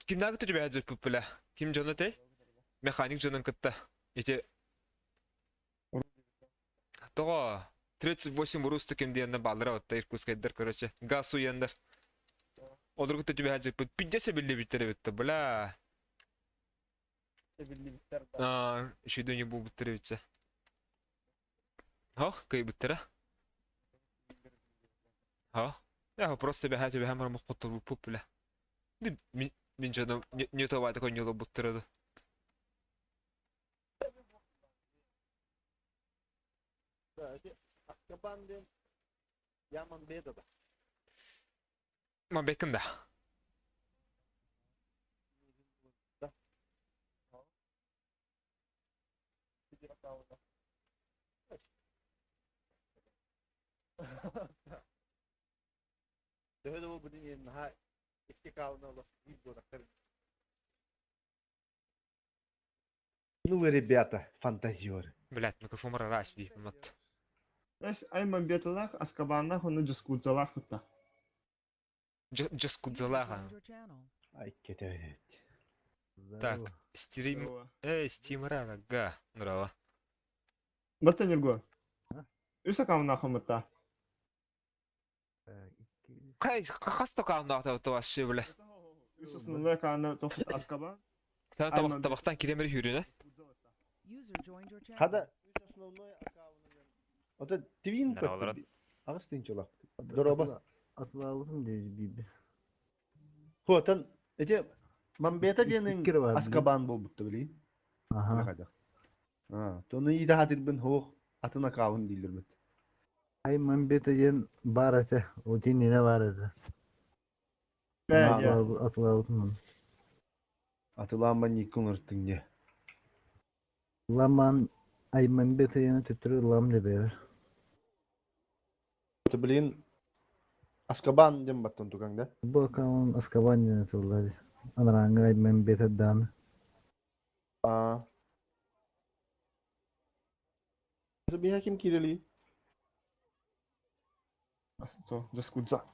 Кимнээҕи түбэһэ дьыппыт бля? Ким дьоно этэй? Механик дьонун кытта. Ити тоҕо 38 рус ким диэннэ бааллара отта Иркутскайдар короче газ уйаннар. Олору кытта түбэһэ дьыппыт пиздец эбиллибиттэр эбит бля. Эбиллибиттэр да. Аа, үчүгэй не буолбуттар эбит Хох, кыайбыттара. Хох. Я просто бэһэ түбэһэн баран хотторбуппут бля. Мин мин дьоном не то коньолобуттара да. Аккабан диэн Яман беда да. Мабеккин да. Да. Төһө да буолбутун иһин наһаа икки каалына олох биир буолахтар. Ну вы, ребята, фантазеры. Блядь, микрофон раз дии мат. Эс Аймамбеталаах, Аскабаннаах уонна Дьускудзалаах кытта. Дьускудзалаах. Ай, кетет. Так, стрим... Эй, стимера, га, нрава. Бата Нюрго. Үс аккауннаах мытта. Хай, хас токауннаах вообще, бля. Үс основной аккаунна тохсут Аскабан. Тан табақтан киремер хүрүнэ. Хада үс основной аккаунунан. Ото твин Здорово. Аҕыс тыынчалаах. Дороба. Атылаабытым дии биирдэ. Хотан эти Мамбета диэнин Икки бар. Аскабан буолбутта билигин. Аха. Аа, тону иитэ хатырбын хоох атын акаабын дииллэрбит. Ай Мамбета диэн баар этэ, утиннинэ баар этэ. Атылаабытым. Атылаамман никкун ыртыҥ дьэ. Ламан Аймамбета диэни төттөрү ылам дебер. Это блин Аскабан диэн баттан тукаҥ да? Бу аккаунт Аскабан диэн этиллэр. Анарааҥҥы Аймамбета дааны. Аа. Биһа ким киирэлий? Дьускудза.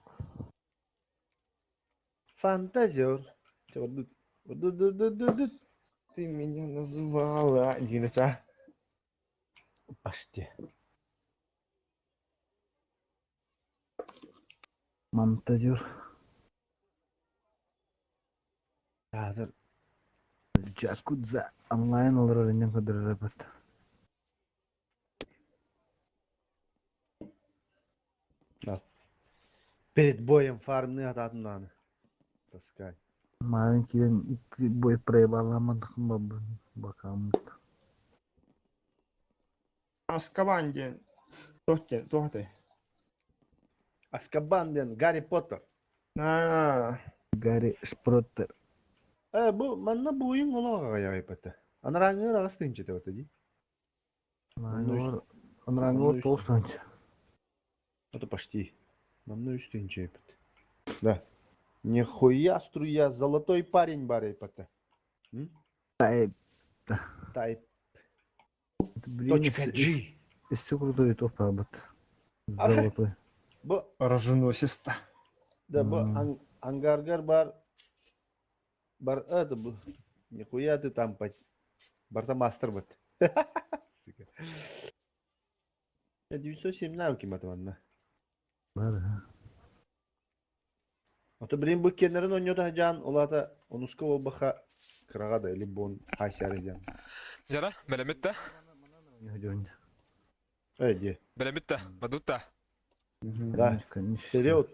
Фантазер. Ты меня называла, Диноча. Почти. Монтажер. Театр. Джакудза онлайн олорор иннин көрдөрөр Да. Перед боем фармны атаатын Таскай. Маан киирэн икки бой проебаламматахым бабын бакааммыт. Аскабан диэн туох диэн туох этэй? Аскабан диэн Гарри Поттер. Аа, Гарри Шпроттер. Э, бу манна буйун олоҕо аҕайбата. Анарааҥҥы аҕыс тыынча табата дии. Анарааҥҥы тоҕус тыынча. Это почти. Манна үс тыынча эпит. Да. Нихуя струя, золотой парень бар эпата. Тайп. Тайп. Точка G. Өссө крутой топпаабыт. Золотой. Бу оруженосец-то. Да, бу ангаргар бар бар это бу нихуя ты там барта мастер бат. Сука. 907 навыки матыманна. Бар. Ото блин бу кеннерин онньото жан улата онуска болбаха кыраға да или бон хайсары жан. Жара, бэлэмит да? Эй, де. Бэлэмит да? Бадут да? Да. Конечно. Вперед.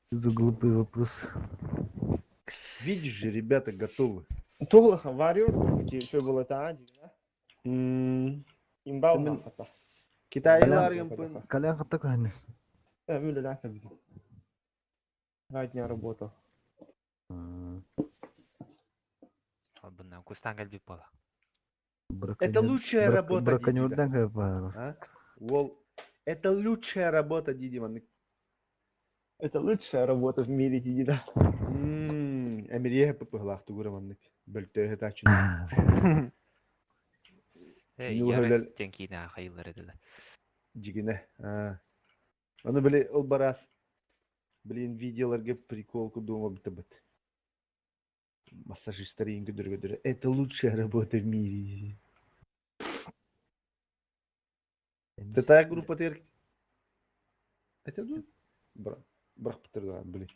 Что за глупый вопрос? Видишь же, ребята готовы. Туох Warrior, все было та, да? Имбау Мен- хафата. Китайлар Колян хатта көһөннө. Э, үлэлээх эбит. Два дня работал. Албыннан кустан кэлбит буола. Это лучшая работа, Браконьердан кайпа. А? Уол, это лучшая работа, Диди маннык. Это лучшая работа в мире, Диди, да. Эмирие пыпыглаах тугура маннык. Бөлтөөһө тачын. Эй, Ну, ярас хөлөл- диэн киинэ хайыллар этилэр. Дьигинэ. Аны били ол барас блин видеоларга прикол курдук оҥорбут. Массажистар иин көдөргөдөрө это лучшая работа в мире. Тетая группатыгар это дуу? Бырахпыттар да, блин.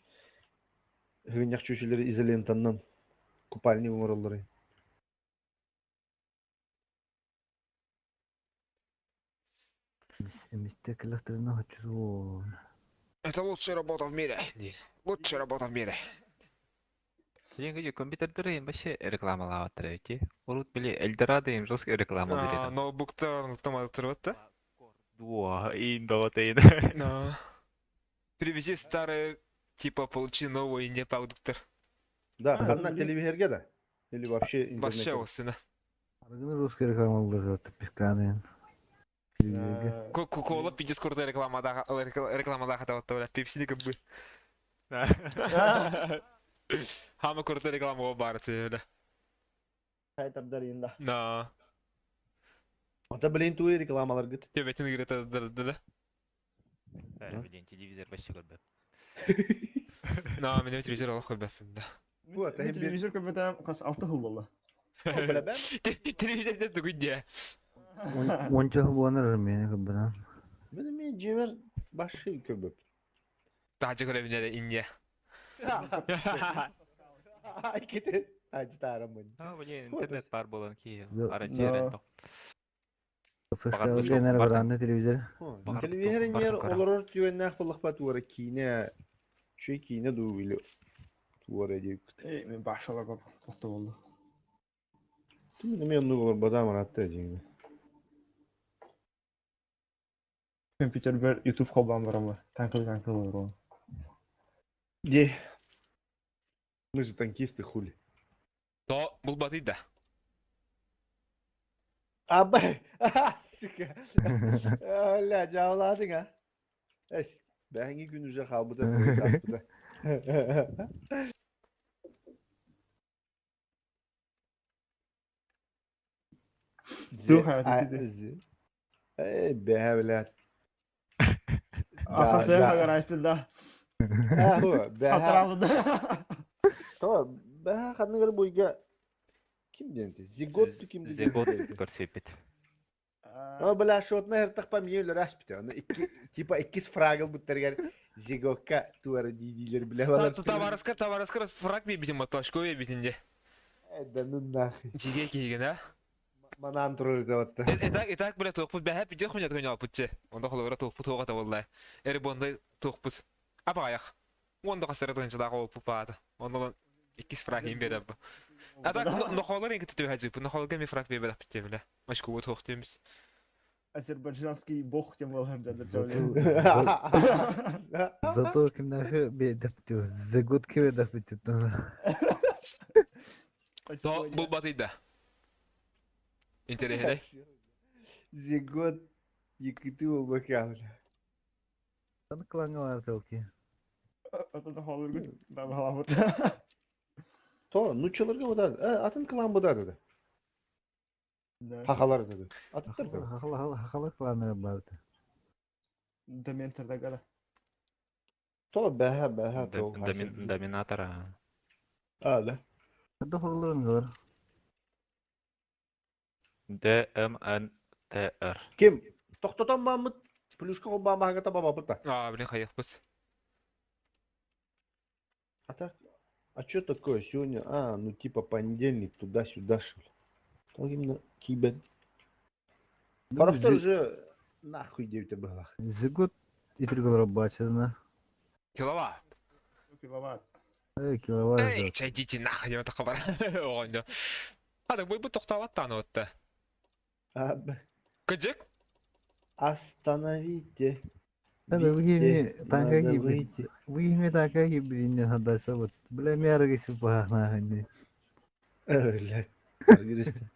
Хыгынньах чүчүлэри изолентаннан купальник оҥороллорой. Эмистэ кэлэхтэринэ хоччутуон. Это лучшая работа в мире. Лучшая работа в мире. Билиҥҥи компьютердары вообще рекламалаабаттар эбит Урут били Эльдорадо им жестко рекламалыыр этим. Ноутбуктар томатырбат да? Дуо, иин доҕотейн. Но. Привези старые, типа получи новые не продуктор. Да, ханна телевизорга да? Или вообще интернетке? Вообще осына. Арыгыны русский рекламалыыр пискаанын. Кока-кола пиздец крутой рекламадаха рекламадаха таваттабыла пепсини кыбы. Хама крутой реклама баар бля. Хайтардар да. Да. Ата блин туй рекламаларгыт. Төбөтүн ыгырата да. Блин, телевизор вообще көрбөт. На, меня телевизор алах көрбөппүн да. Вот, Телевизор көрбөтө хас алты хыл болла. Телевизор тугуй дии. Онча хыл буонар мени көрбөтөм. Мен мен жебер башы көрбөп. Тахачы көрөбүнere инне. Ай кете. Ажтарымын. А, блин, интернет бар болан ки. Да. Аранжерен Фышка баранны телевизор. Телевизор нер олорор түөннәх буллахпа туара киинэ. Чүй киинэ дуу или туара дип. Эй, мен башалар тоқты болды. Түмүн мен оннук олор бадам аратта дигин. Компьютер бер YouTube холбан барамы. Танкыл танкыл олор. Де. Мы же танкисты хули. То бул батый да. Абай, сука. Ля, жауладың а. Эс, бәңги күн уже халбыда, аспыда. Духа, ты Эй, бә, блядь. Ахасы хагарайсты да. Бә. Атырабыда. То, бә, ханныгыр буйга ким денти? Зигот ким ден? Зигот көрсөппүт. А, бля, шотна хертах памьелер аспите. Аны икки типа иккис фрагыл буттергер зигокка туара дидилер бля балар. Табарыскар, табарыскар фраг бибитин маташко бибитинде. Да ну нахуй. Жиге кийген, а? Манан турар деп атты. Итак, итак, бля, туохпут бэһэ пидьэ хунят хунялпытчы. Онда холобура туохпут туоҕа табыллай. Эр бондай туохпут. Апаҕайах. Уонда хастара тыһынчалаах олоппут баата. Онно иккис фраг иин биэрэр бу. А так, нохолор инки түтүбэ хадьыппыт. Нохолорга ми фраг биэрбэтэхпит диэмилэ. Машкубу туох диэмис. Азербайджанский бог тем болар Зато кимнахы бедэптю. Зигот кибедэптю. То бул батыйда. Интересный. Зигот якыты болбака бля. Аны клаңалар телки. То, нучаларга буда, атын клан буда dedi. Хахалар dedi. Аттар dedi. Хахала хахала кланы барды. Дементорда гара. То, бәһә, бәһә, то. Доминатора. А, да. Хадда хоролорун бар. Д М Н Т Р. Ким? Тоқтотон мамыт, плюшка холбаа маһагата бабапыта. А, блин, хайахпыт. А так, а что такое сегодня? А, ну типа понедельник, туда-сюда, что ли. Так именно кибет. Паровтор же нахуй девять было. Зигот итирголор бачына. Киловатт. Киловатт. Эй, киловатт. Эй, чайдите нахуй, я так бар. Оонньо. Хада, бу бу тохтообат отта. А, б- Кыдьык? Остановите. Надо Вите, выгими танка надо гибрид. выйти. Выгими танка гибрид хадарса вот. Бля, мяры супахнахани. Бля. Аргиристе.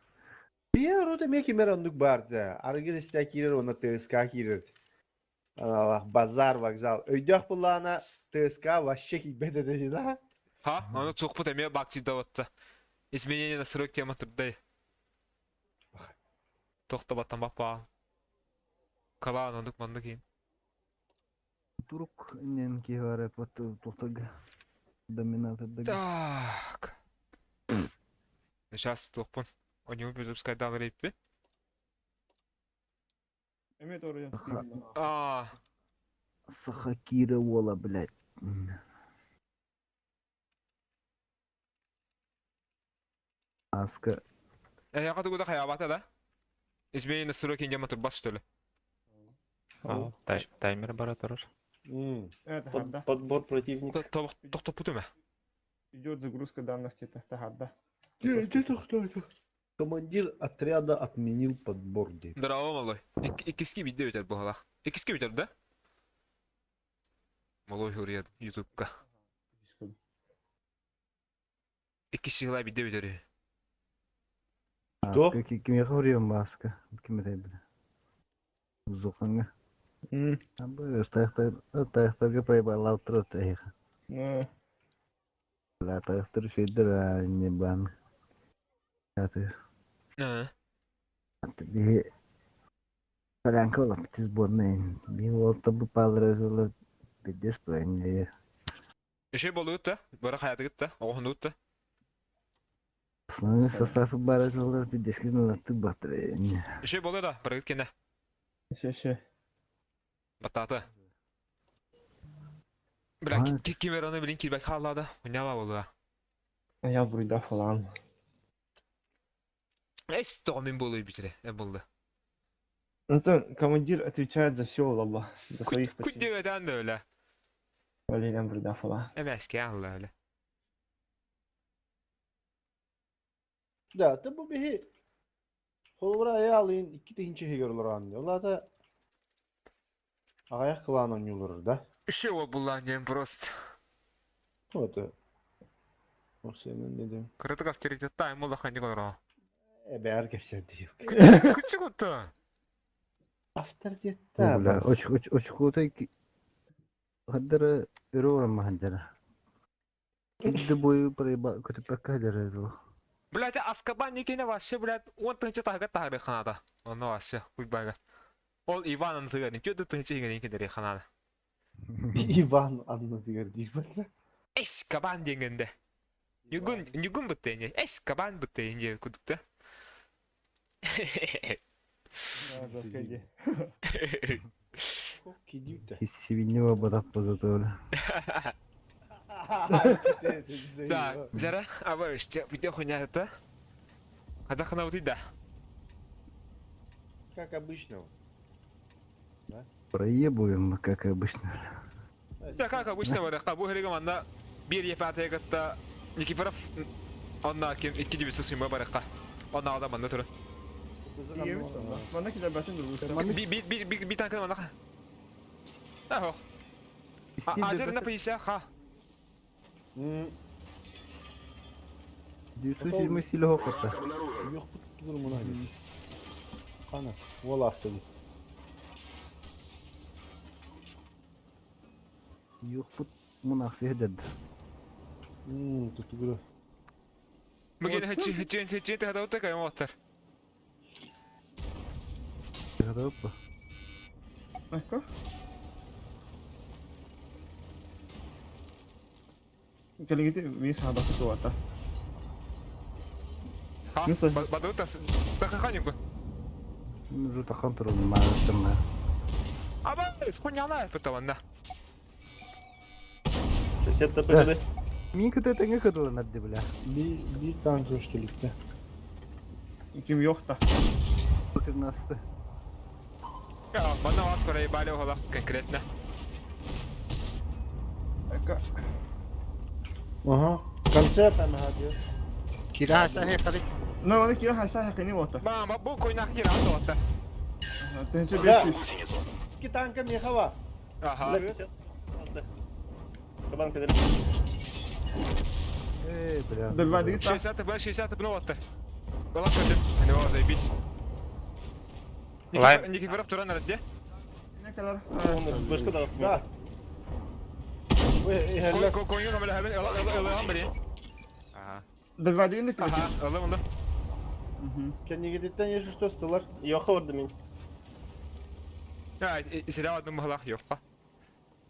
Бия рота меки мер ондук барды. Аргиристе кирер, она ТСК кирер. Аллах, базар, вокзал. Өйдөх буллана ТСК вообще кикбеде деди да. Ха, аны туохпут эмиэ бакчыйда отта. Изменение настройки тема турдай. Тохтобаттан баппаа. Калаан ондук мандык иин. Турук нен киваре пот тухтага. Доминатор дага. Так. Сейчас туохпун. Оньуун Петровскайдаалар эппи. Эмиэ торуйан. Аа, Саха Кира уола, блядь. Аска эһиэхэ тугу да хайаабата да? Измени настройки индема турбас что ли? Aa, таймер бара турар. Э, Подбор противника. Тохтоппутум ээ. Идет загрузка данных где-то тахарда. Командир отряда отменил подбор диэн. Здорово, малой. Иккиски биирдэ бүтэр буолалаах. Иккиски бүтэр да? Малой суруйар ютубка. Иккис сыла биирдэ бүтэр. Кто? Аска кимиэхэ уруйан Бааска? Ким этэй бile? Зухаҥҥа. Абы тайахтарга проебалаабыттар эһиэхэ. Бля, тайахтар үчүгэйдэр аа не баан. Аты биһи солянка буолаппыт сборная. Биһи уолтарбыт паалара сылар пиздец буолан Эшей болуут да, бара хаятыгыт да, оҕоһунуут да. Основной состав баара сылар пиздецкин ылаттык баттар. Эшей болуо да, барыгыт кэнэ. Ше-ше. Баттаата. Бля, ким эраны билин киирбэт хааллаада, унява болуа. Я буруйда фалан. Эс тоҕо мин буолуй бүтүрэ, э булла. Это командир отвечает за все, лаба. За своих Күт дөбөтөн да өлө. Валерьян буруйда фала. Эмэске алла өлө. Да, ты бу биһи холобура айаалыын икки тыһыынча иһигэр олорон Ол аата аҕыйах кылаан оонньууллар да. Еще ол буллаан диэн просто. Вот. Сенен дедим. Кыратык авторитеттаах улахан олороо. Эбээр кэпсэрдии. Күчүк отто. Авторитеттаа. Бля, очкута хаддара өрө оромма хаддара. Идде бою проеба көтүппэккэ хаддара дуо. Блядь, Аскабан никине вообще, блядь, он тынчы тахга тахары ханада. Онно вообще, хуйбага. Ол Иван анныгар, ничего да тынчы ингер киндери ханада. Иван анныгар диир Эс кабан диэнгенде. Ньугун, ньугун быттыйне. Эс кабан быттыйне кудукта. Да, скажи. Кидүүтэ. Сибинни батап базатыла. За, зара, аба үсте, видео хуйня это. Казахана вот да. Как обычно. Проебуем, как обычно. Да, как обычно, барахта, бу херига манна бир епатая гатта Никифоров онна ким 2907 барахта. Онна алда манна турun. Манна килер батын дурбута. Би би би би би танкы манна. Ахох. Азер на 50 ха. 920 силі хоқырта. Yok durumuna Kana, вола автоды. Юқпут мұнақсы хедерді. Tutuguru. Мөген хачи хачи хачи та та кайма оттар. Хадаппа. Ecco. Кэлигити мис хабакы туата. Ха, бадыта тахаханюку. Жутахан турун мааттыма. Аба, схуняна пытаванда. 60 ТП Мин көтө теңе көтөлөн адды бля. Bir, bir tane coşturlukta. Ким yok да. Көтөрнасты. Я, бана вас проебали оголах конкретно. Ecco. Ага. Концерт ама hadi. Кира сахи харик. No, оны кира хаса хакыны бота. Ба, бу койнах кира аттар. Тынчы 500. İki tanka мехава. Ага. Скабан кедер. Эй, бля. Дальвадрита. 60 б 60 б оттар. Голак көрдüm. Hani o заебись. Лайм. Никифоров туран арады. Ne kadar? Башка да астым. Да. Кой кой кой камера хабен ала ала ала бери. Ага. Дальвадрин Ага, ала онда. Kendine если что стылар. Йоха орды мин. Я, силя одну махлах ёкка.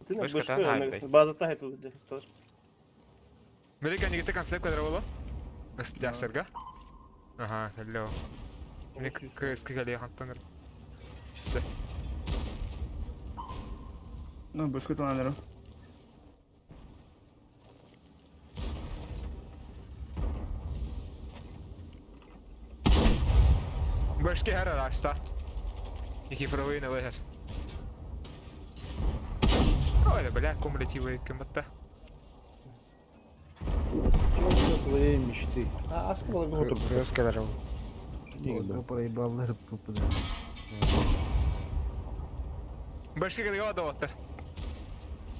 Ты на Башка башка да, хайбай. база та хайтыл дехстар. Мерика нигите концепт кадр боло. Жаксырга. Аха, кэллэ ол. Мин КСК кэлиэ хантан Все. Ну, башка тыланырым. Башки här араста. Никифоровый на выход. Ой, бля, кумулятивые кематта. Чего твоей мечты? А, а сколько было Кыргыз кэлэр Пока проебал рыбку. Башки кэлгэ доҕоттор.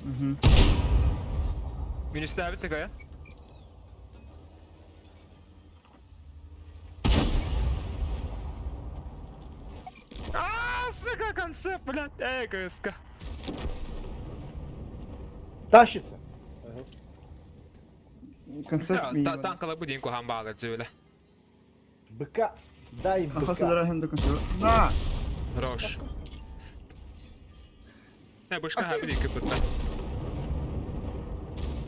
Угу. Минустаабыт такая. А, сука, концепт, блядь, эй, КСК. Тащится. Концепт ми. Танкала бу дин кухан баалар дьүлэ. Быка. Дай Аха быка. сыдара до конца. На! Хорош. Не, башка хаби дин кыпытта.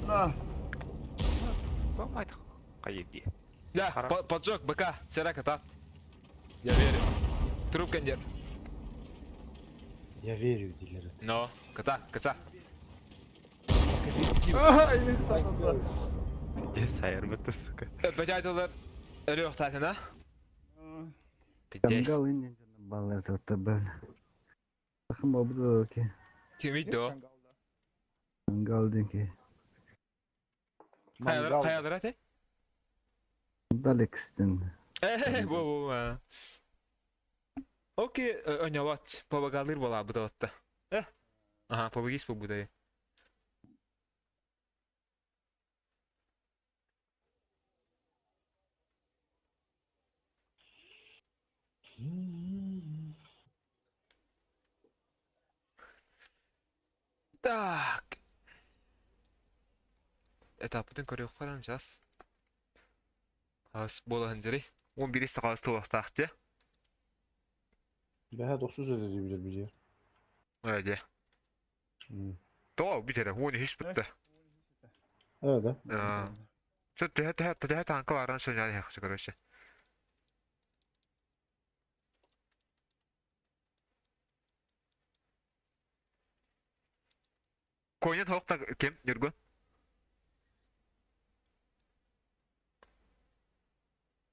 На! Помайт хайди. Да, поджог, быка, сера кота. Я верю. Труп кондер. Я верю, дилеры. Но, кота, кота. Ага, или что-то. Где сайр бытты, сука. Бәтәйтелер өрөк татына. Пиздец. Тангал инде баллар заты бер. Ахым обду ки. Ким идо? Тангал динки. Каялар, каялар ате? Далекстен. Э, бу бу. Окей, өняват, пабагалыр бола бу да. Э. Ага, пабагис бу бу Так. Этапытын көрүөх карам сейчас. Хас бола ханзери. 11 сағас туақтақты. Бәһә 900 ödedi bilir bilir. Öyle. Doğru bir tane. 13 bitti. Evet. Чө төһө төһө төһө танка баран сөнял яхшы короче. Конен хоқта кем Нюргун?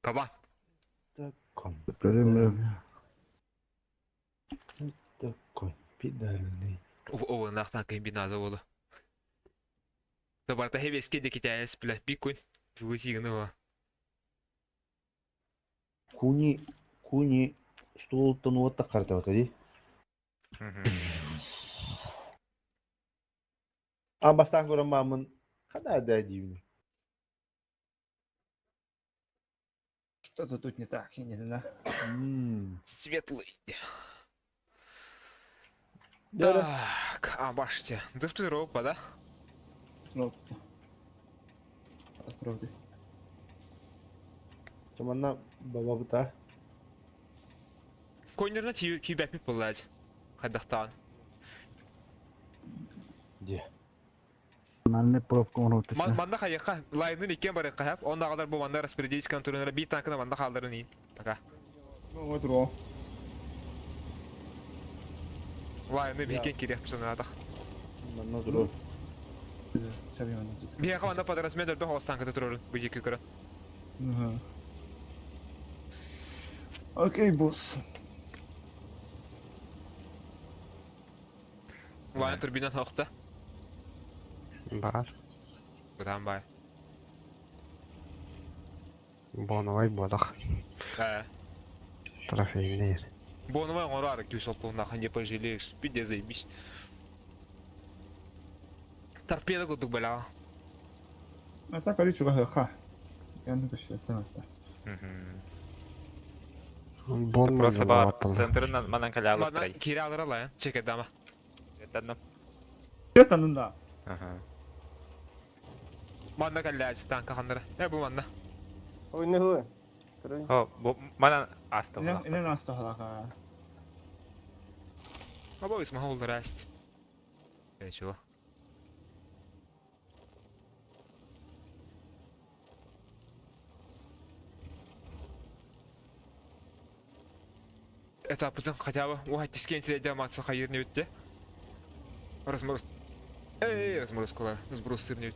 Кабан. Такой. Көрөм. Такой. Педальный. О, нахтан кем биназа болу. Табарта хебеске де китаяс бля бикун. Жугусигны ва. Куни, куни столуттан уотта карта ди. А бастан көрөн мамын када да деймин. Что-то тут не так, я не знаю. Светлый. Так, а баште. Дыфты ропа, да? Тропты. Тропты. Чаманна баба бута. Конерна ти бәпи буллаж. Хадахтан. Де. Манны пробка оноту. Манна хайыққа лайнын икен бар қахап, онда қалар бұл манда распределить контроллера би танкына манда қалдырын ин. Пока. Ну вот ро. Лайны бикен керек пісін адақ. Манна дуру. Бияқа манда подразмер өлбі хоос танкыда тұрырын, бұл екі көрін. Ага. Окей, босс. Лайн турбинан хоқта. Бар. Бұдан бай. Боновай бодах. Ә. Трофейный. Боновай оңырары күйс олпуғына не пожалеешь. Пиде заебись. Торпеда кудук бля. А так, аличу, ха. Я ну каши, это. Бон Просто бар центрынан манан калялы Ладно, трай. кире алыр алайын. Чеке дама. Это Это ну да. Ага. Манна калляч танка хандыра. Э, бу манна. Ой, не хуй. О, бу манан аста. Или нас то Аба исма холдер аст. Э, чего? Этаппытын хотя бы уһаттискиэн сирэйдэ маатса хайыыр небитте. Размороз. Эй, разморозкала, сброс сыр небит.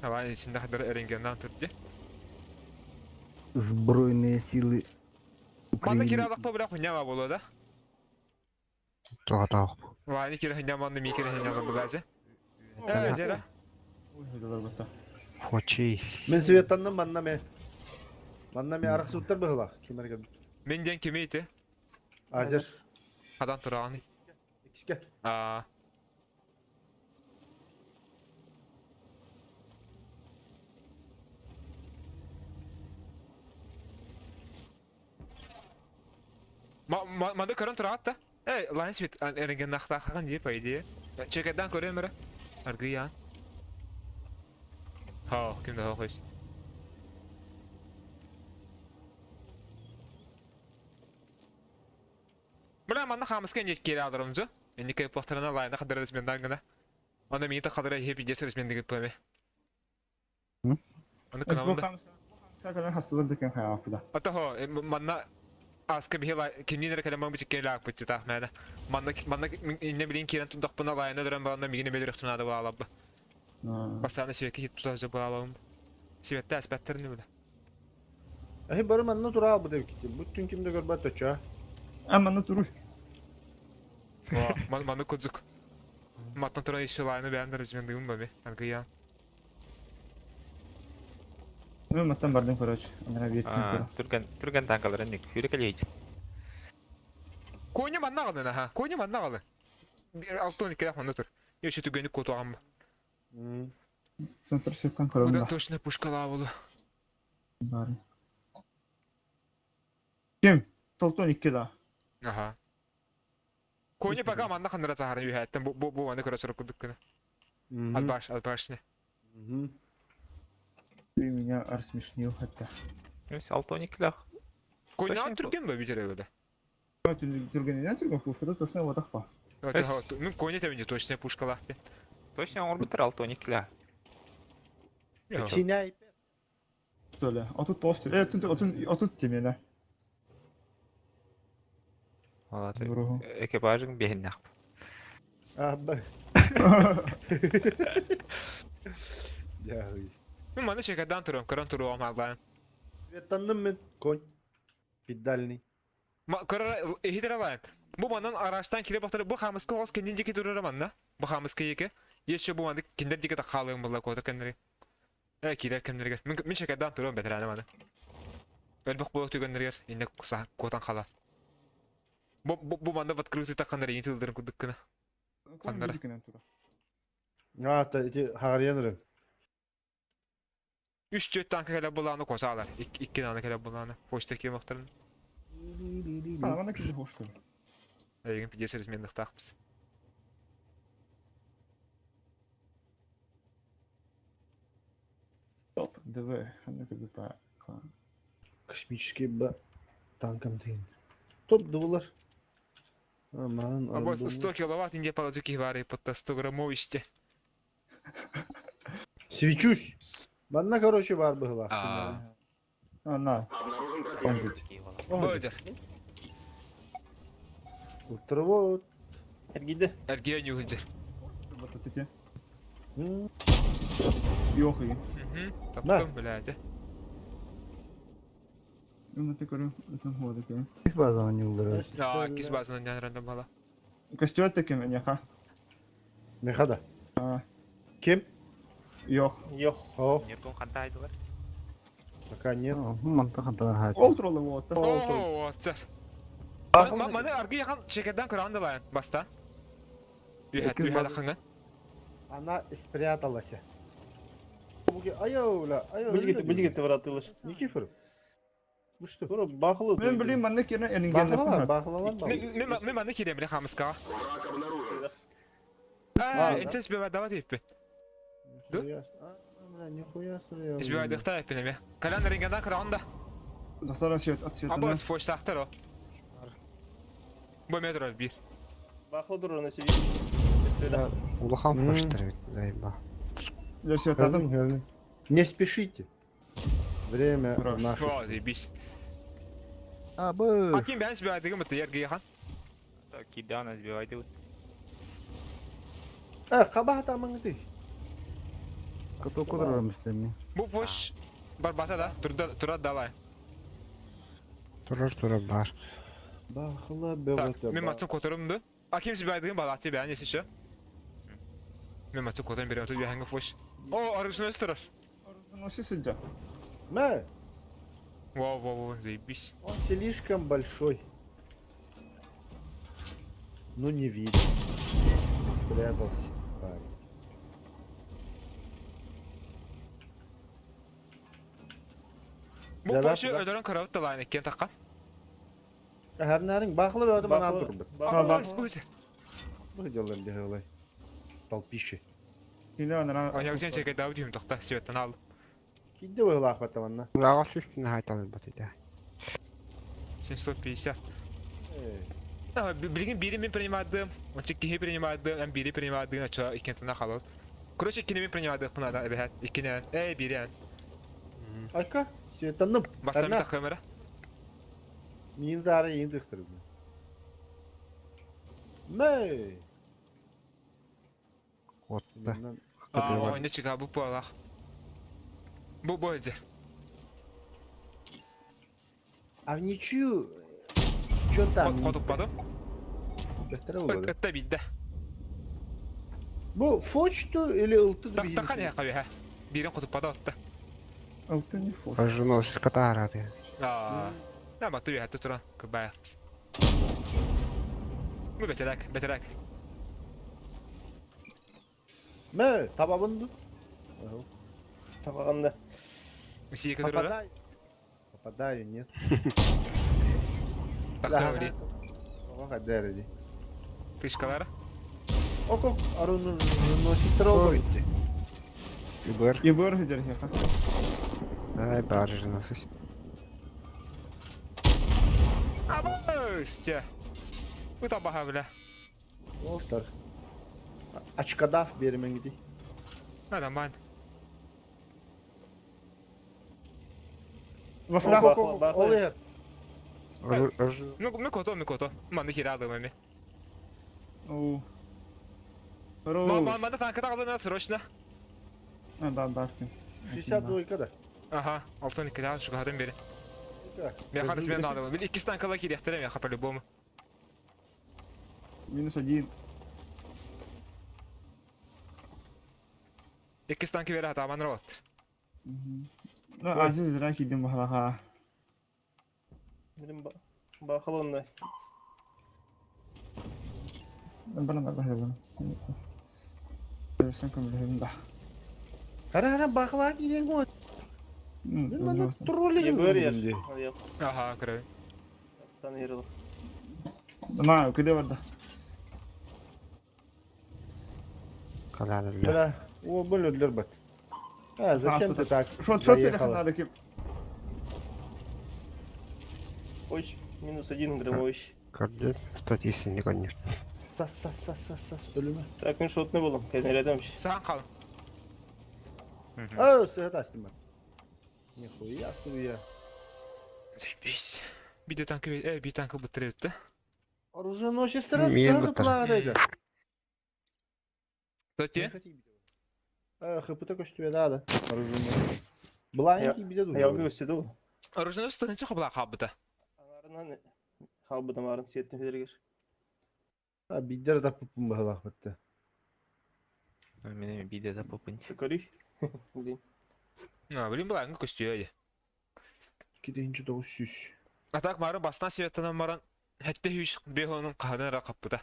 Давай, ичинде хадыр эрengеннан турди. Збройные силы Манна Украины. киралакпа била хуйня боло да? Тоҕотоох. Вайны кира хуйня манна ми кира хуйня булазе. Э, зера. Хочи. Мен светтанным манна ме. Манна ме арахсуттар быһылах. Кимерге. Мен ден кимейти? Азер. Хадан тураганы. Икиске. А. Манда көрөн турат да. Эй, лайн свет эренген нахтахаган дии, по идее. Чекедан көрөм эрэ. Аргыян. Хаа, ким да хойс. Бля, манна хамыска не келе алырымзы. Энни кайып вақтарына лайна қадыр размендан гына. Аны мені қадыр хеп идес размендігі пөме. Аны кынамында. Ата хо, манна аска бихи кимнин эрэ кэлэн бычык кэлэ акпыт таах мээнэ. Манна манна инне билин киирэн тудахпына лайна дөрөн баланна мигини белер өқтүнада баалабба. Бастааны сүйэки хит тутаа баалабым. Сибетте аспеттерини биле. Ахи бары манна тура албыт эбит. Бүттүн кимде көрбөт төчө. Аманна туруй. Манны кудзук. Маттан туран еще лайны бээн размендыгым бами. Аргыян. Мен маттан бардым, короче. Ана беттим. Түрген, түрген танкалар энник. Хүрек элейт. Коня манна калды ха. Коня манна калды. Алтон керек манна тур. Еще түгөнүк котуган. Центр светтан Буда көрөм да. точно пушкала болу. Бары. Ким? Толтон 2 да. Аха. Коня пока манна хандыра сахарын үйәттен бу бу бу маны көрө сорок кудук кына. Албаш, албашны. Ты меня рассмешил хотя. Өс алтоник лях. Коня Точно түрген ба битере беде. Түрген не түрген пушкада точно вот ахпа. Мен коня тебинде точно пушкала. Точно оңор бутер алтоник лях. Чиняй. Что ли? А тут тост. Э, тут отун отут темена. Алаты. Экипажың бехин нах. Абба. Я. Мен маны шекерден турам, көрөн туруам албайын. Светтанным мен конь. Педальный. Көрөр эхитер алайын. Бу манан араштан кире бактары бу хамыска оғыз кенден жеке турар манна. Бу хамыска еке. Еще бу манды киндер жеке та қалыгым була кота кендери. Э кирер кемдерге. Мен мен шекерден турам бетеране маны. Өлбек болук түгендергер инне куса котан хала. Бу бу бу манда в открытый такандар ин тылдырын кудуккына. Хандара. А, та эти хагарьяныры. Үч төрт танка келе буланы косалар. Ик икки тана келе буланы. Почта кем вактарын. А, мана ким хошту. Эгин пидесер измендик тақпыз. Топ ДВ. Хана кем па. Космический ба танком тыйын. Топ дулар. Аман. А бос 100 киловатт инде палазуки вары под 100 граммовичте. Свечусь. Манна, короче, бар была. А. А, на. Он Бодер. Утрово. Эргиде. Эргия нюхунжер. Вот эти. Йох и. Таптым, блядь. Ну ты көрү, сен ходы ке. Кис базаны не улдырар. А, кис базынан рандом бала. Костер теке няха. Мехада. А, Кем? йох. Йох. О, Неркон хантайдылар. пока нет. Манта ханталар хат. Ол туралы вот. О, цар. Маны аргы яхан чекерден көрән дә баста. Үйәт, үйәт ахыңган. Она спряталась. Айо, айо. Быжгыты, быжгыты вратылыш. Никифор. Вы что? Тура бахылы. Мен билим манна кирне эринген. Бахлалар, бахлалар. Мен маны кирем биле хамыска. А, А, интес бе давай иппе. Нихуя. А, бля, нихуя себе. Избивай дыхта иппе неме. Калян рингадан көрән да. Достар свет от света. Абы фоштахтар о. Бу метро бир. Бахылы дура на себе. Улахан фоштар бит зайба. Я свет адам. Не спешите. Время наше. О, заебись. Абы! А ким бән сбивает бытты ергейхан? Так, кидана сбивайте. Хабах тамаңды. Кото кудырам истеми. Бу фош барбата да, турда тура давай. Турар турар бар. Бахла Так, бөгөтө. мен матчын которумду. А ким сбивает балаты бән если что. Мен матчын которым берем, тут бәхәнгә фош. О, аргышын өстөрөр. Носи сылдьар. Мэ, Вау, вау, вау, заебись. он слишком большой. Ну не видно. Спрятался. Парень. Бу Да, фошы да. өлөрөн карап талайн иккен таккан. Харнарың бахла бөгөтө манан Бахла- турбут. Бахла. Спуйся. Бу делаем дегелай. Толпищи. Кинде анара. Аня сен чекай дау дүйүм токта, светтен ал. Кидде выглах батаманна. Ураға сүстүн хайталыр батыда. 750. А, билген бири мен принимадым, онча кихи принимадым, эн бири принимадым, ача иккентина халал. Короче, иккини мен принимадым, пунада эбэхат, иккинен, эй, бири Айка, светанным. Бассам та камера. Мин зары ең дықтырды. Мэй! Отта. А, ойна чыга бу буалах. Бу бойдер. А в ничью... Чё там? Кодуп бадым. Ытта бидде. Бу фочту или ылты Так такан я кабы ха. Бирин кодуп бада отта. Алты не фош. Оруженосец катарады. А. На бату я тут туран. Кыбая. Бу бетерек, бетерек. Мэ, табабынды. Табағанда. Сийке турара. Попадаю. Попадаю, нет. Такса Ага, дәрі. Тышкалар. Око, оруженосец Ой. Ибер. Ебөр сылдьар хеха. Ай, бар оруженосец. Абыстя. Бу табаха бля. Олтар. Очкодав бермен гиди. Нормально. Вафля. Бахла, бахла. Ол ер. Оруженосец. Ну, ми кото, ми кото. Маны хирадым эми. Оу. Ма Роуз. ма танкы тагылына срочно. А, да, да. 62 да. Ага, алтын икки шугадан бери. Я харыс мен надо. Бил икки танкала кирехтерем я по-любому. Минус один. Икки танки бере атаман рот. Ну, азиз раки дим бахлаха. Билим бахла онна. Баран да бахлаха. Sen көмөлөһүн да. Хара хара бахла киген го. Мен мана тролли. Ебөр ер. Ага, кыры. Астан ерыл. На, кыде барда. Калалар. Бля, о, бөлөдлөр бат. А, зачем ты так? Шот, шот заехала? надо кип. Ой, минус один громович. Көрдүм. Статистика, конечно. Сас, сас, сас, сас, сас, өлүмө. Так, мен шотны болам. Кәден рядом. Саған қал. А, сыгат астым ба. Нихуя себе. Заебись. Биде танкы, би танкы бутырып Оруженосец Мен бутыр. дейди. Тоте? ХПТ көчтүбө да да. Оруженосец. Былайын биде ду. Аялгы өстеді ол. Оруженосец тынчы хабла хабыта. Аңарынан халбыдам арын светтен федергер. А, бидер да пупум бахлах битти. Мен биде да попынч. Көрүй. Блин. А, блин, былайын көстүө. 2900. А так марын бастан себеттен маран хәтте хүш бехонун каһанын ра каппыта.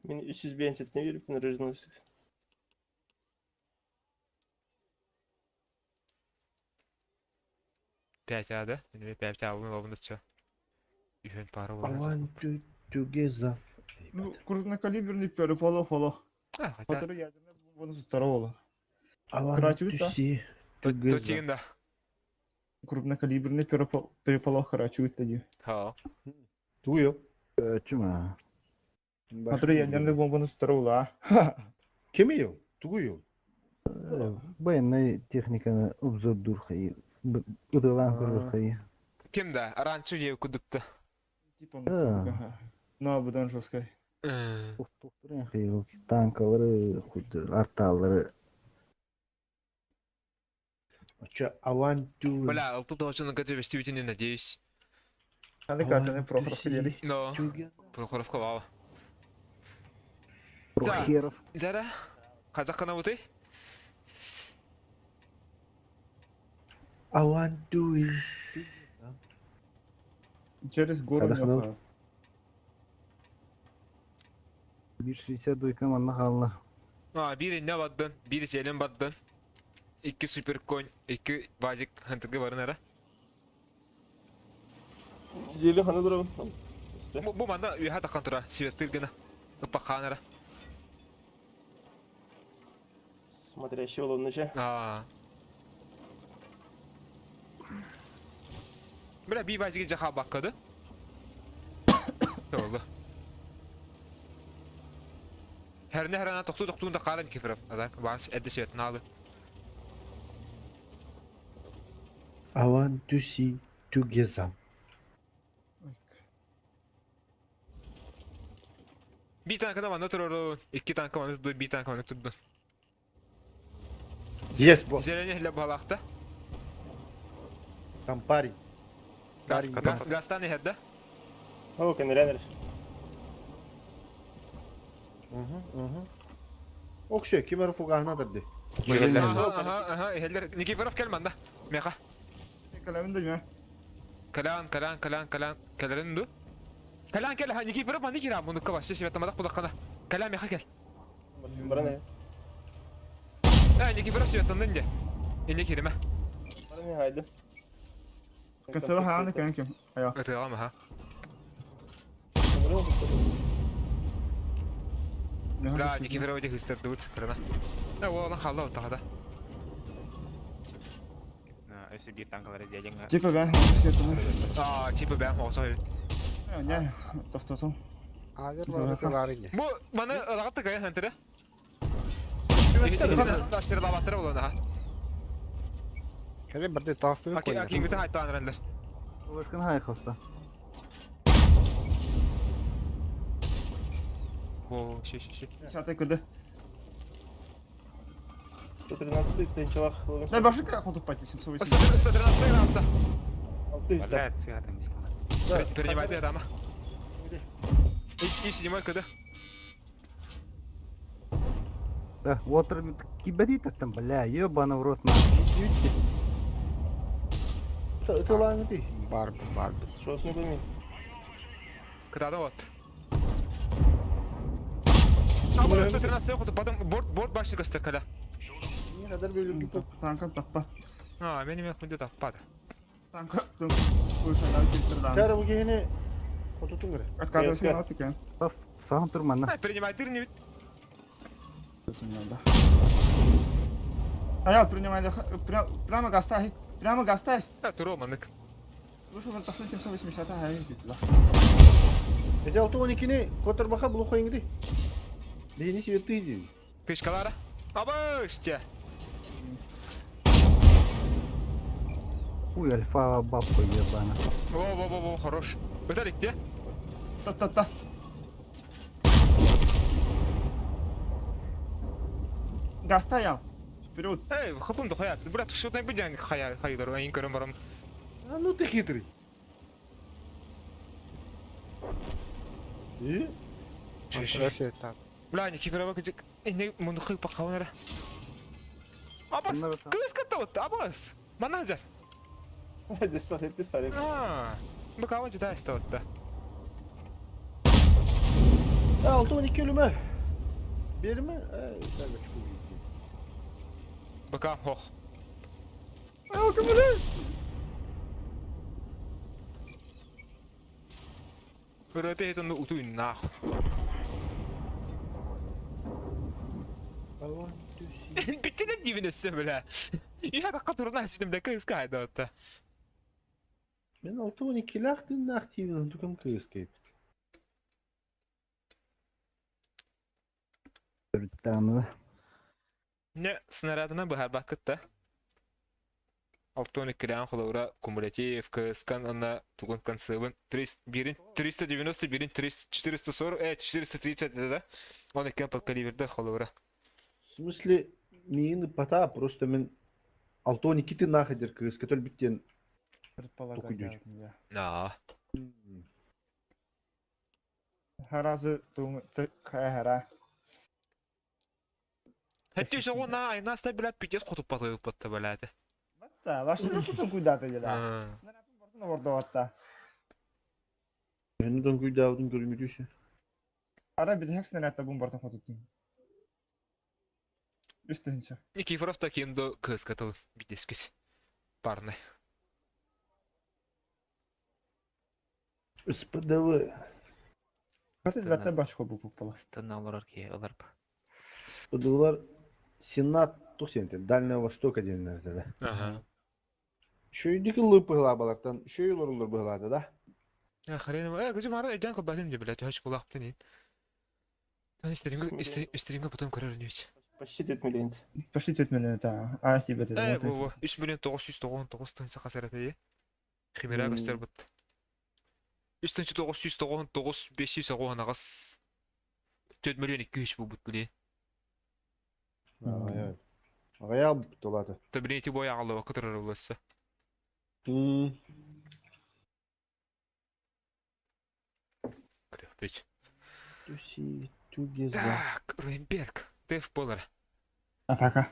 Мен 305 сетіне беріп, оруженосец. Пять ада. Мен пять алын лобында чы. Үйөн пары I болған. want to together. Ну, крупнокалиберный переполох олох. А, хотя. Который ядерная бомба второго. I want Короче, to да. see То together. да. Крупнокалиберный переполох, короче, тоді. Ха. Туйо. Чума. Который ядерная бомба второго. Кеми йол? Тугу йол. Военная техниканы обзордуур хайы, ытылаан көрөр хайы. Ким да, ранчо дьиэ кудукта. Типа Но, будан жесткой. Тохтурен хайы, танкалары, арталары. Очо I want to Бля, алты должен готовить не надеюсь. Аны картаны Прохоров келели. Но, Прохоровка вау. Прохеров. Зара, казах канабыты? I want to eat. Через гору Отдохнул. 1.62 манна хаалла. А, биир инне баддын, биир зелен баддын. Икки супер конь, икки базик хантыгы барын ара. Зелен ханы дурабын. Исте. Бу манна үйә таққан тура, светтыр гына. Ыппаққан ара. Смотрящий болуын А. Бля, би базиги жаха баккады. Oldu. Her ne her ana тоқту тоқтуында қарын кефіров. Адар, бас әдді светін алды. I want to see together. Bir танкына манна тұрыр, iki танка манна тұрды, bir танка манна тұрды. Yes, boss. Зелені хлеб балақты. Там парень. Газ, Парень. газ, газтан ехеді. О, кенеренер. Угу, угу. Окше, кимер фугахна дырды. Аха, аха, аха, эхелер. Никифоров кел манда. Меха. Каламын да Калян, калян, калян, калян. Калярын ду. Калян кел, ха, Никифоров манда кира. Мунукка баш, свет тамадақ бұлаққана. Калян меха кел. Баран Ә, Никифоров светтанды инде. Инде киреме. Баран хайды. Касыба хааны кэн кем. Ая. Өтіғам, аха. Бля, Никифоров өте хыстырды ұт, кырына. Ә, оған қалды оттағада. Өсі бір танкалары зелен Типа бен А, типа бәм, оса өй. Не, тоқтотун. Азыр лары лары не. Бу, маны ылағатты кая хантыры. Астер лабаттыры болуын, аха. Кәле бірде тасты Аки, аки, үті хайттан рендер. Улашкан хай хоста. О, ши, ши, ши. Чатай куды. 113 тынчалах. Да башка хотуп пати 780. 113 градуста. 600. Блядь, святым не сломать. Принимай дама. И седьмой КД. Да, вот киберит там, бля, ебана в рот на. Ытылааны ты. Бар бар. Шотны көмей. Кытады вот. А, бұл 113 қотып, потом борт, борт башны көстер кәлі. Не кадар бөлүк Танка таппа. А, мен еме күнде таппады. Танка ульшадан келтірді. Чара бу кehine хотутун көрө. Отказывайся от екен. Саған тұр манна. А, принимай тыр не бит. Аял, принимай, прямо гастай, прямо гастай. А, туро манык. Слушай, вот 780 ай, дейді. Эти 612-ни которбаха булу коюңду. Бени светты иди. Пешкалара. Абыште. Хуй альфа бабка ебана. Во, во, во, во, хорош. Виталик, где? Та-та-та. Гастай, Вперед. Эй, хапым да хаят. Брат, что там будет хая хайдар, айн көрім барам. А ну ты хитрый. И? Бля, Никифорова кызык. Не, муну хый пахавнара. Абас, кыз катта вот, абас. Маназар. Десат еттис парик. А, бакаван жита иставатта. 612 өлүмө. Берме? Эй, так очку. Бака, хох. Бөрөтө хетон утуй нах. I want to see. Бүтүнө дибинесе бля. Я да катурна сидим да кыз кайда отта. Мен 612 лахтын нахтивин тукам кыз кейп. Таны. Не, снарядынан быһаарбаккыт да. Алтон иккилээн холобура кумулятив, КСК-н уонна тугун концебын 390 бирин 440, 430 этэ да. Он иккиэн подкаливердар холобура. В смысле, миигин ыппата, просто мин Алтон икки тыыннаах эдэр кыыска өлбүт диэн Предполагать да. Да. Сразу хайара. Хэттүү соҕуна айнаастай билэ пиздец хотуппатыы ыппатта бэлээтэ. Батта, ваши что куда-то дела. Снарядын бортун обордоотта. Мені тоҥкуйдаабытын көрүҥүтүүсү. Ара бүтэһик снарядта бун бортун хотуттун. Үс тыһынча. Никифоров та ким до кыскатыл бидескис. Парный. СПДВ. Хас элбэхтэ бачка бу Астана олорор киһи ылар СПДВлар Сенат тух сиэнтэн Дальнего Востока диэннэр да. Ага. Шөйдүк ыллыы быһылаабалартан шөй олоруллар быһылаата да. Хрен, көзүм ара өйдөөн көрбөтүм дии, блядь, төһө школаахтын иин. Стримга, стримга потом көрөр ньүөч. Почти 4 миллион. Почти 4 миллион, да. А, тебе это. Э, во, во, 3 миллион 999 тыһыынча хас эрэ тэйи. Химера көстөр бут. 3 тыһыынча 999 598 4 миллион 200 буолбут блин. Аҕыйах тулата. Та блин ити бой аҕаллыбакка турар уласса. Крепить. Так, Руенберг. Ты в полар. Атака.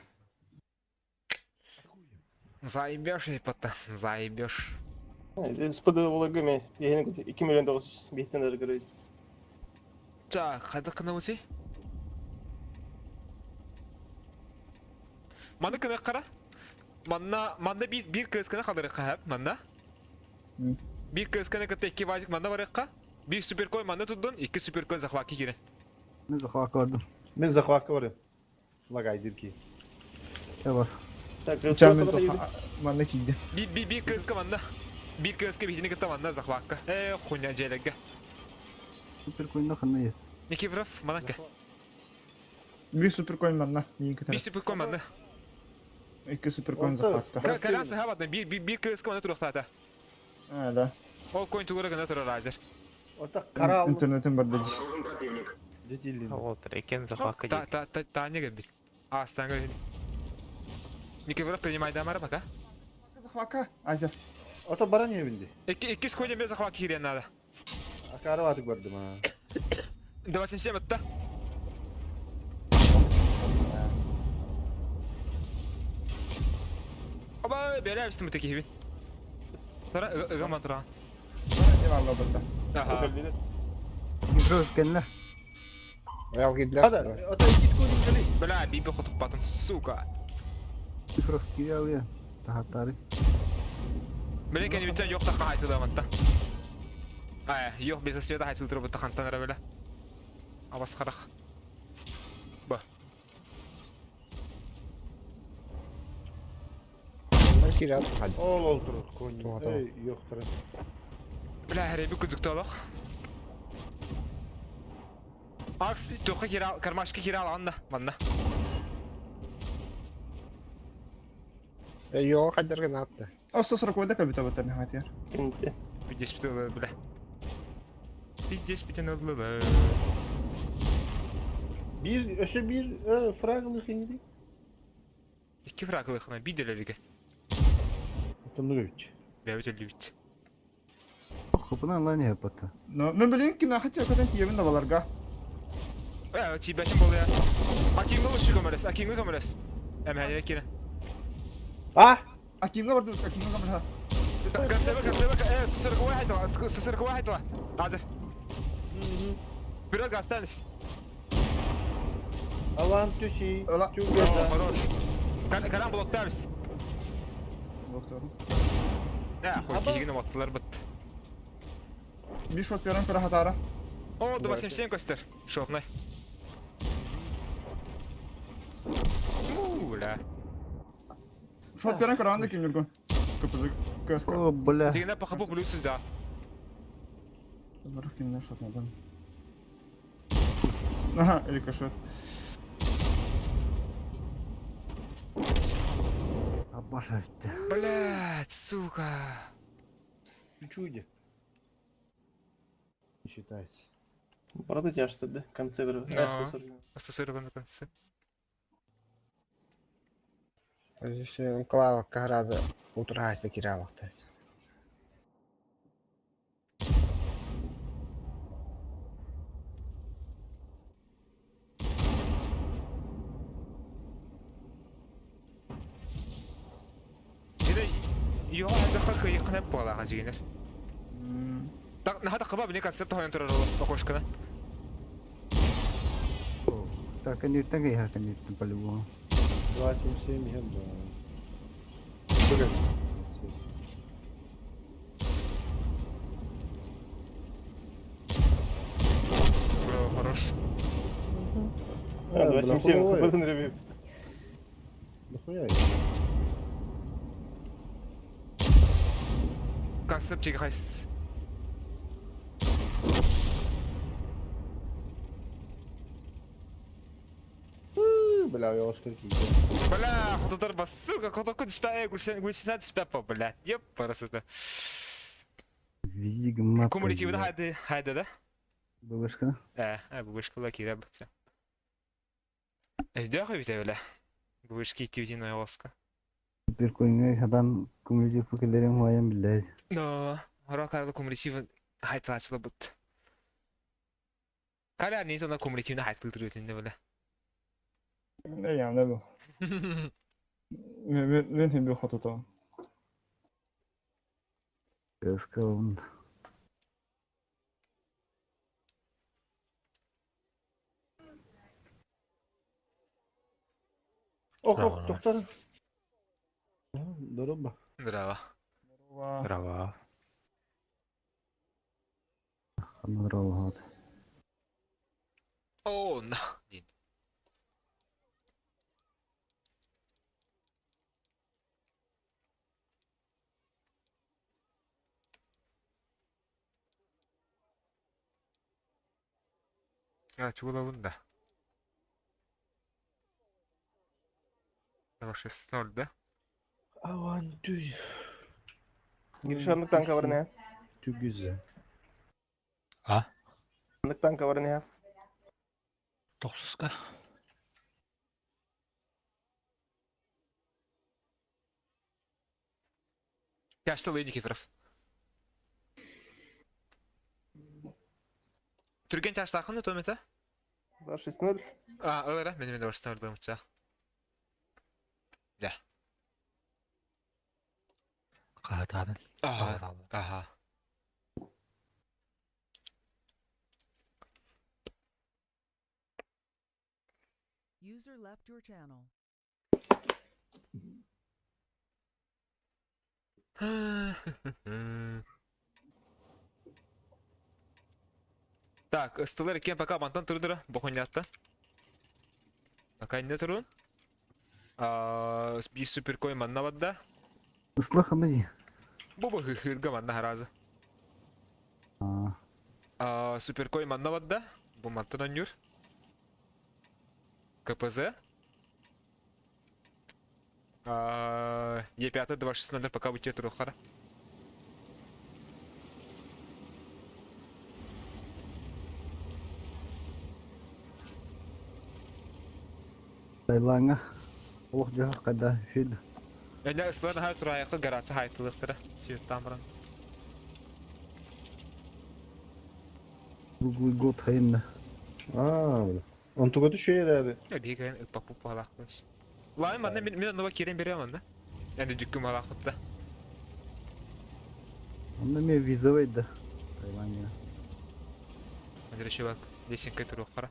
Заебешь, епата, заебешь. СПД буоларга 2 миллион 900 биһиттэн эрэ Так, хайдах гынабытый? Маны кынык қара. Манна, манна биир, биир кысканы халырыкка хэп, манна. Биир кысканы кытта икки вазик манна барыкка. Биир суперкой манна турдун, икки суперкой захватка киирэн. Мин захватка бардым. Мин захватка барым. Лагайдыр ки. Бар. Так, Манна киирдим. Би би биир кыска манна. Биир кыска биһини кытта манна захватка. Э, хуйня дьиэлэргэ. Суперкоинна ханна есть. Никифоров, манакка. Биир суперкоин манна. Биир суперкой манна. Икки суперкоин захватка. Кара саха биир биир кыска манна туруохтаата. А, да. Ол коин тугура гына турар азер. Ота кара Интернетин бар деді. Ол экен захватка Та та та Таня кэлбит. Астан Никифоров принимай дамара пока. Захватка. Азер. Ото баран ебинди. Икки иккис коин без захват киирен надо. Акара ватык бардым а. 277 атта. Оба, бэлээ бит киһибин. Тара ыгаман туран. Аха. Никифоров кэннэ. Ада, ото иккис коин кали. Бля, биби хотуппатым, сука. Никифоров киирэ Тахаттары. Били кэнибиттэн yok тахха хайтыламатта. Ай, yok без света хайтылтыры бутта хантан ара бля. Абас харах. Ба. Ол ол турur коин. Эй, yok турur. Бля, хәрәби күдүктө олох. Акс, тоқы кира, кармашка кира алғанда, манна. Йоо хайдаргын атты. 140 кабита баттар хатер. Кинте. Пиздец бит бля. Пиздец бит бля. Биир, өссө биир фраглых инди. Икки фраглыхына биделерге. Отонну үч. Бәбит өлдү бит. Хопына ла не пата. Но мен билин ким хатер көтен тиебин да баларга. Э, тибәтин бол я. Акимга лучше көмөлөс, акимга көмөлөс. Әмәле кире. А! Акимга барды, акимга барды. Консерва, консерва, э, 141 тала, 141 тала. Азыр. Вперед, остались. Алан түси. Ала. О, хорош. Каран блоктабыз. Э, хуй, кигин баттылар бит. Бир шот берен көрө хатара. О, 277 көстөр. Шотный. У, бля. Шот берен көрө анда ким жүргөн. КПЗ КСК. О, бля. Дегенде ПХП плюс за. Бар кимден шот надо. Ага, рикошет. Баша бүттэ. Блять, сука. Чуть-чуть. Не считается. Барыта тяжсты, конце бір. Да. СССР на конце. Клава Каграза утырайся киралыкты. Жиде юға хазаха кыйыкына буолаҕа жигинер. Наха таққаба бини концепт хойон турар окошкана. Так, коннектен кайха коннектен по-любому. 2,77 ген, да. Блин. Бро, хорош. А, 277 хбтын ребеп. Нахуя? Концепт жиги хайс. Бля, я вас какие. Бля, хототор бас, сука, хотоку түспә, гүлсен, гүлсен түспә, бля. Еп, парасыта. Вези гымма. Кумулятивда хайды, хайды да? ББшка. Э, бубышкала кире бітті. Өйдө бите бля. Бубышки тивдин ойоска. Бир көңгө хадан кумулятив пакелерин хуаян билдәз. Но, хора карлы кумулятив хайтылачылы бут. Каля не тона кумулятивны хайтылдыр өтүндө бля. Не, я не Мен хем бир хотото. ТСК он. Ох, ох, тоқтар. Дорога. Браво. Браво. Ханыр О, на. А, чугулабын да. 6-0, да? Авантюр. Гришанлык танка бар не? Түгүзі. А? Андык танка бар не? Тохсуска. Тяжелый Никифоров. Түрген тяжтақын өтөмете? 2-6-0. А, ылара, мен мен баштардым ча. Да. Каатаадын. Ага. Ага. User left your channel. Так, ыстылар екен пока бантан тұрдыра, бұхынятта. Пока не тұрын. Би суперкой манна бадда. Ыслах ханды. Бу хырга манна харазы. Суперкой манна бадда. Бу мантан онюр. КПЗ. Е5 260 пока бутет рухара. Тайлаңа. Ох жаха када шүд. Эне ыстылар хай турайыкы гарачы хайтылыктыра. Сүйөттан баран. Круглый год хайында. А, бля. Он туга түшер abi. Я бигэн ыппапу палакпаш. Лайм манна мен мен нова кирен берем анда. Энди дүккүм алакытта. Онда мен визовый да. Тайлаңа. Андре бак. Лесенка турухара.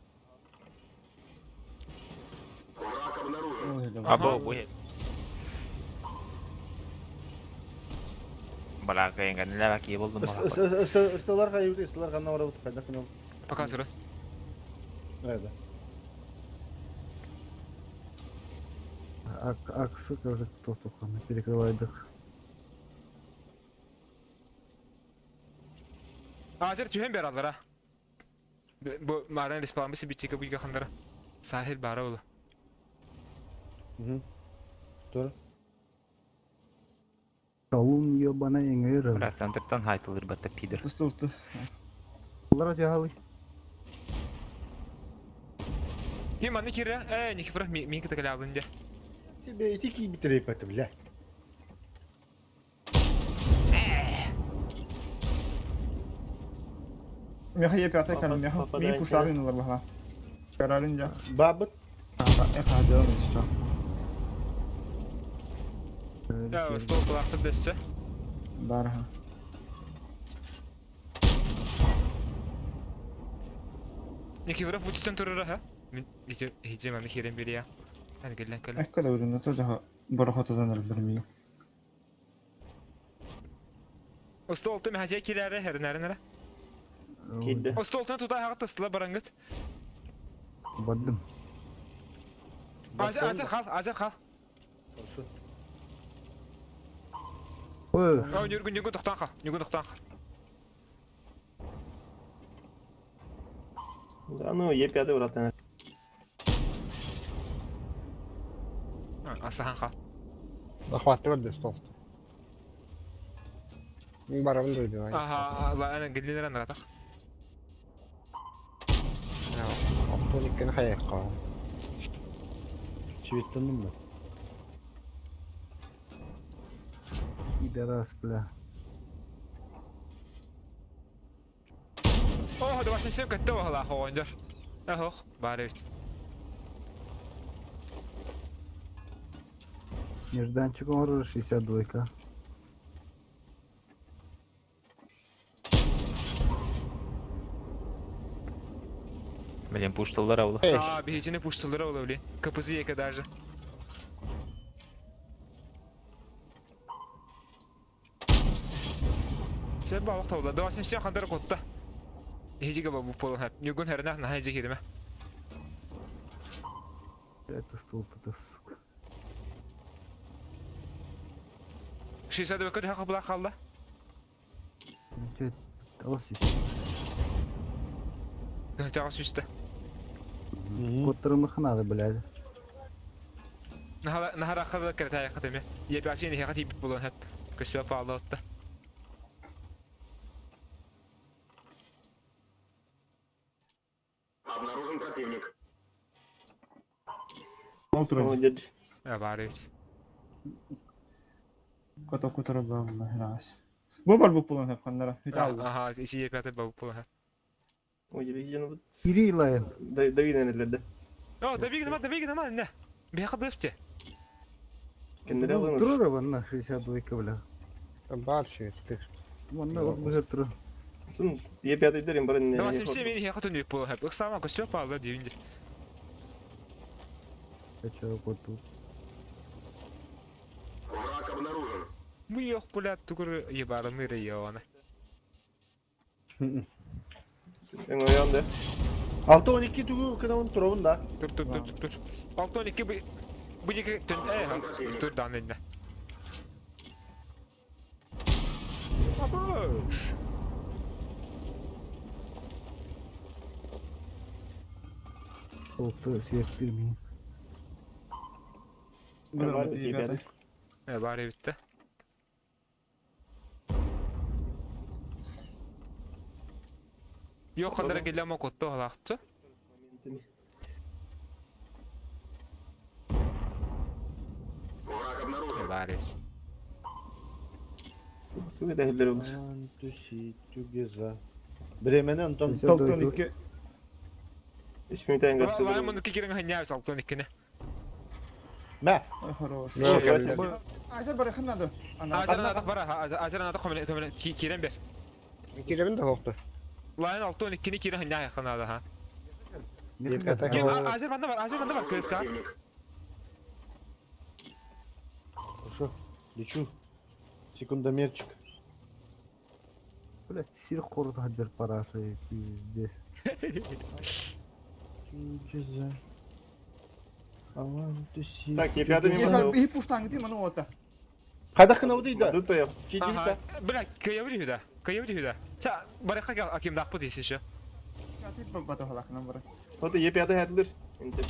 Або буе. Бала кайынган лава ки болдум бала. Ыстылар кайбы, ыстылар канна барабыт кайда кына. Пока сыры. Айда. Ак аксы тоже тотуханы перекрывайдык. Азер түһен бер аллара. Бу маран респаун битиге буйга хандара. Сахил бара олу. Тур. Шалун ебаная эҥэр. Бля, центртан хайтылыр батта пидор. Тустулту. Улара дьаһалый. Ким аны киирэ? Ээ, Никифоров мин кытта кэлэбин дьэ. Себе ити киирбит репети, бля. Меха е пятый кал меха. Ми Попадание. пушарын алар баха. Карарын жа. Бабыт. Эхо делаем еще. Я стол кулактыр дөссө. Барха. Никифоров бутутан турара ха. Мин ити хижем аны хирен берия. Аны келлен кэлэн. Эхко да үрүнэ тоже барахотадан арылар ми. Остолту мехача кирәре хернәренәрә. Киирдэ. Остолтун тута хагат тыстыла барангыт. Бардым. Азер азер хал, азер хал. Ой, Ау нүргүн нүгүн тоқтан хал, нүгүн тоқтан хал. Да ну, Е5 братан. Асахан хал. Захватты көрдө стол. Барабын да убивай. Аха, ла ана геллинер анратах. Алтын иккени хайыкка. Чиветтенdim mi? пидорас, бля. О, да басым сем көттө бахала хоғонжор. Ахох, бары бит. Нежданчик оружие 62-ка. Блин, пушталар аула. А, бихичини пуштылары ола блин. КПЗ еке даже. Сен балық таула. Да басым сем қандар котта. Хижиге бабу полон хап. Нүгүн хәрнә на хижи киреме. Это стол-то, сука. 62 көт хакы була қалды. Че, алыс еще. Чаға сүсті. Коттырымых надо, блядь. Нахар аққы кірті аяққа теме. Епясы не хақы тип болон хап. Көсіп палды отты. Ол турар. Молодец. Ә, бары бит. Кото кутара баалла храс. Бу бар бу пулан хапканнара. Аха, иши епяты бабу болон хап. Ой, я ну вот. Кирилл, Давид, наверное, да. О, добиг нема, добиг нема, не. Бияқы дыфте. Кеннере алыныр. Турара ванна 62-ка, бля. Бар чиветтер. Ванна вот быгыр турар. Тун Е5 дерим барын. Да басым сем мені хақы түнек болон хап. Ықсама көсіп палды дейінді. Качал коту. Мы yok бля тугур ебарыны района. Мен оянды. 6-12 тугу кынавын туравын да. Тур тур тур тур тур. 6-12 bu bu iki tün э тур дан инде. Абыш. Стол-то сверхтырмин. Бар Е5. Э бары битте. Yok kadar geleme kottu halakçı. Э бары бит. Тугу дәһиллер olur. Тугеза. Бремени онтон Толтон 2. 3 минут гасты. Лай муну кикирин ханьябс 6-12-ни. Мә. Хорош. Азер бар ханнады. Азер надо бара, азер надо комеле комеле кирен бер. Киребин да хоқты. Лайн 6-12-ни кирен ханья ханада ха. Е5 Азер банда бар, азер банда бар КСК. Хорошо. Лечу. Секундомерчик. Блядь, сир корот хаджар параша, пиздец. Тугеза. Так, Е5 мен И пуштан гити ману ота. Кайда кынауды да? Ду тоял. Ага, бля, кыяври хүдә, кыяври хүдә. Са, баракка гал, аким дакпы дейсің ше. Ати бата халакнан бар. Вот Е5 хәтлер. Инте.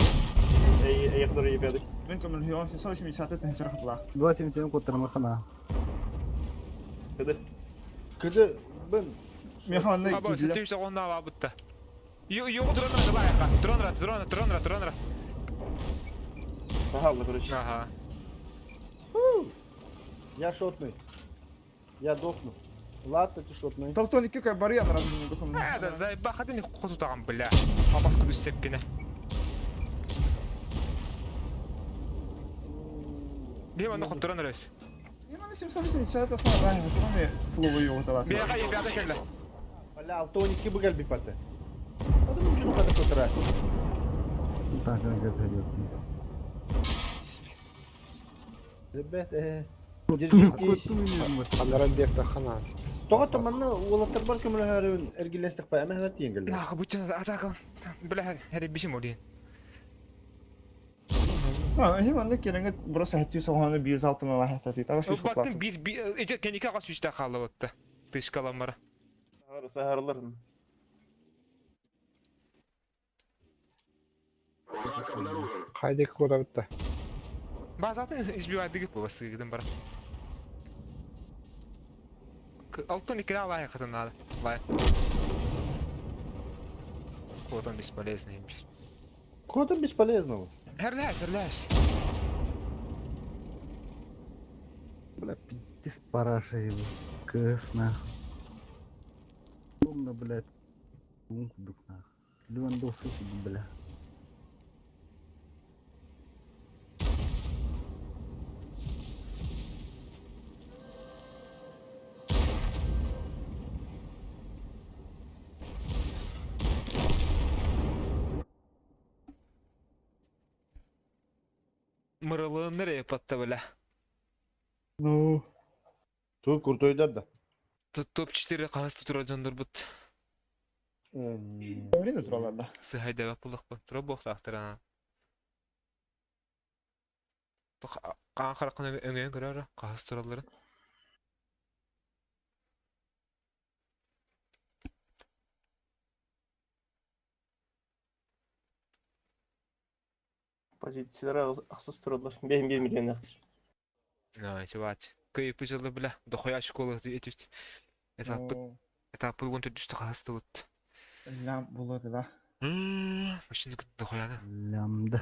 Эй, эй, кадar Е5. Мен көмөл хион 180 тәһ чарх була. 277 коттырымых на. Кыды. Кыды бын. Меха онно Аба, киирдилэр. сетте үс оҕонна абабытта. Йоҕу дрон рада лайка. Дрон рад, дрон, дрон рад, дрон рад. Сахалла, короче. Ага. Я шотный. Я дохну. Ладно, ты шотный. Толтон икки кай барыян разын духым. Э, да, заебал, хатын хотутаган, бля. Апас күдүс сепкине. Бем аны хотторон өрөс. Мен 780 асана ранее, кроме фловы его талат. Бега я бега келді. Бля, алтоник кибы гальби паты. Адам үчүн када котырар. Так, как зайдет. Ребят, держитесь. Ханаран диэхтэ ханаан. Тоҕо манна уолаттар бар көмөлөһөрүн эргиллэстэх па эмэ тиен келди. Нахуй, будь атака. Бля, бишим олин. А, хим анда кереңе просто хәтти соғаны бир залпын ала хәтти. Тагы шул Баттын бир бир эже кеника га сүйстә калды бутты. Тышкаламара. Сахарлар. Хайдек куотабытта. Базатын избивать дигип бу сыгдым бара. Алтын икре алай хатын надо. Лай. Вот он бесполезный. Кого там бесполезного? Херләс, херләс. Бля, пиздец параша его. КС нахуй. Умно, блядь. Умку нахуй. Левандовский, бля. Мырылын nereye patта бля? Ну, Ту куртойдар да. Топ 4 кагаз тура жондор бут. время туралар да. Сыхай дәвә булык бу. Тура бу тахтырана. Кан харакны өңөн көрөр, кагаз туралары. Позициялар ахсыз туралар. 5 миллион яқтыр. На, чувак. Көй пүжелі бля, дохуя школа етүт. Этапы, этапы он түстү кагаз тут. Лям болады да. Машина дохуяны. Лямда.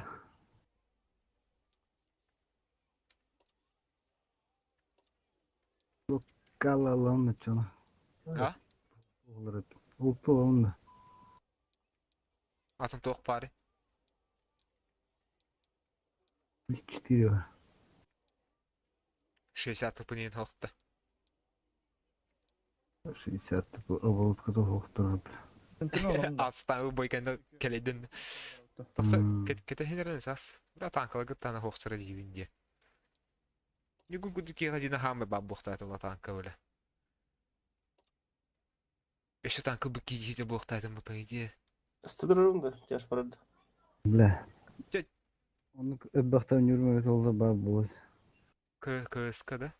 Кала лавна чона. А? Улту лавна. Атын тоқ пари. 4. 60 тыпынен халықта. 60 типа оборотка того бля. Астан бойканда келеден. Тақса кете хенерен сас. Бра танкала гыттана хоқсара дейбин де. Нүгүн күдү кеға дина хамы баб бұқтайды ола танка бля. Еще танка бұ кейде бұқтайды мы по идее. Стыдырырым да, жаш барады. Бля. Чё? Оны өббахтан жүрмөйт олда бар болот. КСК да?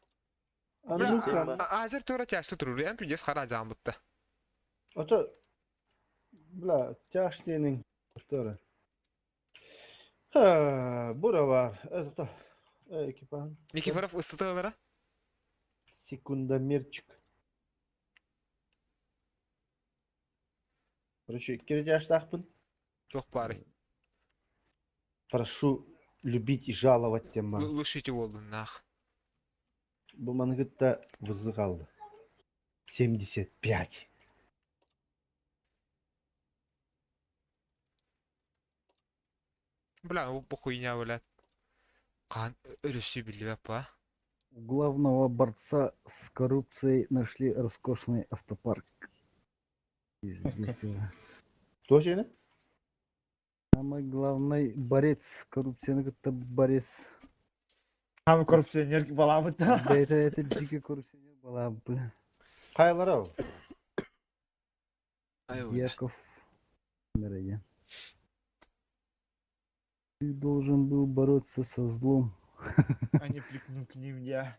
Бля, Азер тура тяжты турur. Эм пиндес хара жамбытты. Ото бля, тяжтенин тура. Ха, бура бар. Это экипаж. Никифоров ыстытылара? Секундомерчик. Короче, кирдяштахпын. Тоқ бары. Прошу любить и жаловать тема. Лушите болду нах. Бу мангытта вызыгалды. 75. Бля, бу хуйня, бля. Кан өрөсү билбеп па. У главного борца с коррупцией нашли роскошный автопарк. Пиздец. Точно? Самый главный борец с коррупцией, это борец. Там коррупционер была бы Да это дикий коррупционер была, бля. Кайлар Яков. Номер один. Ты должен был бороться со злом, А не прикну к ним я.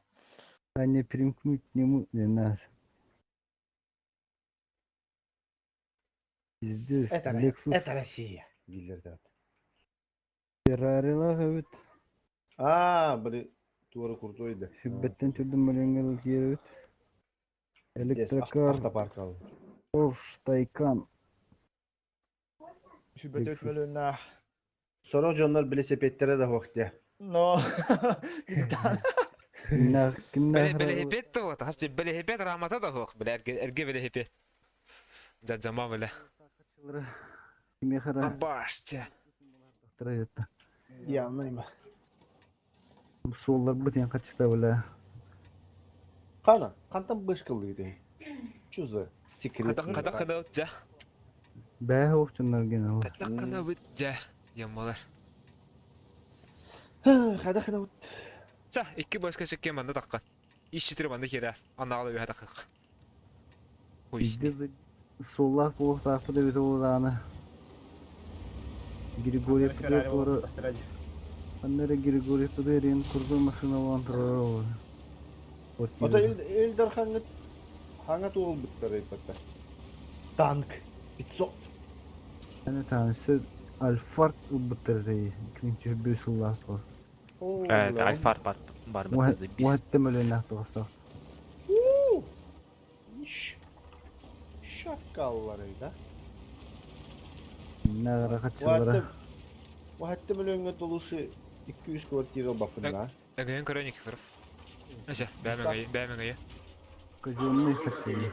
а не примкнуть к нему не нас. Пиздец, Это, Lexus это Россия. Дилер Ferrari ла evet. А, блин, тура крутой да. Hübbetten türdüm миллионга киеребит. Электрокар Автопарк алын. Porsche Taycan. Сүбэтөт мөлөннах. Сорох дьоннор билисипиэттэрэ да суох дии. Но. Кимнээх кимнээх Бэлэһипиэт да вот, хапчы бэлэһипиэт рамата да суох, бля, эргэ бэлэһипиэт. Дьадьама, бля. Кимиэхэ эрэ Абаште. тахтара Явно има. Суолларбыт эн хаччыта бля. Хана, хантан бышкалыгыты? Чё за секрет? Хатак хатак кына дьэ. Бээ охчуннар гена ол. Хатак кына бит дьэ. Диэн буолар. Хада хана вот. Ча, икки башка чекке манна такка. Ис четыре манна хера. Аннаҕала үһэ такык. Биирдэ суоллаах буолуохтаахпыт эбитэ буоллаҕына Григорьев туора ханна эрэ Григорьев эрин курдук массыына буолан турара буолуо. Ото Ил Дархаҥҥыт хаҥа туолбуттар ыйбатта. Танк 500. Аны таанысы Альфард ылбыттар этэ 2005 сыллаах суол. Альфард бар бар бит. Уһаттым өлөннөх тоҕустаах. Шакаллары да. Нагара хаччылара. Уһаттым өлөҥҥө толушы 200 квартира баппын Эгейин көрө Никифоров. Эсэ, бээмэҥэйи, бээмэҥэйи. Казенный хаччылы.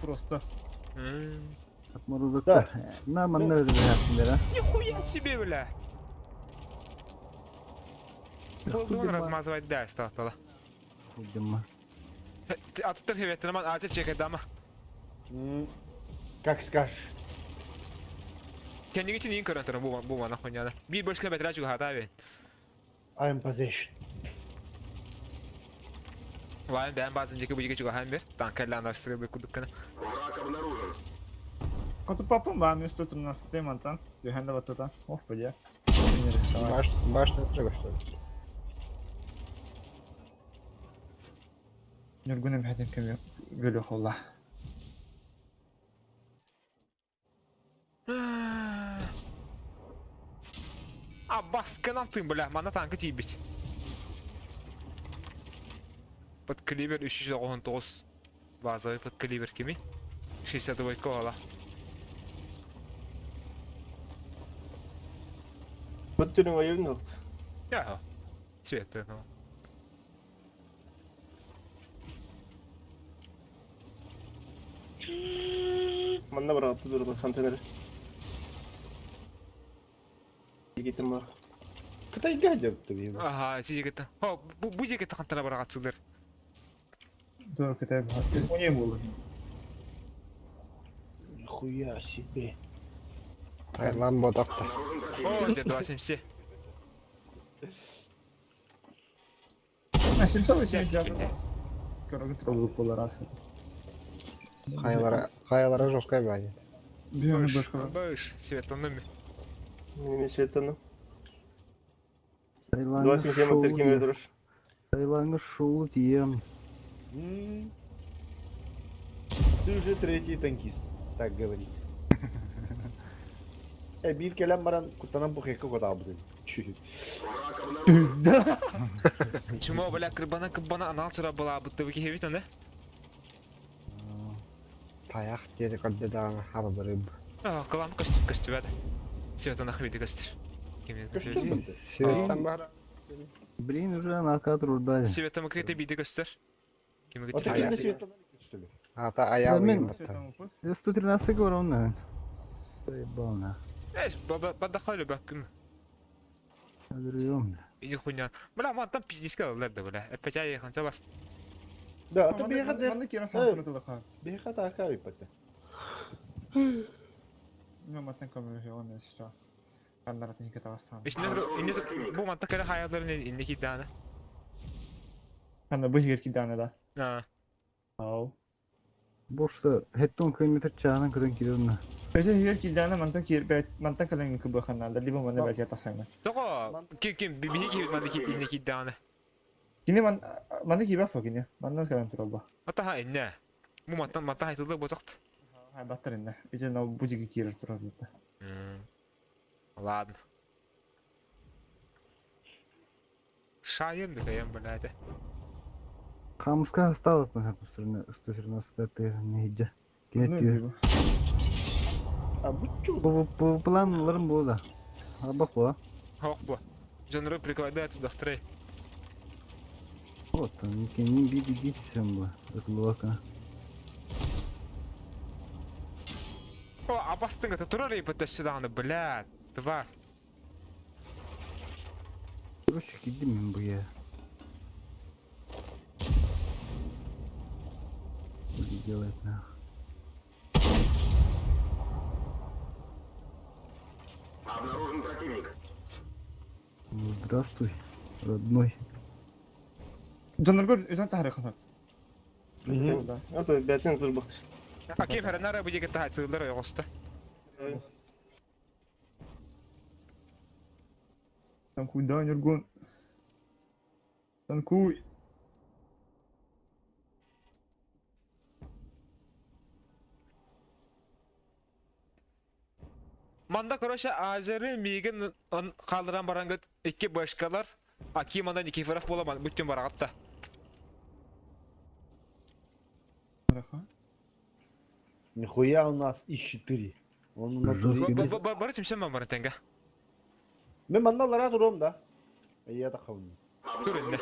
Просто. Отморозоктар. На манна өтө Нихуя себе, бля! Колдун размазывать да, стало. Худдема. Атыттар хебеттен азия чекедама. Как скажешь. Кэнниги чинь көрөн туран бу бу мана хуйняда. Биир башка бэтэрэ чугаһата бен. I'm possession. Вайн бээн базын диэки бу диэки чугаһаан бер. Танкерлаан арсыры кудуккана. Коту папа бан 113 мантан. Түһэн да баттата. Ох, бля. Башня тоже что Нюргунем хэтин көмө бөлө холла. А баскынан тын бля, мана танкы тиийбит. Под калибр 399 базовый под калибр кими? 62 кола. Бут түрүн ойын оқты. Я. Цвет ну. Манна бар атты дұрды контейнер. Егетім бар. Кытайга деп дейм. Ага, сидегет. О, бу бу дегет хантана барга атсылар. Dur кытай бу. Телефоне болду. Нихуя себе. Таиланд бодақта. О, где 277. А 780. Көрөгө туралы болар аз. Қайлара, қайлара жоркай бәйі. Бүйөмү башка. Быш, светлаными. Мен светланым. Тайланга 27 метр кемере durur. Тайланга шоу тием. Ты уже третий танкист, так говорит. Э, бир келем баран куттанан бу хекке котабы деди. Чумо, бля, кырбана кырбана анал чыра была, будто бы кихевит, аны? Таяқ деді көрді дағы харбырып. А, кылам көстү, көстү бәді. Светлана хвиди көстүр. Кемер Светтан бар. Блин, уже на кадру дали. Светлана кыты биди көстүр. Кемер Вот Аяқ. это Светлана что ли? Ата аяғы Мен- баттан. Я 113 говорю, наверное. Заебал нах. Эш, баба, бадахали бакым. Говорю, И хуйня. Бля, ман там пиздец алар да, бля. Опять я ханталар. Да, а то беха Манна кирен сан туры ха. беха та акай патта. Мен маттан көмө оны что. Каннара тинке тавастан. Ишне инне бу манта кere хаяларын инне кидана. Канна бу жер кидана да. А. Ау. Бошта хеттон километр чағынан көтөн кирерна. Өсө жер кидана мантан кир бет мантан кален күбө ханнада либо манна бәҗә тасайна. Того, ким ким биби ки манна ки инне кидана. Кини ман манна кибә фокини. Манна кален туралба. Ата ха инне. Бу мантан манта хайтылды бу такт. Хай баттар инне. Иче на бу жиги кирер туралба. Ладно. Шайым дыхаем, блядь. Хамыска осталось на 117 тыһыынча иһирдьэ. Кини Ну, түө. бу. А буччу. Бу бу планларым бу да. Абак бу. Хох бу. Дьоннору прикладай отсюда второй. Вот, кини би би сем бу. Ыклыбака. О, абастың это турар ебать сюда, бля, тварь. Короче, кидим мен бу я. Хули делать нах. Ну, здравствуй, родной. Дьоннорго үзен таһарыахха сөп. Ото бәтин турбахтыр. А кем хәрәнәр бу егет тахатылар ойгоста. Танкуй, да, Нюргун. Танкуй. Манда короче Азери мигин он қалдыран барангыт икки башкалар Акимандан Никифоров боламан бүттен барагатта. Хорошо. Нихуя у нас ИС-4. Он у нас Жесткий, тут- да? Бары чимсен мен барын тенге. Мен манна лара туром да. Я так хавны. Тур инде.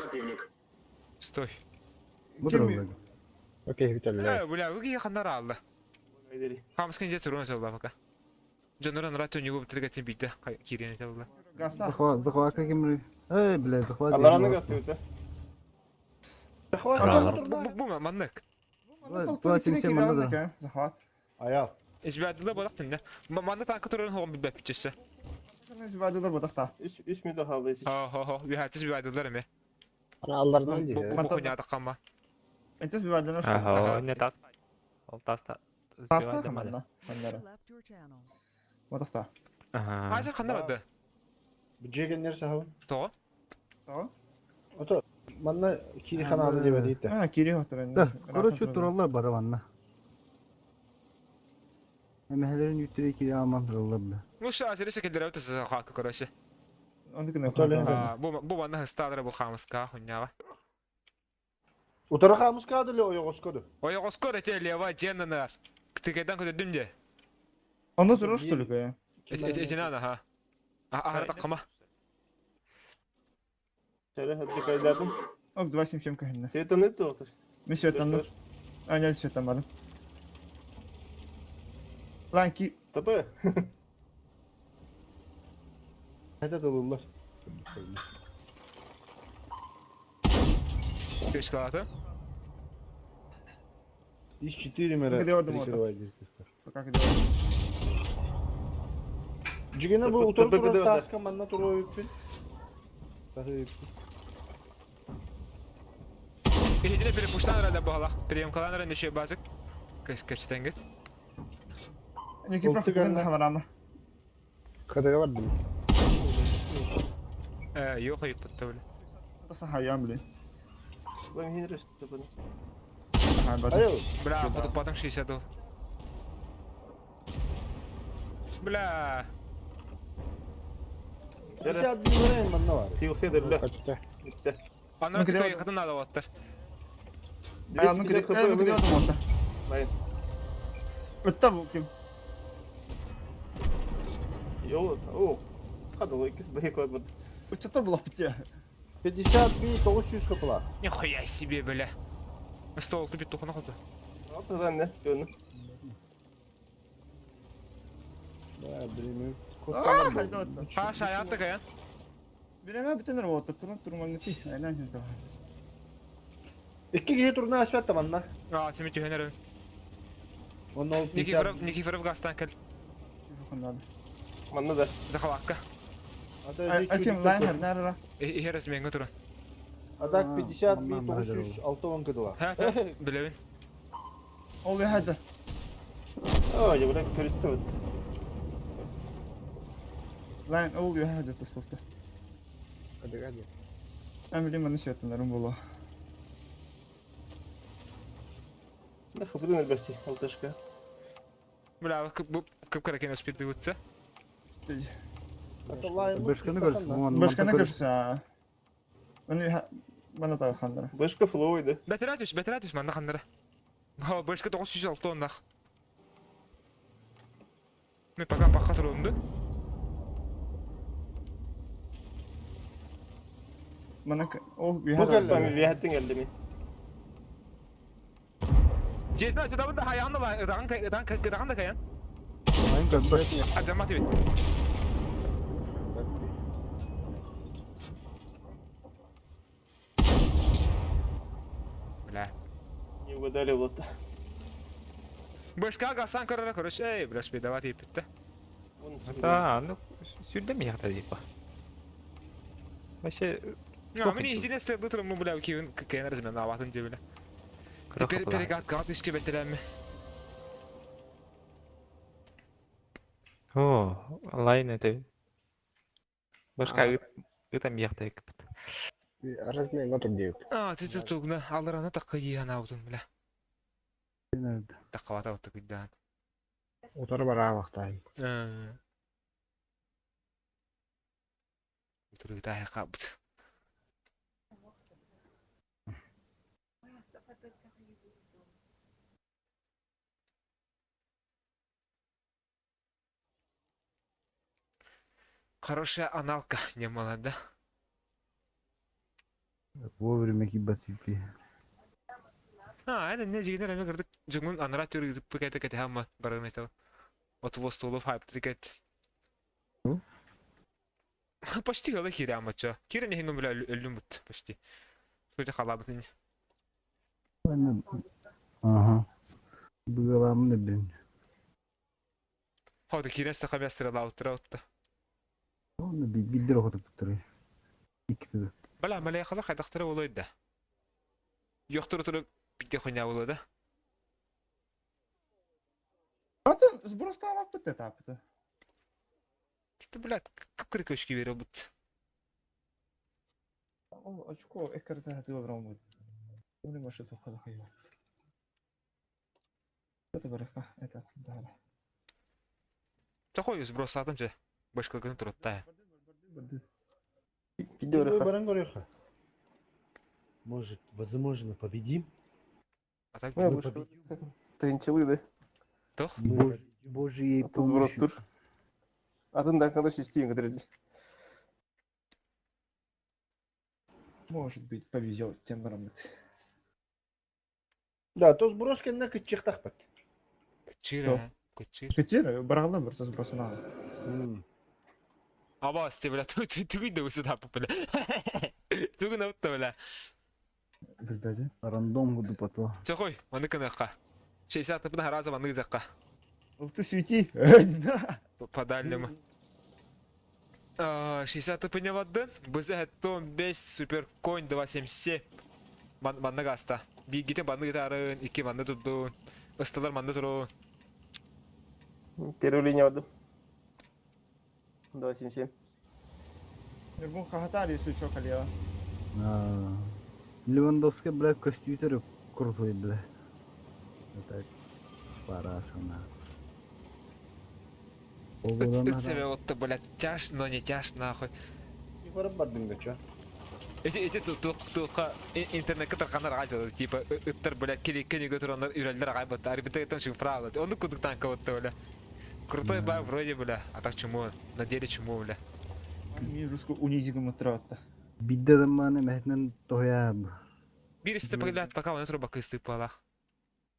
Стой. Бу Ким- дорога. Окей, битәлләр. Э, бля, вы ханнар алды. Хамскин же турун солла пока. Жоноран рато него битиргетин битте кирен табыла. Гаста. Захват, захват каким Эй, бля, захват. Алараны гасты Бу бу маннык. Тула симсем манна да. Захват. Аял. Избядылы бодак тинде. Манны танкы турун хогом билбеп бичесе. Избадылар бодакта. 3 3 минут қалды. Хо хо хо, үйәтсіз бибадылар эме. Ана аллардан Бу ди. бу хуйня кама. Энтес бибадылар. Ага, не тас. Ол таста. Таста Сбивать хаманна. User Ханнара. left your channel. Бодакта. Ага. Азер кандай барды? Бу жеген нерсе хавын. Того. То. Ото манна кири ханады деп дейт. А, кири хостор. Да, короче, тураллар бар манна. Эмехелерин үттүрө кире алман тураллар бля. Ну что, Азер секелдер өтө хакы короче. Онды күнө. Толи. Бу бу манны хастадыр бу хамска хуйняга. Утара хамыска дылы ойгоскоду. Ойгоскор эте лева женнар. Тикеден көдөдүм де. Онды турur что ли? Этинана ха. Ахара таккама. Шәрә хәтта кайдадым. Ок 277 кахинна. Светаны тоқтыр. Мен светанды. А, не светанмадым. Лан ки ТП. Это дылылар. Көшкалаты. ИС-4 мере. Где орден орда? пока где. Жигене бу ТП утара где турар орда? таска манна туру өппүн. Сахы өппүн. Эһидине бир пуштан рада баалах. Приемкалан рада неше базык. Көчтен гит. Не ки проф Олту күн хамарама. Кадыга бардым. Э, yok ayıp бля. Таса хаям блин. Лам хинреш ТП. Ага, бат. Аял. Бля, хотуп батың 60 ол. Бля. Шәрә 51 верен манна бар. Стил Федер бля. Катта. Битте. Ана Ну, где тикай он? хатын ала ваттар. А, ну где 250 хп. где он Лайн. Өттә бу ким? Йол. О. Хадыл икис бейклар бар. Өттә булып битте. 51 900 хпла. Нихуя себе, бля. Стол тупит тухана ходу. Алтыдан не? Көнү. Да, блин. А, хайда өттә. Ха, шаятты каян. Биреме бүтән работа турун турман ти. Айнан хинта. Икки киһи турна ашпатта манна. А, семи түйенер. Онно Никифоров, Никифоров гастан кел. Ханнада. Манна да. Захалакка. А ким лайн хернара? Ихерес менге турун. Атак А, 51 манна 906 кыдыла. Ха, билебин. Ол яхада. О, я бля көрүстү бит. Лайн ол яхада тасылты. Кадыга ди. Мен билем маны светанарым боло. Не хпдын әлбәсти алтышка. Бля, бу кып каракен успеть дыбытса. Башканы көрсө, Башканы көрсө. Оны Мана тағысқандара. Бышка флоуйды. Бэтэрээ түс, бэтэрээ түс манна ханнара. Ха, бышка 906 оннах. Мен пока баққа тұрымды. Мана ол Бу кэллэ. Мен виһаттын келди ми. Жетин ачадабын да хаяғын да ыдаған да каян. Айн көрбөт. Ажамат бит. Бля. Не угадали вот. Бышка гасан көрөрө көрөш. Эй, бляш бедават епитті. Да, ну сүрдэ миэхэ типа. Вообще А, мені изіне стерді тұрым бля күйін кенер мен аватын деп бля. Теперь перегат гат ишке бетерәме. О, лайн это. Башка ыт миэхэ кыпыт. Арас мен готов дейік. А, ты ты тугна аларана такы йыган аудым бля. Таккабата отты күддан. Утары бар ағлақтайын. Утургута хайкабыт. Хорошая аналка не молода. Вовремя кибас юпи. А, это не жигинер эме кырдык. Жуңун анара түрү пыкете кете хамма барым это. От востолов хайп трикет. Ну? Почти гала кире амача. Кире не хинум бля өлүм бут почти. Судя халабытын. Ага. Быгаламны бин. Хода кире саха бястыра лаутыра отта. Оны биддер окутуп тур. Иккиси. Бала малай хала хайдактара болойда. Yoктур туруп битте хуйня болода. Атын сбростава бит этапты. Типа, блядь, кып көшки бере бут. Ол очко экерте хаты олрам бут. Уни машы тоқады хайва. Это барака, это да. Такой сброс атым же. Башка күн турутта. Видео Баран көрөйхө. Может, возможно, победим? А так Ой, бышка. Тынчылы да. тох. Божьей Атын сброс помощью. тур. Атын да кандаш истейін кідірді. Может быть, повезет тем барамыт. Да, то сброс кенна кытчыктакпат. Чир, кычыр. Кетер, баралар бір сбросына. Аба, сте, бля, түгін де өсі тапып, бля. Түгін өтті, бля. Билбеди. Рандом буду потом. Чохой, маны кыныққа. 60 тыпын хараза маны жаққа. Ух ты, свети. По дальнему. 60 тыпын вадды. Бізі хәттон 5 супер конь 277. Манны гаста. Бигите манны гитарын, 2 манны турду. Ыстылар манны туру. Первую линию отдам. 277. Нургун хахатали сучок алия. Левандовский, бля, костюмер крутой, бля. Это параша, на. Ыт себе отты, бля, тяж, но не тяж, нахуй. Барып бардың да чё? Эти эти тук тука интернетке тарканар агай типа ыттар бля кели кени көтөр үрелдер агай бат арбитр там шин фрау он кудук танка вот бля. Крутой баг вроде бля, а так чему? На деле чему бля? Мен руску унизигім отыратты. Бидде заманы мәхнен тояб. Бир исте блядь, пока он труба кысты пала.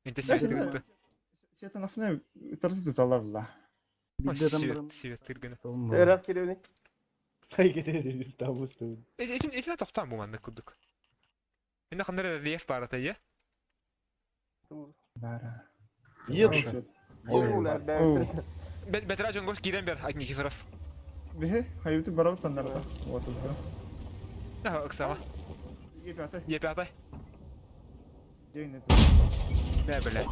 Интенсив Сета нафне тарсы залар бла. Бидде заманы Свет, свет тырганы. Эрак керевни. Хай кетер табыстым. Эти эти токтан бу манны кудук. Мен хандар рельеф бар ата я. Бара. Ет. Оğlar ben. Бетра жонгош кирен бер Никифоров. Бе, хайыты барап тандарда. Вот это. А, Оксама. Е пятый. Е пятый. День это. Не, бля.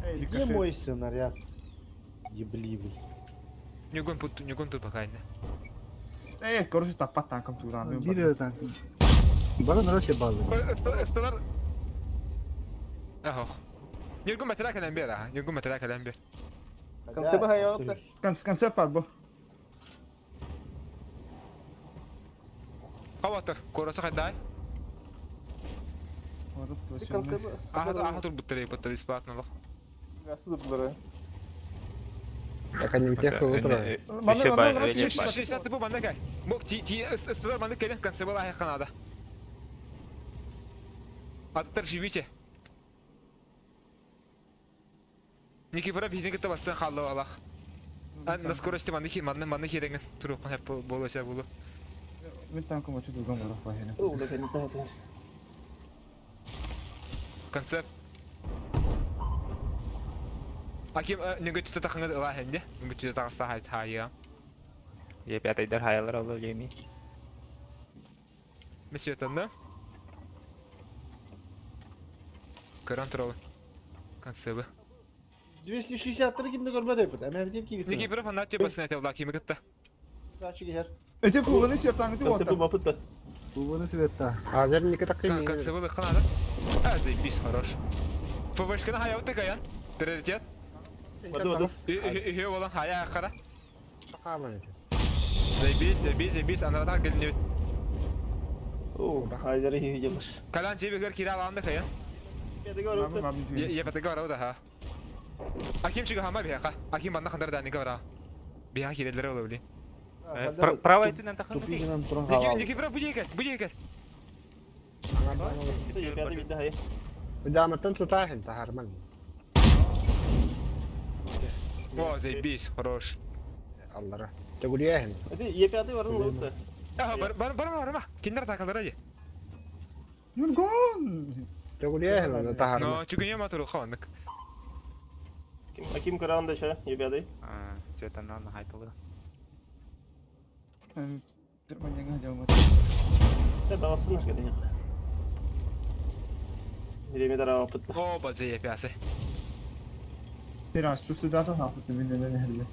Эй, Где мой снаряд? Ебливый. Нюгон пут, нюгон тут пока не. Эй, короче, тапа танком туда. Бир танк. Бара нароче базы. Сталар. Ах. Нюгон метра кален бер, а. Нюгон метра кален бер. Конце hayatı. Конц конце парбо. Хаватыр, корасы хайдай. Концепт. Аха турбуттар еппеттер бесплатно лох. Гасы дурдулар. Так они у тех утро. Еще ба 60 типа манна кел. Бу ти ти ыстылар манна келин концепт ахы канада. Аттар живите. Никифора биһини кытта бассан хаалла алах. На скорости манны манны манны хереңин турук хеп болося булу. Мен танкым очу другом барах бахена. О, да, не так. Концепт. Аким нүгө түтө тахыңы ыла хенде. Нүгө түтө тагыста хай хайя. Е пятый дар хаялар олу жеми. Месье танды. Көрөн туралы. Концепт. 263 кимди көрмөдө бит. Эме бит ки. Никифоров анна те басын айтып лакими кытта. Качы кер. Эти кубаны свет таңы Концепт вот. бапытта. Кубаны светта. Азер не такой. Концепт канада. А, заебись, хорош. ФВшканы хаябыты каян. Приоритет. Бады бады. Үхе болан хая қара. Заебись, заебись, заебись. Анарадан келин О, айдары хигелер. Калан жебегер кире аланды каян. Пятый говорю. Епатыга барабы да ха. Аким чыгы хама бияка. Аким банна хандар данига бара. Бияка кирелер ола били. Право этүнен тахын. Тупигинен туран халал. Никифоров бу жеке, бу жеке. Пятый бит хай. Даматтан тутахин тахарман. О, заебись, хорош. Аллара. Тегулияхин. Это Е5 варын лутта. Аха, бар бар бар бар. Киндер такалар ади. Юргон! Тегулияхин тахарман. Но чүгүнө матуру хавандык. Аким караанда ша Е5. Светанан хайтылы. Түрмәнеңе жаумат. Да давасын аркада. Время дара опытта. О, базы Е5. Biraz su suda hafıtı minne ne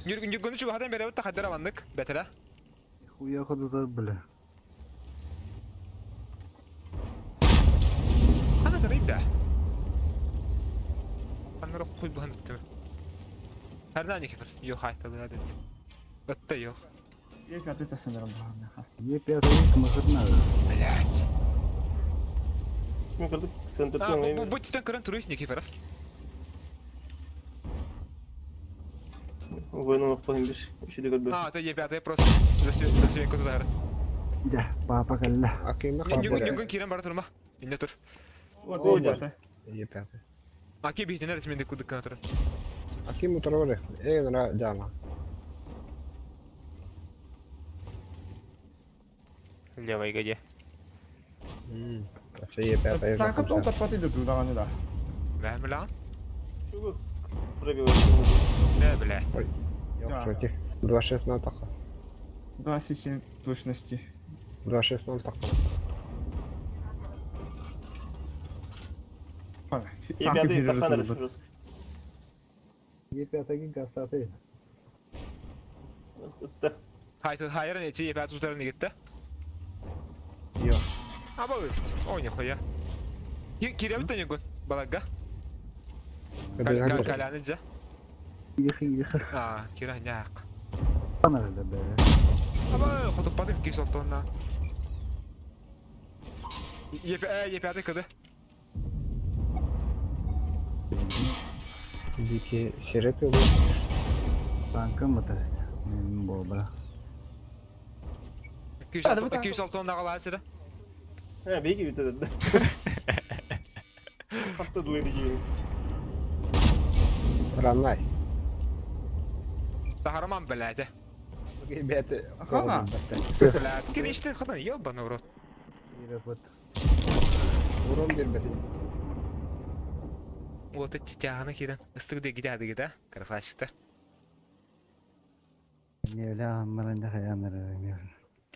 Нүргүнү чүгү хадан беребит тахаддар авандык. Бетера. Хуя ходутар бля. Хана тарайда. Аннары куй бу ханды. Харна Никифоров. Йо хайтылы ади. Батта йо. Е пятый тасынырым бахана. Е5 кымыгыт надо. Блять. Мен көрдүк центр А, бу бу түтен көрөн туруй Никифоров. Войну окпайын бир. Иши көрбө. А, это Е5 просто за свет туда гарат. Да, папа калла. Аким Нүгүн кирен бара турма. Инне тур. Вот е Е5. Аки бихтенер исменде кудык кына тур. Аким утро Эй, нра жама. Левой где? Е5 Танкы тол таппаты да тудаганы да. Бәмлан? Шугу. Пробивай. Бә, бля. Я в шоке. 2.6 тақа. 27 точности. 2.6 тақа. Е5 таханыр руск. Е5 гастаты. Хайты хайран эти Е5 тутарын гитте. Йо. Аба өст. О, нихуя. Киребит та Балага. Каляны дя. Ихи ихи. А, кира няк. Анар да бля. Аба, хотуппадым ки солтонна. Е5 Е5 кыды. Дики серет ол. Танкы мытар. Мен болба. 206 тонна каласыда. Э, беги бит это. Каттадылар жи. Раннай. Тахарман блядь. Ребята, Ага. Блядь, кириште хана ёбаный в рот. Ирапыт. Урон бербетин. Вот эти тяганы кирен. Ыстык де гидады да? Красавчиктар. Не бля, маранда хаянар.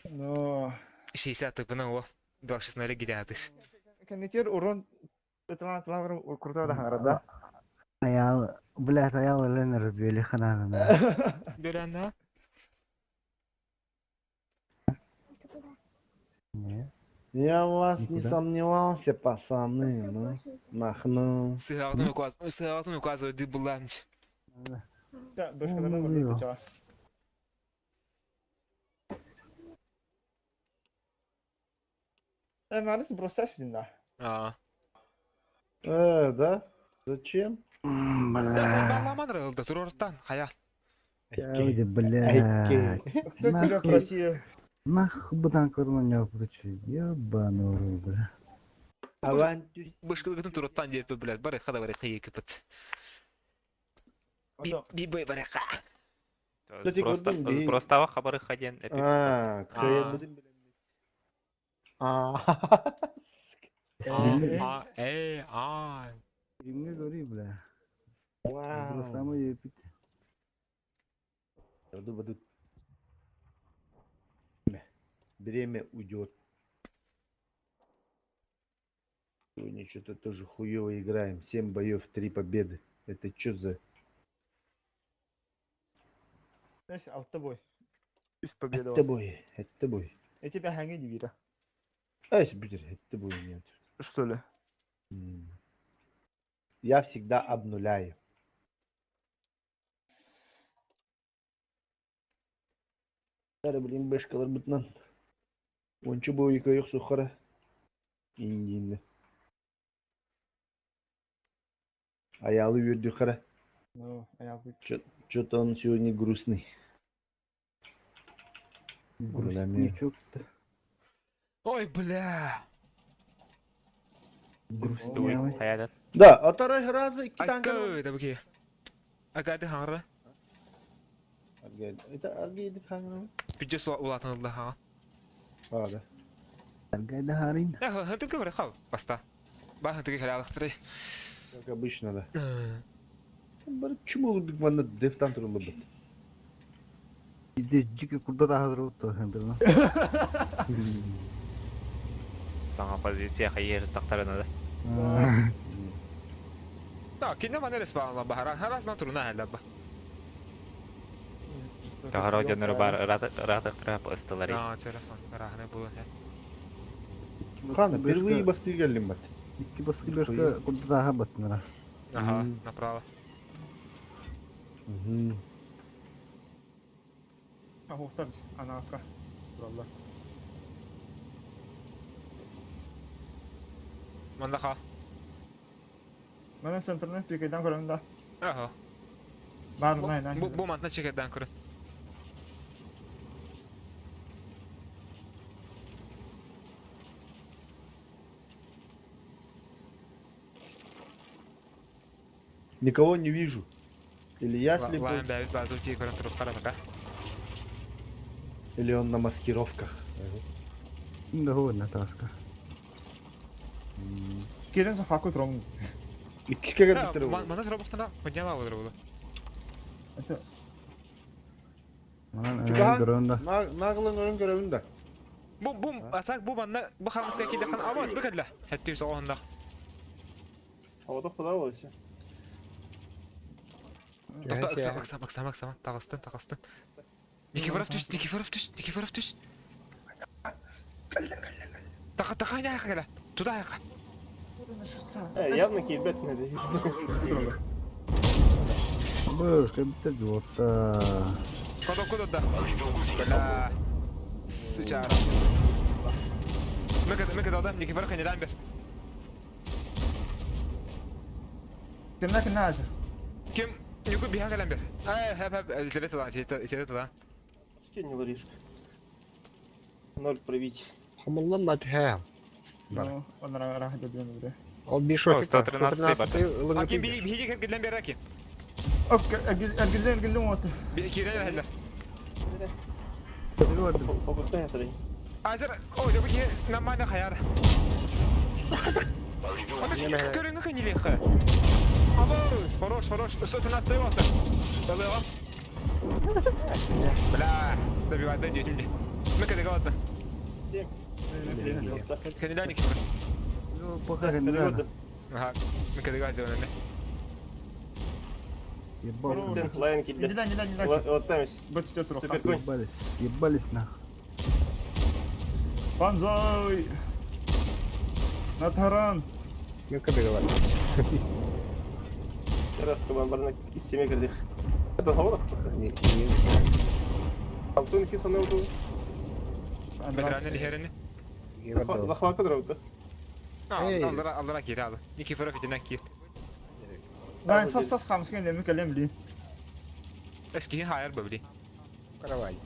Но 60 тыпына о. 2.16 гидады. Кеннетер урон тылан тылан курта да ханарада. Аял, блядь, аял ленер бели ханана. Берәнә. Не. Я в вас не Никуда. сомневался, пацаны, ну. Махну. Сыгатын указывает, сыгатын указывает дибуланч. Да, башкалардан бар чаға. Э, марис бросаешь да. Аа. Э, да? Зачем? Да sen балламан ырылды туруортан хая. Люди, блядь. Кто тебя в Россию? Нахуй бы там корона не включи. Ебаный, бля. Авантюс. Бышкылыгытын туруттан диэппи, блядь, бары хада бары кыйы кыпыт. Би бой бары ха. Кстати, көрдүм, би- Сбростава хабары хаден. А, А. кыйын А. А, э, а. Стримге говори, бля. Вау. Самый епить. Буду, Время уйдет. Сегодня что-то тоже хуево играем. 7 боев, 3 победы. Это что за... Знаешь, алты бой. Үс победа. Это бой, это бой. Я тебя ханги не вира. Ай, битер, это бой нет. Что ли? Я всегда обнуляю. Сары, блин, бэшкалар бытынан. Ончу бу екі сухара. Индинді. Аялы үрді қара. Ну, а я Что-то он сегодня грустный. Грустничок-то. Ой, бля. Грустнявый. Хаядат. Да, а второй раз и танка. Айка, да буки. Агады хаңра. Это аргейді хаңра. Пидес улатынылды ха. А, да. Аргайда харин. Э, хантыгы бары хал. Баста. Ба хантыгы хәле алыктыры. Как обычно, да. Бар чумул бигманна дефтан турулы бит. Здесь дико куда то хазрут то хендерна. Саңа позиция хайер тактарына да. Да, кине манерес багла бахара. Харазна туруна хәле ба. Тахара жонор бар ратыктыра ыстылары. А, телефон. Рахне булы. Хана, впервые басты келдим бат. Икки баскы бешка куда daha батнара. Ага, направо. Угу. Ахуқтар, анақа. Валла. Манда ха. Мен центрдан пикайдан көрөм да. Ага. Бар, най, най. Бу бу мантна чекерден көрün. Никого не вижу. Или я слепой, Лайм бәбит базы утии көрөн туруп кара пока. или он на маскировках. Да вот таска. Келен сафаку турам. Иккиге битер. Мана туруп подняла булыр булы. Это Чуган. Гронда. Наглын өн көрөбүн да. Бу бу асак бу манна бу хамыс ки дакан абас бекәдлә. Хәтти соғында. Havada куда вообще? Токта, ыксам, ыксам, ыксам, ыксам. Тагыстын, тагыстын. Никифоров төш, Никифоров төш, Никифоров төш. Така, така, не аяққа кәлә. Туда аяққа. Э, явно килбет не ди. Бöş, битте жуотта. Кодо, кодо да. Бля. Сычара. Мекед, мекед алда, Никифоров кәнедән бер. Кемнә кемнә ажы? Кем, Юку биха кәлән бер. Ай, хэп, хэп, ителе туда, ителе туда. Скинь ларишка. Ноль пробить. Хамыллан хәл. Бар. Ну, он рахат деден бре. Ол бишок. 113 А кем би бихи кәлән бер аки. Оп, эргилден эргилден вот. Би кирән хәлләр. Фокуста ятырый. Азер, ой, да бу намана хаяр. Көрүнгө кениле хэ. Абыз, хорош, хорош. 113 ватты. Далыга. Бля, добивать да детям. Мы когда ватты. 7. Кениле ник. Пока не Ага, мы когда газы Ебался. Лайн килбет. Нилә, нилә, нилә. Вот там Бит туруп. Супер конь. Ебались. Ебались нах. Банзай! На таран! Мөкө бегалар. Раз кабан барна из семи кирдих. Это havada. Алтын ки соны oldu. Бедраны лихерини. Захват кадыр oldu. Аллара аллара киир аалы. Никифоров итинэн киир. Вань, сос сос хамскын леми кэлем блин. Эс киһи хаайар ба били. Каравай.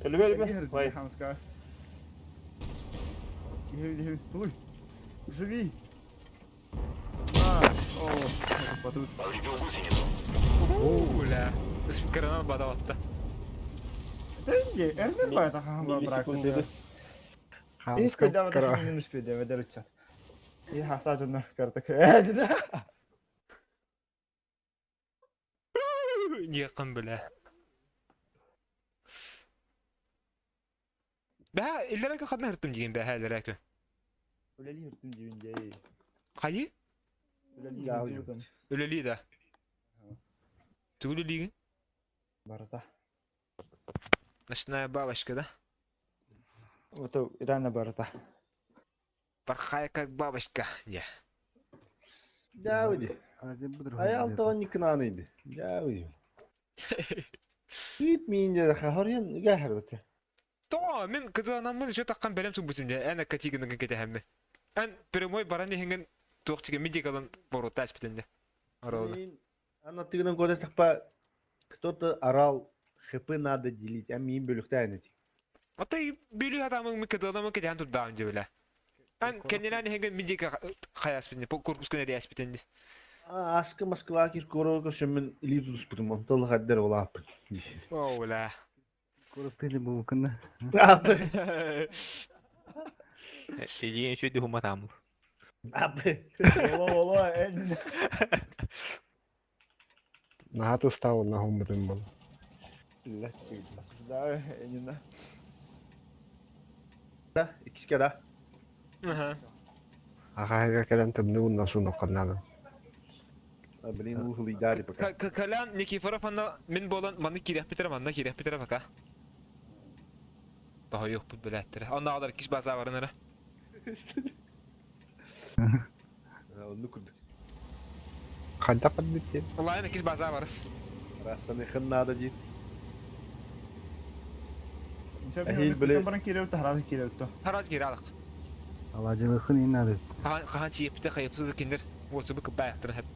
Өлүбэ өлүбэ. Вай. Хамска. Туй. Живи. На. О, батут. Уля. Спикерынан бадаватта. Тенге, эрнер байта хаһан Миллисекунды. Ис Хамска көйдә каравай. минус педе ведер чат. И хаса жоннор картак. Диэххин билэ. Бэһэ иллэрэ күн ханна һыртым дигин бэһэ иллэрэ күн. Үлели хыртым дибин дей. Хайы? Үлели Да, хыртым. Үлэлии да. Тугу үлэлиигин? Барата. Ночная бабочка, да? Вот реально барата. Порхай как бабочка. Не. Дауди. Ай алтыган никынаныйды. Дауди. Ит миинде хахарьян гахарбыта. То, мин кызанаммын еще таккан бэлэм суббутум де. Эн аккатигин кетехэмми. Эн прямой баран иһингин туох чиге медикалан боруттаас битинде. Аралына. Ана тыгынан көдө тахпа кто-то орал хп надо делить, а миин бөлүктән эти. Отой бүлүү хатамын ми кызанамын кетехэн турдаам дебиле. Эн кеннелен иһингин медика хаяс битинде. Корпус кенери яс битинде. Аскы Москва кир корого шөмүн илитус бутум онтол хаддер олапын. Оула. Короттыны бу кынна. Апы. Илиен еще духума там. Апы. Ола ола эн. Наһаа тустаабын наһуммутум был. Осуждаю, энина. Да, икиске да. Аха. Ахайга кэлэн тымныы сун окканнаадым. Блин, ухлыйдари пока. Колян Никифоров анна мин болан манны кирех битер манна кирех битер пока. Daha yok bu билеттер. Анна алар киш база барынара. Онну курдук. Хайда подбитти. Олайна киш база барыс. Растаны хын надо дейт. Әхил биле- Баран киреутта, хараз киреутта. Хараз кире алык. Алажылыкын иннады. Хаан хаан чиепте хайыпсыз киндер. Уотсу бу кыбаяктыр хеп.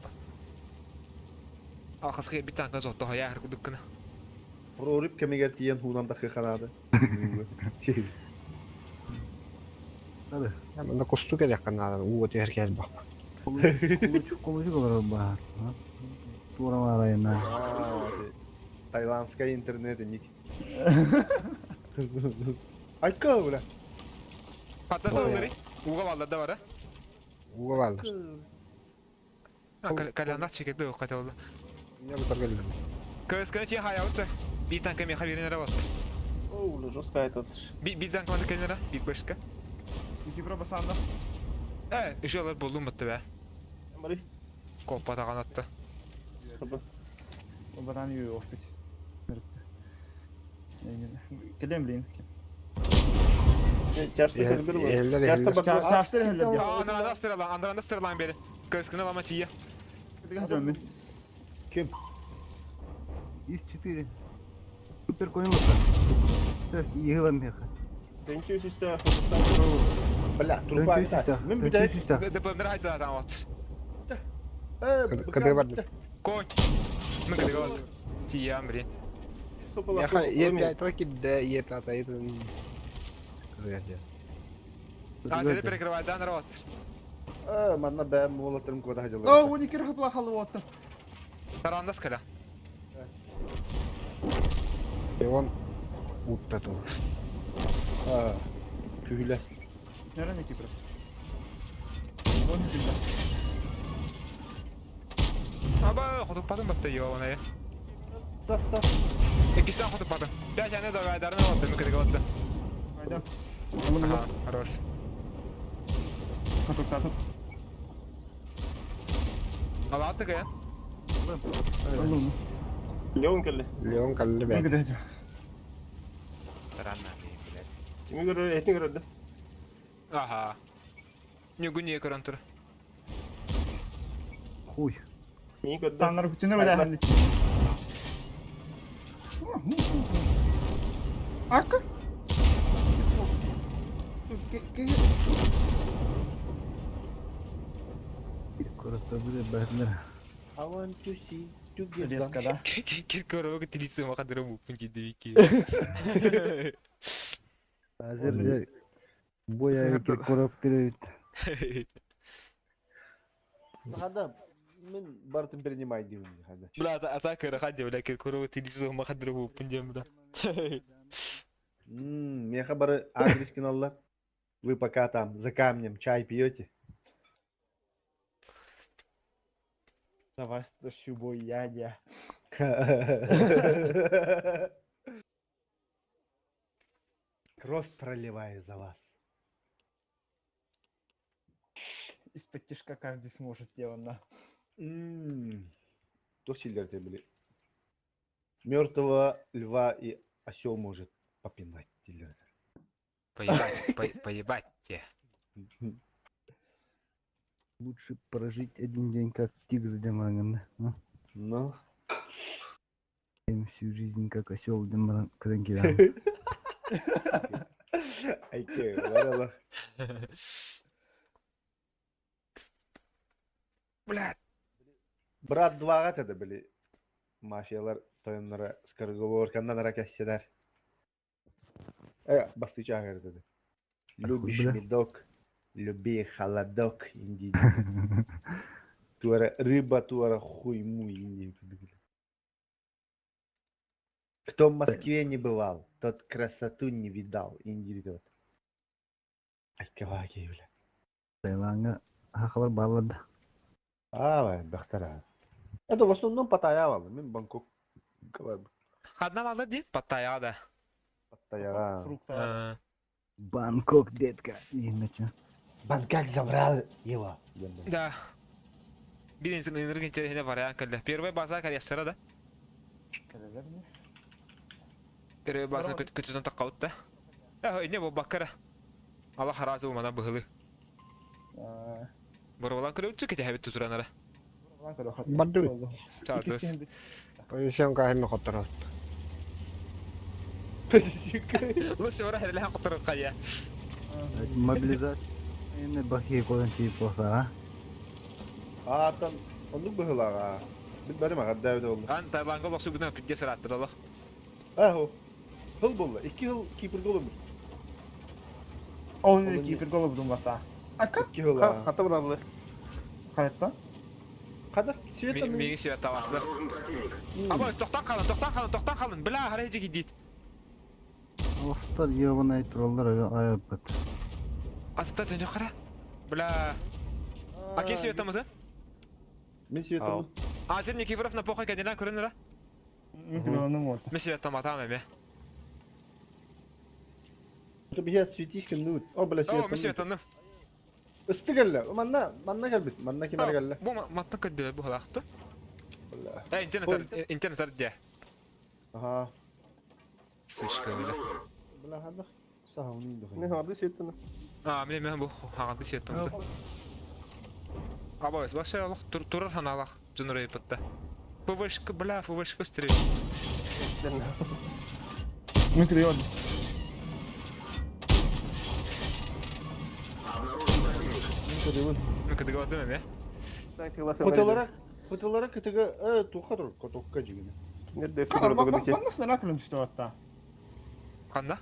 Алхаска бит танка зотто хая хар кудуккына. Прорыб кемегер тиен хуунан да хыханады. Hadi. Манна кусту келекканнаадым. Уу түһэр кэл бах. Колучу олар баар. Тура марайна. Таиландская интернет ник. Айка, бля. Hatta salları. Уга балларда бар. Ууга баалар. Колян чекеди окатылды. Не бутар келдим. Кыскына тиен хаяутса. Би танка меха беренere бар. Оу, жестко этот. Би би танка манды кенера, бит башка. Никифор басанда. Э, еще алар болдум бутты бе. Бары. Копа таган атты. Хп. Баран ю офбит. Келем блин. Чашты кырдыр бар. Эллер Чашты эллер. бар. Чаштыр хеллер. Ана стрела, анда стрелан бери. Кыскына лама тие. Мен. Ким? Из 4. Супер коин лота. То есть игла меха. Тенчи үстә фокустан. Бля, труба. Мен бүтәй. ДПМдер хайта там вот. Кыды бар. Конь. Мен кыды вот. Тие амри. Яха Е5 кидде Е5 айтын. Кыргыз. А, сени перекрывай, да, народ. Манна бә молотырым кода О, хадылар. уни кир хапла халы отта. Тарандас кала. Леон уттатыл. Күйләс. Нere Никифор? Он килде. Аба, хотуп падым батты йо, она. Сас, сас. Икистен хотуп падым. Пять ане давай, дарны вот, мен кыды вот. Айда. Ага, хорош. Катуктатып. Алаты кая? Леон келди. Леон каллы Мен бәк. киде. Таранна блядь. Кими көрөр, этни көрөрдү. Ага. Нюгу не көрөн тур. Хуй. Мин көрдү. Таннар күтүнөр бада ханды. Акка. Забыли бэрнер. I want to see to give Резко, да? Киркорова телицу махадыра муппун дедевики. Азер Боя Киркоров киребит. Хада, мен бартын принимай деймін хада. Бля, атака рахат бля, Киркорова телицу махадыра муппун дем, бля. Меха бары адрес киналла. Вы пока там за камнем чай пьете. За вас тащу бой ядя. Кровь проливаю за вас. Из-под тишка каждый сможет дело М, То сильно были. Мертвого льва и осел может попинать. Дилер. Поебать, поебать те. Лучше прожить один день как тигр демаган. Ну. Чем всю жизнь как осел демаган. Кренкидан. Айке, варала. Бля, Брат 2-ға теді били. Мафиялар тойоннора скороговорканнан ара кәсседер. Э, бастыча деді. Любишь бля. медок, люби холодок, инди. Туара рыба, туара хуй муй, инди. Кто в Москве не бывал, тот красоту не видал, инди. Вот. Айкаваки, бля. Таиландга хахалар баллады. А, бахтара. Это в основном Паттайя, мен Бангкок. Хадна малы ди, Паттайя да. Паттайя. Фрукта. Бангкок, детка. Иначе. Бангкок забрал его. Да. Биринsin ыныргын черехine вариант кэллэ. Первая база карьястара да. Первая база көтүтөн таккабыт да. Э, не бу баккара. Аллах разы мана быһылы. Боролан көрөтчү кете хабит тутуранара. Барды. Чаадыс. Позицион кахимми хотторот. Лучше вара херлехан кутурун кая. Мобилизация. Бахи кодан тип болса, А, там, оннук быһылаға. Билбәрим ага дәүдә булды. Ан Таиландга лохсу гына пидде сараттыр Аллах. Ахо. Хыл булды. Ики хыл Кипр голы бу. Ол не кипер голы будун бата. А как? Ики хыл. а. Хата бұралы. Қайтта? Кадar света Миги свет табасылар. Аба, тоқтан қалын, тоқтан қалын, тоқтан қалын. Бля, харай жеги дейт. а? Остар ебаный тураллар аяп Атта түнө қара. Бля. А кем свет тамызы? Мен света. А, сен Никифоров на похой кәденен көрінір, а? Мен вот. Мен свет таматам эме. Бия светишкин ну. О, бля, О, мен света. свет таным. Исты келле. Манна, манна келбит. Манна кемер келле. Бу маттан көддө бу халакты. Бля. Э, интернет, интернет ард Аха. Сучка, бля. Бля, хадах. Сахауни Мен дохай. харды светтіні. А, мен мен бу хаганды свет тамды. Аба, баша Аллах турар ханалах жунурай патта. ФВшка, бля, ФВшка стрель. Мен кіде Мен кыдыга бардым эме. Хотелара, хотелара кытыга, э, туха тур, котокка жигине. Нерде фигура догы Манна күлім түсті атта. Канда?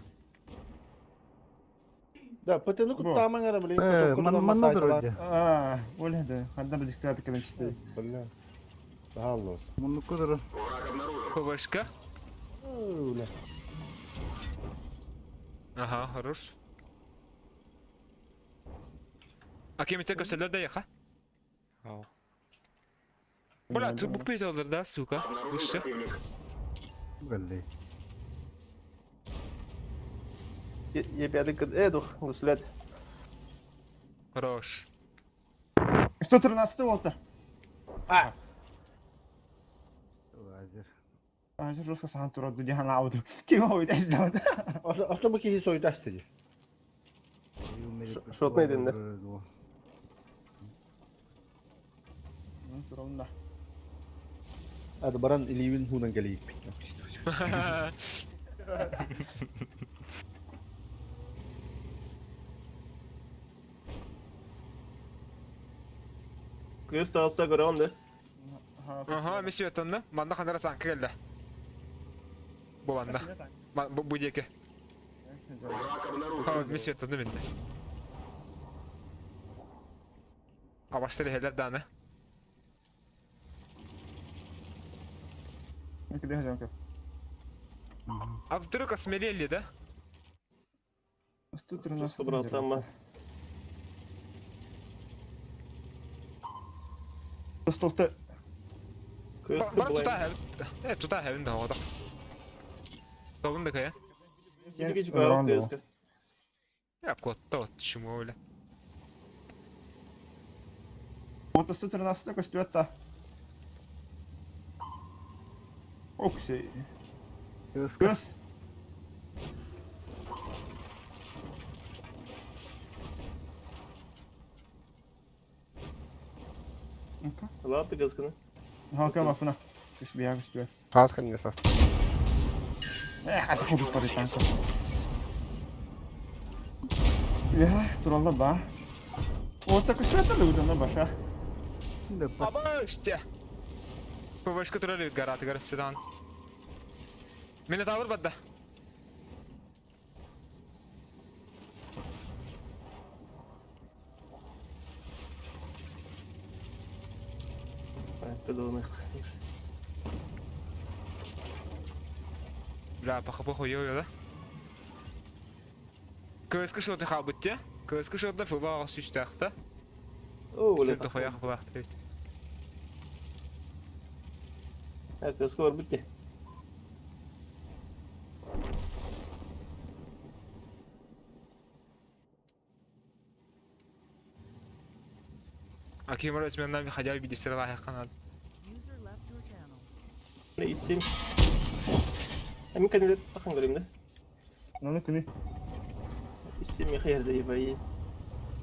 Да, ПТ-ны куттаман ара, блин. Э, манна дороги. А, оледі. Қанда бір диктатор күлім түсті. Бля. Алло. Муну кудыр. ФВшка? Бля. Ага, хорош. А кем те көсөлөр да яха? Бля, тут бупит олар да, сука. Лучше. Галли. Ебяды кыд э дух гуслет. Хорош. 113 отыр. Лазер. А, жестко саған тұрады, дихан ауды. Кем ауды, әжді Авто бу кихи сойдаш деди. Шотный дэннер. Тұрамында. Ады баран иливин хунан келейик. Кыыс таҕыста көрөҕүн да? Аха, мисс Ветонна. Манна ханара саҥка кэллэ. Бу манна. Бу диэки. Мисс Ветонна миннэ. Абастар иһэлэр дааны. А вдруг осмелели, да? 113 братан. Столта Кыыс Бара тута э тута хэвин да оҕото. Тобун да кая. Кыыс. Я куотта вот чему бля. Вот 113 көстүбэт Оксей. Кыс. Ладно, кысканы. Ха кама фына. Көс бия көстүбэт. Хаас кэннэ саста. Э, хата худук пары танка. Я, туралла ба. Ота көстүбэт да удана баша. Абаште. ПВшка турар гаратыгар седан. Минотавр бадда. Бля, паха-паха йо да. Кыска шоты хабытте. Кыска шоты фыба сүстәхтә. О, бля. Сүрді хоях булахты бит. Кыска бар битте. А кем раз мен нами ходя бидистер лахы канал. User left your channel. Не иссим. Эми кандидат тахан көрөм да. Наны күнү. Иссим ми херде ебай.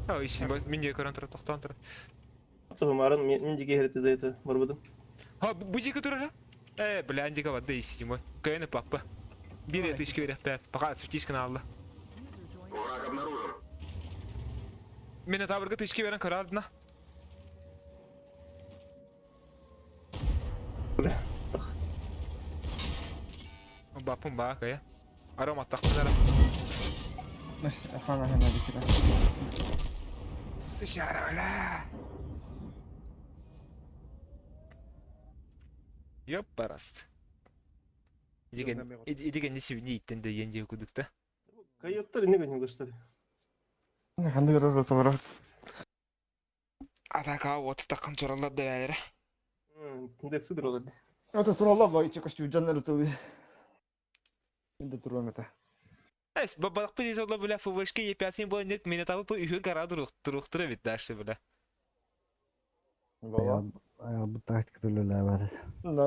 А, исин мен де көрөн турап токтон тур. Тухумарын мен диге херде зайты барбыдым. Ха, бу жеке турар. Э, бля, андига бадда исин мой. Кайны папа. Бир это ишке береп, пока сутишканы алды. User joined your channel. Мені табыргы тышки берен карардына. Бля. Бапым ба, кая. Аромат тақпынара. Мыс ахана хана дикира. Сышара, бля. Ёппараст. Идеген, идеген несі не иттен де енде күдікті. Кайоттар не гөнүлөштөр. Ханды көрөр отолор. Атака оты таққан чоралар да бәрі. Декси дуралар. Ата туралла ба иче көстү жаннар отолы. Инде турам это. Эс, бабалық пен изола бля ФВшке епясин бол нет, мені табы по үйі гора тұруқтыра бит дальше бля. Бала. Бу тактика түлелер бар. Да.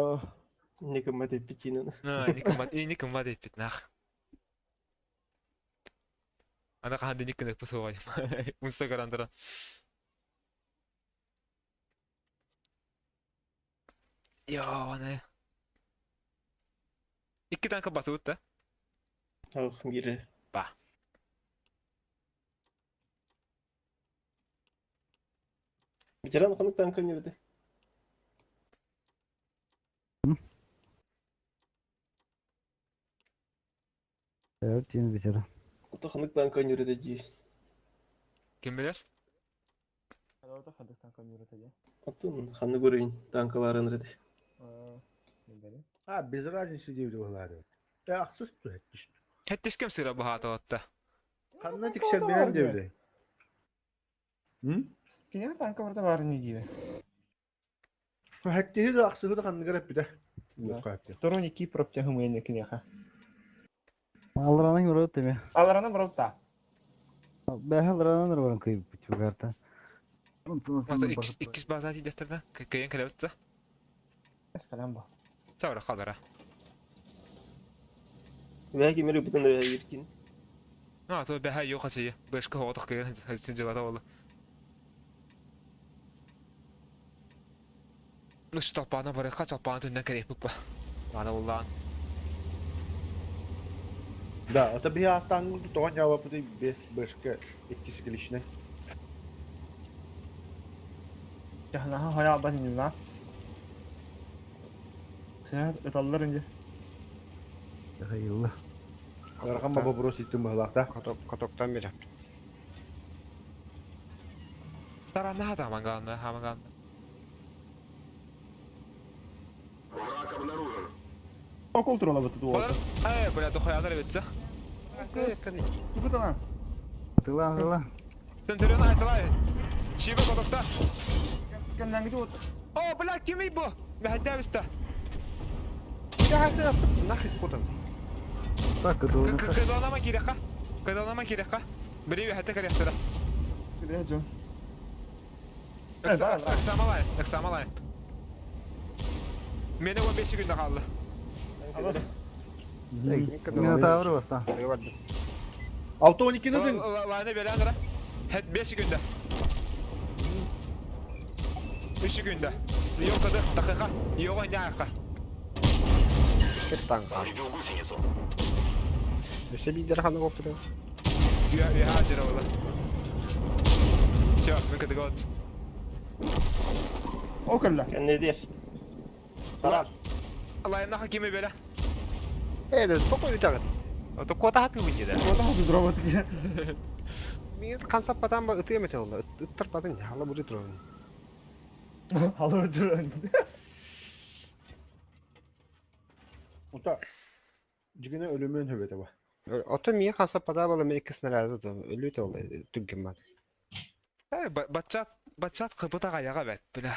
Не кыммат петинен. А, не кымбат еппит, нах. Ана қанды не кінік пұсы ғой. Мұнса гарандыра. Йо, ана. Икки танка басы өтті. Ах, мире. Ба. Ветеран ханык танка не бите. Evet, yeni bitirdim. Ото ханык танка не бите ди. Кім білер? Отун ханны көрөйүн танкаларын реде. А, без разницы диэбит быһылаары. Э, ахсыс түһэттиш. Хәттешкем сыра бұхаты отты. Ханна тиксербээн диэбит. М? Кине танка барда бар не диbe. Хэттиһи да ахсыһы да ханныгар эппитэ. Второй Кипр тягымыйны кинеха. Алранан көрөт теме. Аларана баралта. Бәһ алранан баран кыйып бу карта. Ата иккис база тидестерда. Кайын кэлэ өтті. Эскалам ба. Саура қалара. Вәги мире бүтән дә иркин. А, то бәһә юк хасия. Бешке хоғытық кайын хасин жабата олы. Ну, что толпаны барыққа толпаны түннен керек бүк ба. Ана уллан. Да, это би астан тоҕон жаабаппыты бес бешке иккиси килишне. Наһаа хойаабат иннинэ. Сыһа ыталлар инде. Хайылла. Ыарахан вопрос иттим быһылаах Катоктан бирэ. Таранна хамангаанна хамангаанна. Окол турала буту Олар, э, бля, дохуялар эбитсэ. Тупутана. Тыла тыла. Центурион айтылай. Чиба кодокта. Кэннәңги вот. О, бля, кими бу? Мәһәдәбистә. Нахуй кутан. Так, кыдылны. Кыдалама кирәккә. Кыдалама кирәккә. Бири хәтта кирәктер. Киде жо. Аксамалай, аксамалай. Мени 15 күндә калды. Алас. Минотавр баста. 6-12 нөдүн. Лайны белән Хәт 5 күндә. 3 күндә. Yok кыды, дакыйка. Yok ойнайыкка. Кеттан. Өсө лидер ханы гопту. Я я хажыр ола. Всё, мен кыды гот. Околла. Кэннедир. Таран. Лайна хакими белә. Э, да токо үтәгәт. Ото кота хаты уйды да. Вот хаты дробот. Мин кансап батан ба ыты эмете олла. Ыттыр батын хала бури турун. Хала турун. Ота жигине өлүмөн хөбөтө ба. Ото мин кансап бата бала мен иккисин разы да өлү те олла түгген бар. Э, бачат, бачат кыпыта гаяга бәт, бля.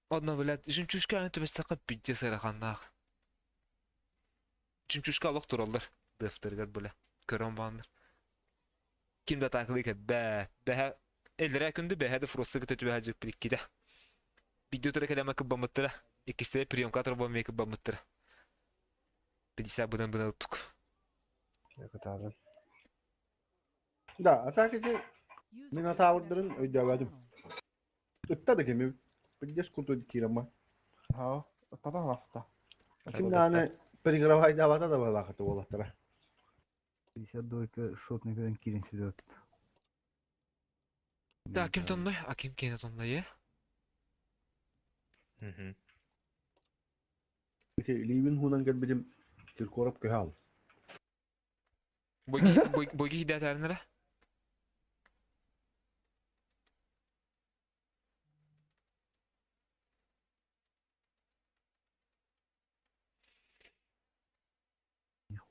Одно, блядь, жемчужка төбестәкә пиздец сараханнах. Жемчужка алык тураллар. Дәфтәргә, бля. Көрөн баннар. Ким да такылы ке бә, бә элдерә күндү бәһә дә фросты көтө бәһә җып биккидә. Видео тора кәләмә күп бамыттыра. Иккисте приемка тора бамы күп бамыттыра. 50 будан будан тук. Кытадан. Да, а так эти User Минотаврдарын disconnected from your өйдөбөдүм. channel. Ытта да кеми. Пиздец курту кирама. Ха. Пата лафта. Ким дааны перегравай давата да балакаты болаттара. 52 шотный көрөн кирин сүрөт. Да, ким тонной? А ким кене тонной, э? Ливин хунан келбидим Киркоров көһал. Бойги бойги хидәт әрнәрә.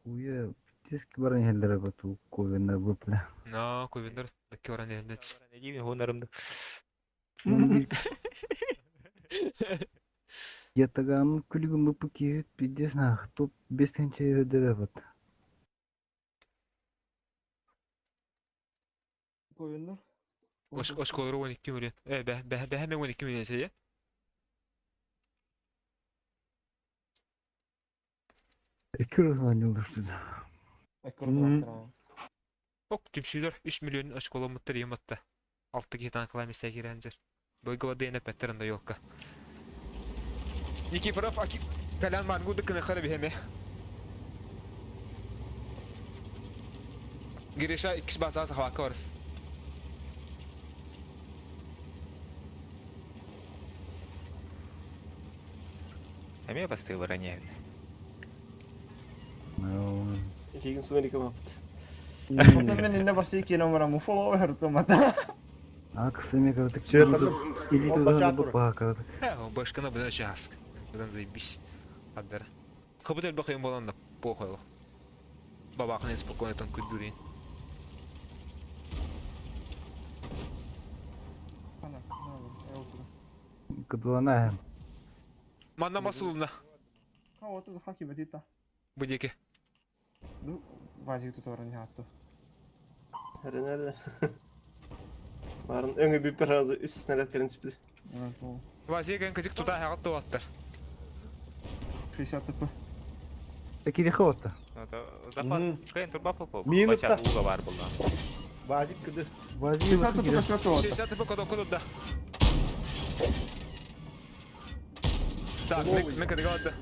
Хуя, теск баран хеллere бату ковенна бупла. Но, көбендер, дәкке оран елдеч. Не хонарымды. Ятагам күлүгүм бупу киһит пиздец нах топ бестенче дере бат. Ковеннер. Ош ош колору 12 миллион. Э, бә бә бә мен 12 миллион сәйе. Экрон юлдырсыз. Ок, түмсүлөр 3 миллион очколо муттар ематта. 6 гетан кыламеса кирәнҗер. Бойгова дейне пәттерінде йолка. Никифоров Акиф Калян Маргуды кыны хары бихеме. Гириша икс база сахвака барыс. Эме басты баране. Фигин суна бапыт. Потом мен инде басы келем барам. Уфоло хертомата. Акс эме кырдык. Всё, это Или Он туда бачат бупа кырдык. Э, башкана будан шаск. Будан заебись. Аддара. Хабытел бахайым балан да похуй. Бабахны спокойно там кудурин. Кыдылана. Манна масулна. Вот это хаки бетита. Будеке. Ну, вазик тут орын хатты. Nerede? Барын өңі бүппер разы үс снаряд керен түспіді. Вазия кызык тута хагат туаттар. 60 тп. Кири хаватта. Запад кыйын турба попо. Минутта. Бачат уга бар булла. Вазик кыды. Вазия 60 тп кашкаты вот. 60 тп кодо кодо да. Так, мен кыдыга алды.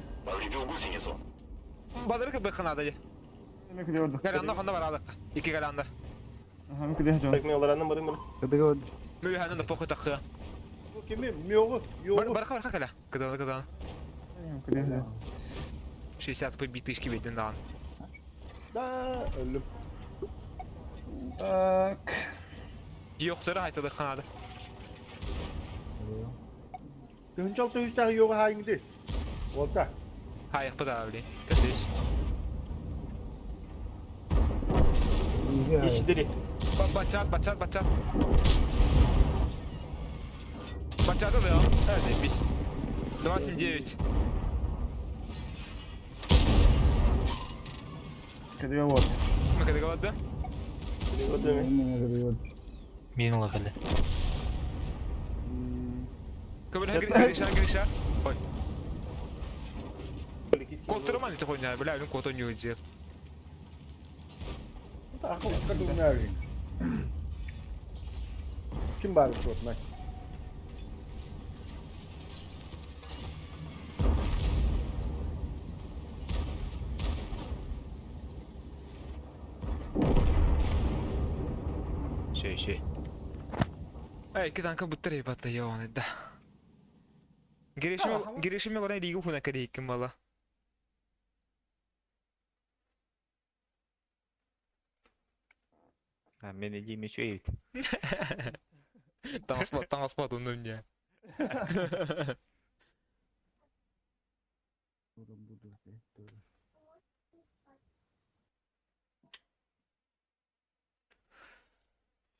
Бадыры кыбы ханада же. Мен киде орды. Галянда ханда бар алдык. Ики галянда. Ага, кыдыга дьон. Так мен оларанным барым бары. Кыдыга Мүйәһәнен да похуй таққыа. Бу кими? Миогу, йогу. Барха барха кәлә. Кыданы кыданы. Кыдыга дьон. 60 по битышки беден дан. Да, өлүм. Так. Йоқтары айтады қанады. Тыһынчал тыһыштағы йогу хайыңды. Олта. Хайық бұда білейін. Кәдеш. Ишидери. Бачат, бачат, бачат. Бачат да, а, заебись. 279. Кыдыга вот. Мы когда говорят, да? Вот эми. Мин лагали. Көбүлэ Гриша, Гриша. Ой. Котырман это хуйня, бля, ну кото не уйдет. Ақыл кадунари. Ким бар шотна? Şey şey. Эй, китанка буттар ебатта ёны да. Girişime girişime bana ligi huna kadi kim valla. А мен иди мечу эбит. Таҥаспа таҥаспа туннум не.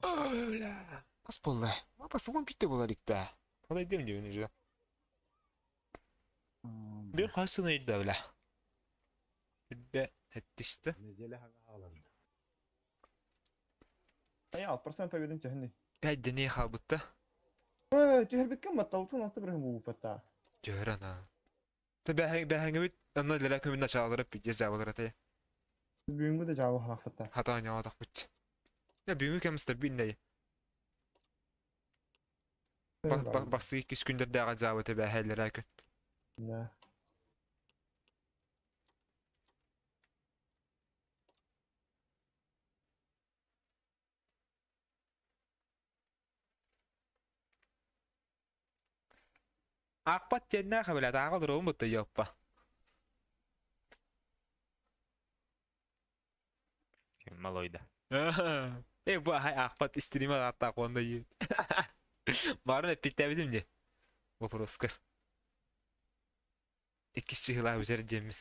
Бля. Хас буолла? Апа сугун битте буолар икта. Алай дем диэн уже. Bir хасыны идда бля. Бе хеттиште. Неделя хага аларды. Ай, 6% победын түһүннү. Пять дней халбытта. Ой, түһэрбиккин батталтын алты бір бу патта. Жөрана. Та бәһәң бәһәңе бит анна ләлә көмүн началары пиздец жабылар ата. Бүгүнгү да жабы халакпатта. Хата нявадак бит. Я бүгүнкү кемсте бинней. Басы икки күндердәге жабы те бәһәләр әкүн. Да. Акпат теннә хәбәлә тагы дурым бутты ёппа. Малойда. Э бу хай акпат стрима атта конда ю. Барын эппиттәбитим не. Вопроска. Икки хыла үзәр демин.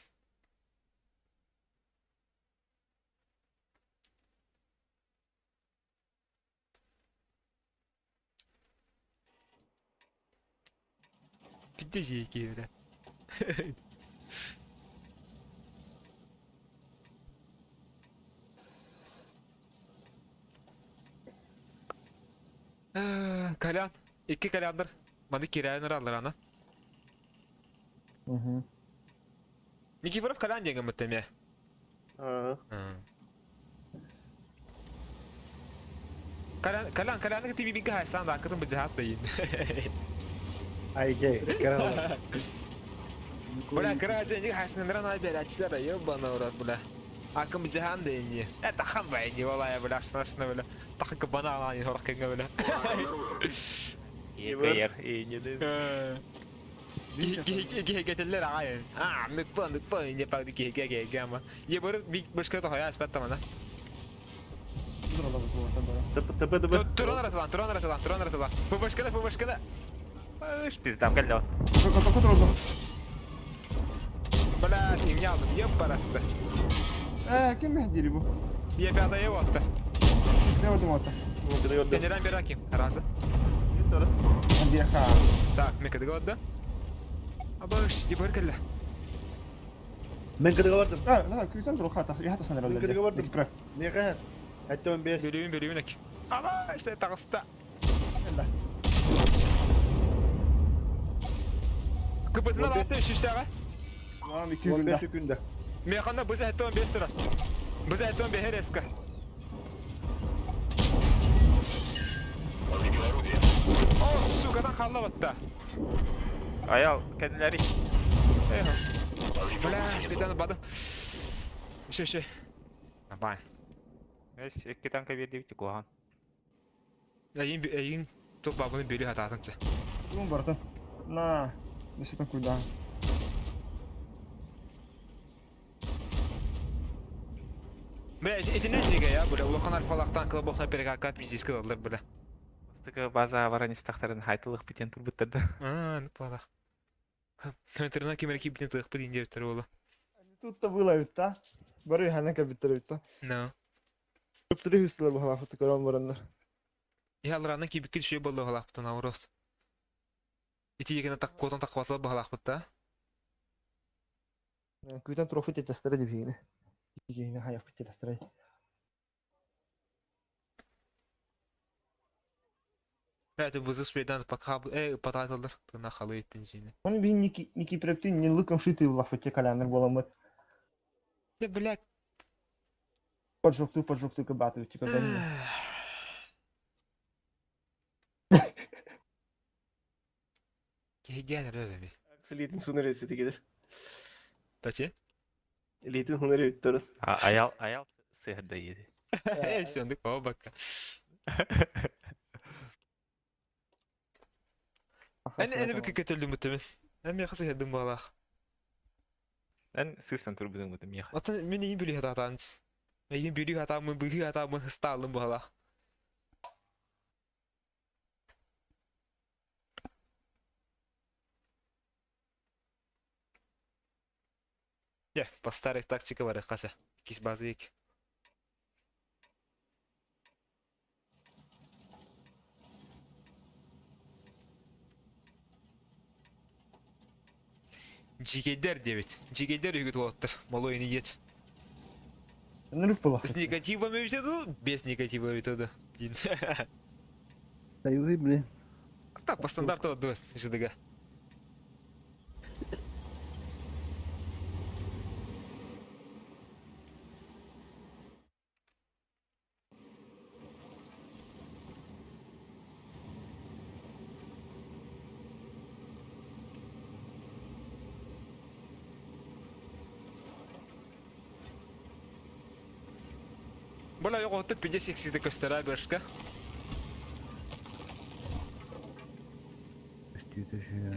Где же бля? Калян, икки каляндар. Маны кирәнер алар ана. Угу. Никифоров Калян деген мөттеме. Аа. Калян, Калян, Калян ти бибиге хайсан да акытын бу жахат да ин. Айке, карала. Бля, кара же хайсан ран ай берәчләр ёбана урат бля. Акым жахан да ин. Это хан бай не вала бля, страшно бля. Тахы бана алан хорак кенге бля. ЕКР и не да. Гетеллер агайын. А, мыкпа, мыкпа, не пагды ке ке ке ама. Е бер башка то хая аспетта мана. ТП ТП ТП. Туран ратылан, туран ратылан, туран ратылан. Фубашкада, фубашкада. Ыш, пиздам кэлло. Көтөр Бля, не алдым, еп парасты. Э, ким мехдири бу? Е пятая его отта. Не ордум отта. Генерал Бераким, раза. Диаха. Так, мекада годда. Абаш, дибар кэллэ. Мен кырыга бардым. Да, да, күсәм жол хата, я хата санар. Мен кырыга бардым. Неге? Әттен бес. Бөлүүн бөлүүн эк. Ама, işte тагыста. Кыпысына баатты үчүштәгә. Мам, 2 күндә. 15 күндә. Механда быз әттен бес тора. Быз әттен бехер эска. О, сука, дан қалла батта. Аял, кәниләри. Эхо. Бля, спидан бады. Еще, еще. Давай. Эс, икки танка биэрдибит куһаҕан. Эйин эйин туох баабыны бүөлүү сатаатым чэ. Ну, барыта. На, өссө такуйдаан. Бля, итинэн сигэ я, бля, улахан альфалахтан кылабохтан перекакка пиздец кылаллар, бля. Бастакы базаҕа баран истэхтэрин хайтылых битен турбуттар да. Аа, ну палах. Интернет ким эрэ киирбитин тыахпыт иин диэбиттэр уола. Тут-то было ведь, да? Бары үһэнэн кэлбиттэр эбит да. No. Көптөрү хүстүлэр баһалаахпыт көрөн бараннар. Иһэ алраанан киирбиккит үчүгэй буолла баһалаахпытын аурос. Ити егена так куотан таххыбатылар баһалаахпыт да. Күүтэн туруохпут тетестэрэ дибиһигини. Киһини хайахпыт тетестэрэ. Это бызы спейдан пока потратилдар тына халы бензини. Он би Никипрептин не лыком шитый улахпыт коляныр боламыт. Я, блядь. Поджогту, поджогту кыбаты тикадан. Киһигэн эрэ Литин сунары өтү Тачы? Литин хунары өттөрүн. Аял, аял сыһырда иedi. Э, сөндүк баба бакка. Эн эни бүкү көтөлдүм бутыбын. Эн миэхэ сыһырдым баалаах. Эн сыыстан турбутуҥ бутум миэхэ. Атын мин иин бүлүү хатаатаамч. Эйин бүлүү хатааммын, быһыы хатааммын ыстааллым баалаах. Дьэ, по старой тактика барыахха Кис базыйык. Дьигэйдэр диэбит. Дьигэйдэр үгүт уолаттар. Малой не ет. Нырып была. С негативом эбитэ дуу, без негатива эбитэ дуу. Дин. Союзы, блин. Так, по стандарту дуо, ЖДГ. Бля, оҕото пиде сексиде көстөрө бөрскө.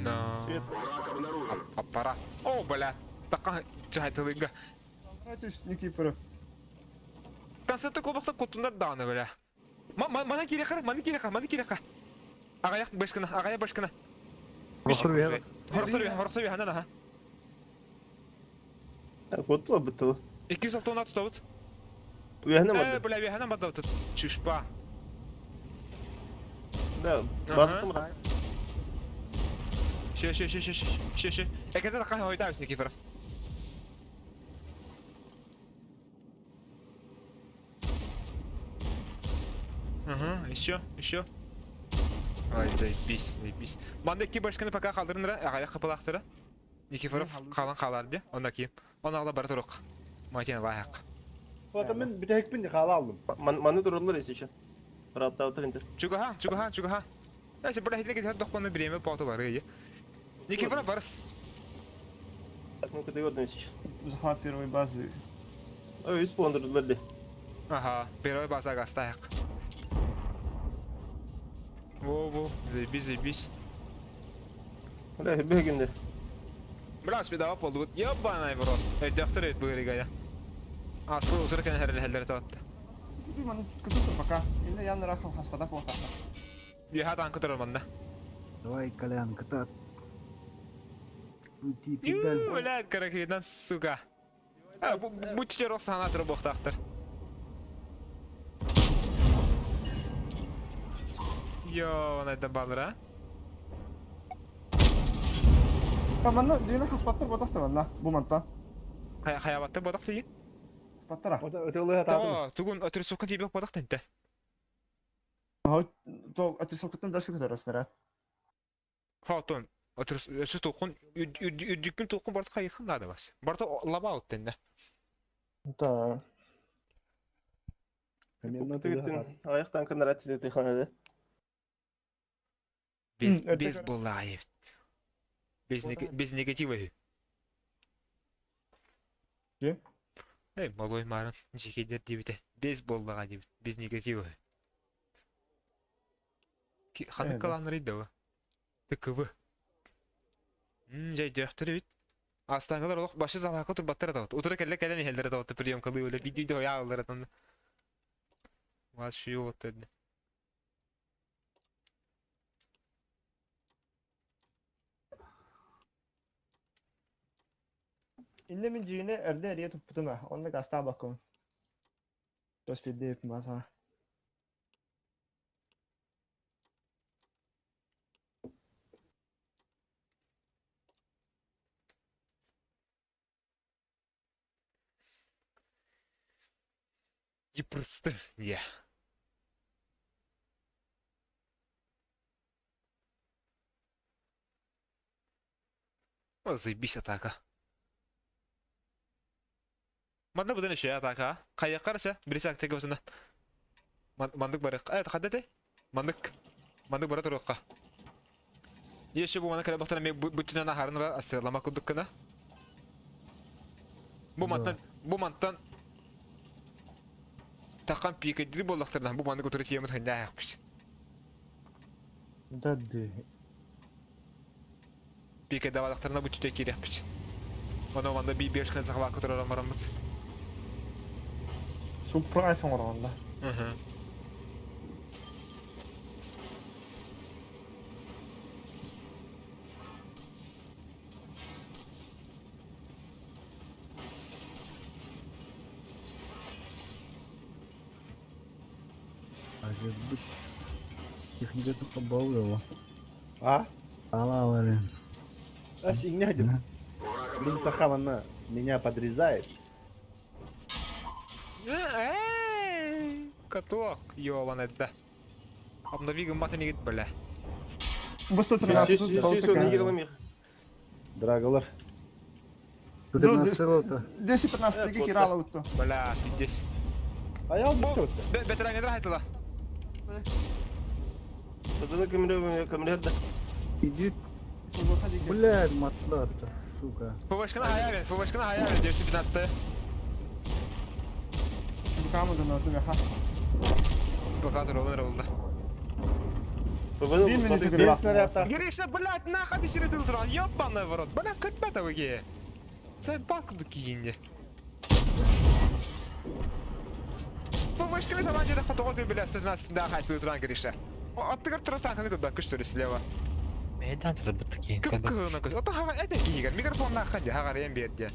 No. Свет. Аппарат. О, бля. Така жайтылыга. Никифоров. Концертте кобахта кутундар дааны бля. Мана киреха, мана киреха, мана киреха. Ағаяқ башкына, ағая башкына. Хорохтор хорохтор ханан аха. Кот бытыл. 216 тутобут. Уяһына Э, барды. бля, уяһына барды. Чушпа. Да, бастым. Шö, шö, шö, шö, шö, шö. Экете така хойдабыс Никифоров. Ага, еще, еще. Ай, заебись, заебись. Манда ки башканы пока қалдырынра, ағая қапалақтыра. Никифоров қалан қалар де, онда ки. Оны ала бар тұруқ. Матин лайық. Фото мен бүтэһикпин хаала алдым. Маны тураллар если Раттаутар интер. Чугаха, чугаха, чугаха. Әсе бір хетле кетет доқпаны біреме пауты бар еді. Никифоров барыс. Так, ну-ка ты годно сейчас. Захват первой базы. Ой, испондырдылар де. Ага, первой база гастайық. Во-во, заебись, заебись. Бля, бегинде. Бля, спидава болду. Ебаный в рот. Өйдөктөр өйт быгырыга я. Аспы усыр кен хәреле таватты. Пока. Или я нарахал хаспада полтаха. Яха танкы тұрманда. Давай, Колян, катат. Крути педаль. Блядь, караквидан, сука. Будь рок сана тұр боқтақтыр. Йо, она это балра. Манна дүйнө хаспаттар бодохтор манна бу манта. Хаябатты бодох тиги. Хаспаттара. Өтөлө хатаатым. Того, тугун өтүрсуккун тиби бодох тенте. То отрисовкаттан дальше көтөрөсүнөр. Хотон өтүрс өтүр үрдүккүн туукун барты хайыхын нада бас. Барты лаба оттенде. Да. Аяқтан кынар әтілі ханады. Без без булаев. Без без негатива. Же? Эй, малой марын дьикейдер диэбитэ. Без буоллаҕа диэбит. Без негатива. Ханнык калааннарый да ТКВ. Дьайдыахтар эбит. Астааҥылар олох башы замака турбаттар атабыт. Утары кэллэ кэлэн иһэллэр атабыт приемкалыы өлө биир-биирдэ ойааллар атан. Вас шүйө оттырды. Инне мин дьиҥинэ эрдэ эрийэ туппутум ээ, онно гаастаабаккын. Тос биэрдэ маса. Просто я. О, заебись атака. Манна бұдан еще атака. Қаяққа қараса, біресе актеге басына. Мандык барық. Э, қандай те? Мандык. Мандык бара тұруққа. Еще бу мана кэлэ бахтана мен бүттүнэн ахарынра астралама курдук кына. Бу мантан, бу мантан таққан пикедiri боллақтардан бу мандык отыры тиемит ханна аяқпыз. Да ды. Пике давалақтарына бу түтэ кириэхпит. Оно манда би бешкан сахалаак отырар мараммыт. Сюрприз оҥорон да. Мгм. Может быть, техника побаловала. А? Алалары. А фигня один. Блин, Сахам, она меня подрезает. Эй, каток, ёбаный да. Обнови гымматын игит бля. Бу 113 Сүүс он егер Драголар. Тут Ну, на целото. 215 Э, кирала утто. Бля, пиздец. А я убил кто-то. Бетеранга рахайтыла. Пацаны көмірер Иди. Блядь, матлата, сука. ФВшканы хаявен, ФВшканы хаявен, 915. Букамы да норду меха. Пока туролун ролда. Bir minute Бес снаряд так. Гриша, блядь, нахуй ты сиротыл срал, ёбаный в рот. Бля, көтпәт ауге. Сай бак киинде. ФВшканы там где-то фотографию, бля, 112 да, хай ты туран Гриша. Аттыгар тура танканы көбә күш слева. Мейдан турбут кийин. Көп кыһына көс. Ото хага эте кийгер. Микрофон наххан де хагар эм берде.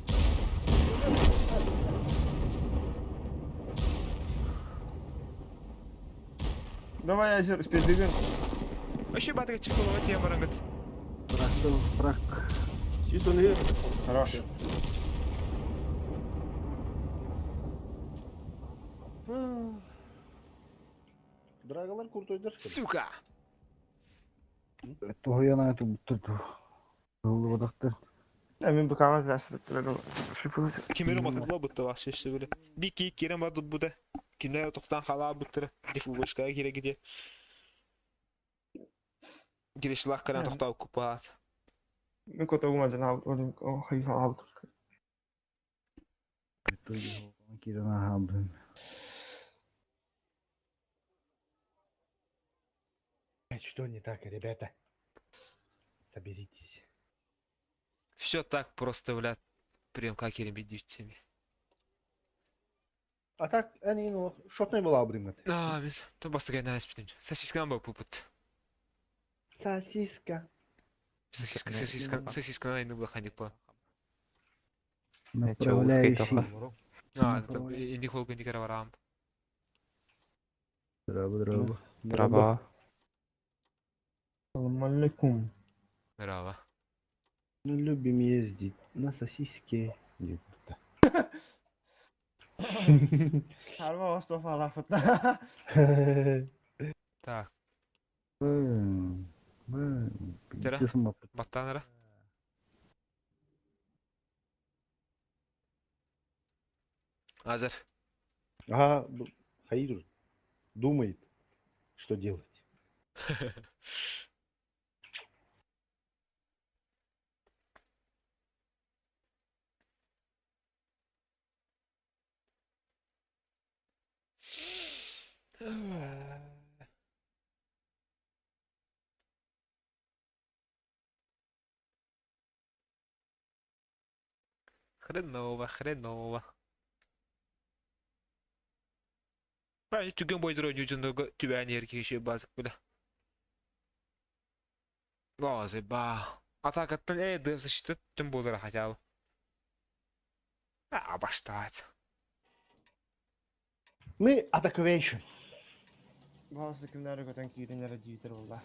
Давай я спирдигин. Вообще батыга чифлова тема рангыт. Фрак, фрак. Сүүс он егер. Хорош. Драголар крутой дерзкий. Сука. Тоһуяна эту тут. Доллы Мен букама зашты. Кимери матыдла бутта вообще işte böyle. Bir ki керем бар буда. Kimler тоқтан хала буттыр. Диф убышка кире гиде. Гирешлах каран тоқтау купат. Мен котогума жана хай халабыт. Кирана хабын. Что не так, ребята? Соберитесь. Все так просто, блядь. Прям как керем бидүтсеми. А так, они, ну, шотной была обрымат. А, мен то бастыга найс битим. Сосисканы ба пупут. Сосиска. Сосиска, сосиска, сосиска на инду блаханик па. Направляющий. А, это инди холга инди караварам. Драба, драба. Драба. Салам алейкум. Браво. Ну, любим ездить на сосиске. Не, да. Харма осто фалафыт. Так, Тера. баттанара. Азыр. Ага, Хаир думает, что делать. Хреново, хреново. Бай, түгэн бойдура дьоннорго түбээн иһэр киһи базык бile. Базы ба. Атакаттан э дым защита түм буолара хотя бы. А, баштаать. Мы атаквейшн. Баҕасы кимнээри көтөн киирин эрэ диитэр буолла.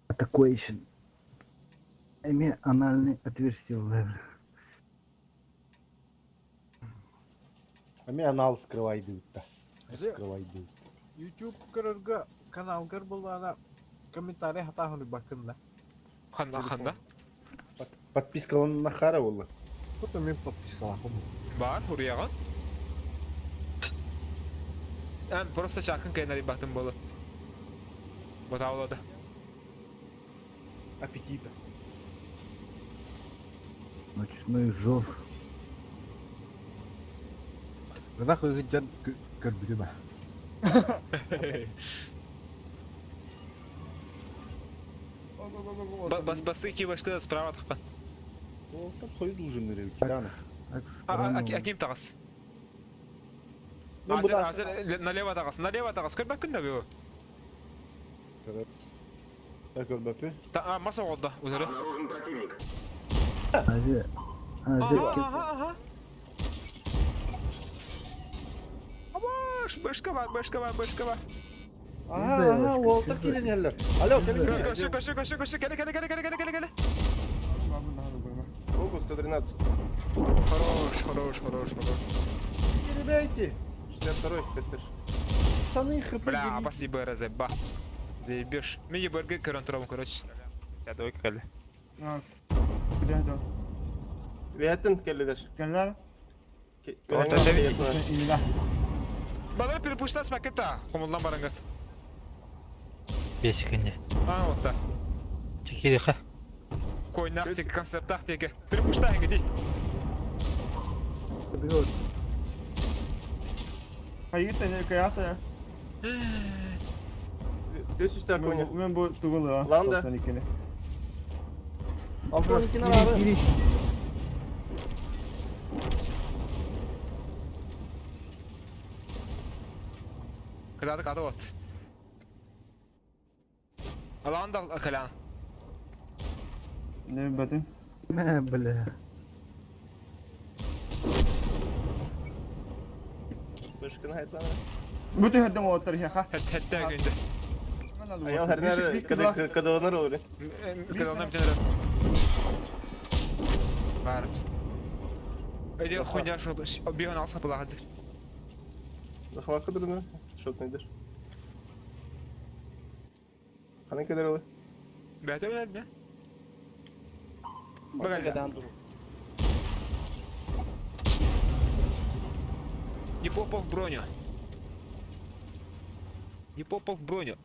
Атакуэйшн. Эмиэ анальный отверстие буолар. Эмиэ анал скрывайдыытта. Скрывайдыыт. YouTube көрөргө каналгар буллаана комментарий хатааһын баккын да. Ханна ханна? Подпискаланна хара буолла. Тут мен подпискалаахым. Бар, хуруяҕын. Эн просто чакын кэнэри батын болу. Ботаулады. Аппетита. Ночной жор. Ынах ыһыдьан көрбүтүм а. Бастыки башка справа тахпан. Ол хойут ужин кидана. Аким таҕас. Азыр налево таҕас, налево таҕас. Көрбөккүн да бу. Көрбөппүн. А, мас оҕолдо, утары. Азия. Азия. Ага, ага. Абаш, башка бар, башка бар, башка бар. Ага, ага, уолтар киирэн Алло, кэлин. Көшө, көшө, көшө, көшө, кэлэ, кэлэ, кэлэ, кэлэ, кэлэ, кэлэ, кэлэ. Сколько? 113. Хорош, хорош, хорош, хорош. Ребята, 62-й костер. Пацаны, хп Бля, спасибо, разеба. Заебешь. Мини бургер көрөн турабын, короче. Сядой кэлэ. Бля, да. Виаттен келлилер. Кэллэр. Илла. Бала перепуштас пакета. Хомулдан барангат. Бесикинде. А, вот так. Чекириха. Койнах теке концерттах теке. Перепушта иди. Хайыта не каята. Төс үстә коня. Мен бу тугулы. Ланда. Алтон abi. Кадады кады вот. Алан да калян. Не батын. Мә, бля. Бышкын айтсана. Бүтүн хәддем оттар яха. Хәттә гүндә. Аял һәрнәр кадаланыр olur. Кадаланыр битәр. Барыч. Эди хуйня шул бион алса була хәзер. Захватка дурны. Шот нидер. Канын кедер olur. Бәтә белән не? Багаль. Не попал в броню. Не попал в броню.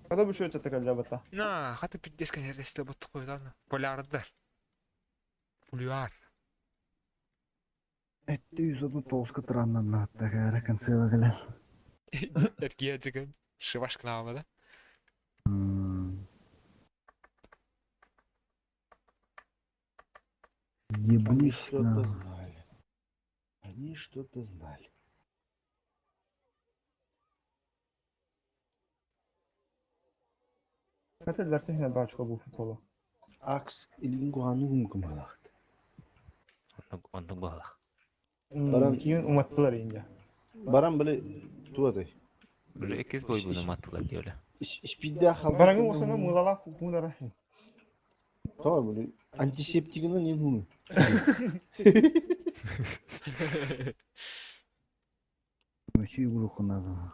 Когда бы шөтө цакалла бата. На, хаты пиздец, конечно, если вот такой, ладно. Полярдар. Фулюар. Этти 139 тураннан нааттагара концева кэлэн. Эргия деген. Шиваш кнава, да? Они Ебнись что-то на. знали. Они что-то знали. Хәтерләр техне бачка бу футбола. Акс илингуанугум кымалахт. Оннук буолла. Баран- Кийин уматтылар инде. Баран биле туатай. Уже иккис бой буну маттылар диоле. Испидде хал. Бараңы осына мулала кукунара. Tamam böyle antiseptikini ne bunu? Мүчүй улукунада.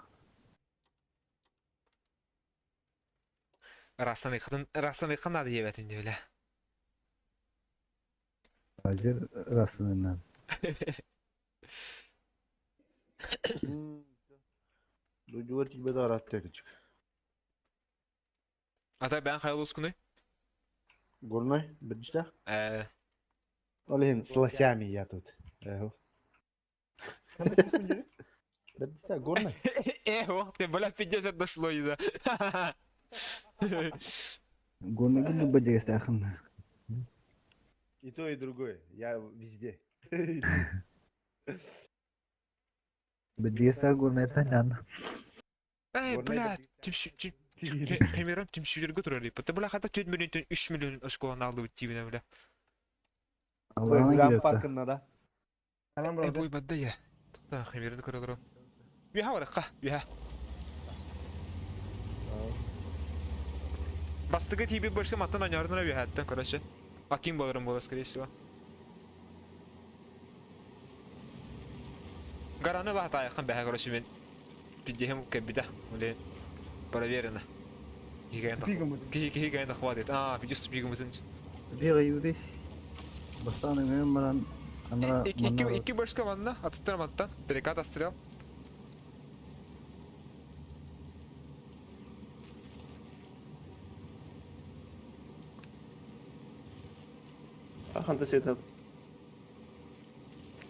Растан икын, растан икын нады ебетин диөле. Азыр расынынан. Дойдулар тебе да рад текчик. Ата бен хайыл ускуны. Горной, бирдиште? Э, Олин, с лосями я тут. Бирдиште, горной. Э, ох, ты, бля, пиздец, дошло, да. Горныгын бадегесте ахын. И то, и другое. Я везде. Бедиестер горнайтан ян. Эй, Горнайда бля, тип- Хемером түмсүүлэргэ турар дип. Бля, хата 4 миллионтан 3 миллион осколаны алды тибине бля. Аллаһына Гранд кииректе. паркында да. Канам Э, брат. бой бадда я. Та хемерин көрөлөр. Үһә барыкка, үһә. Бастыгы тиби башка маттан анярына үһәттен, короче. Аким боларым бола, скорее всего. Гараны лата аяққан бәһә, короче, мен пидехем кәбидә. Үле проверено. Киһи киһи хватит. А, видео ступигым. Бига юрис. Бастан өңөн баран анара Икки икки башка манна, атыттар маттан. Перекат астрел. Ханта светат.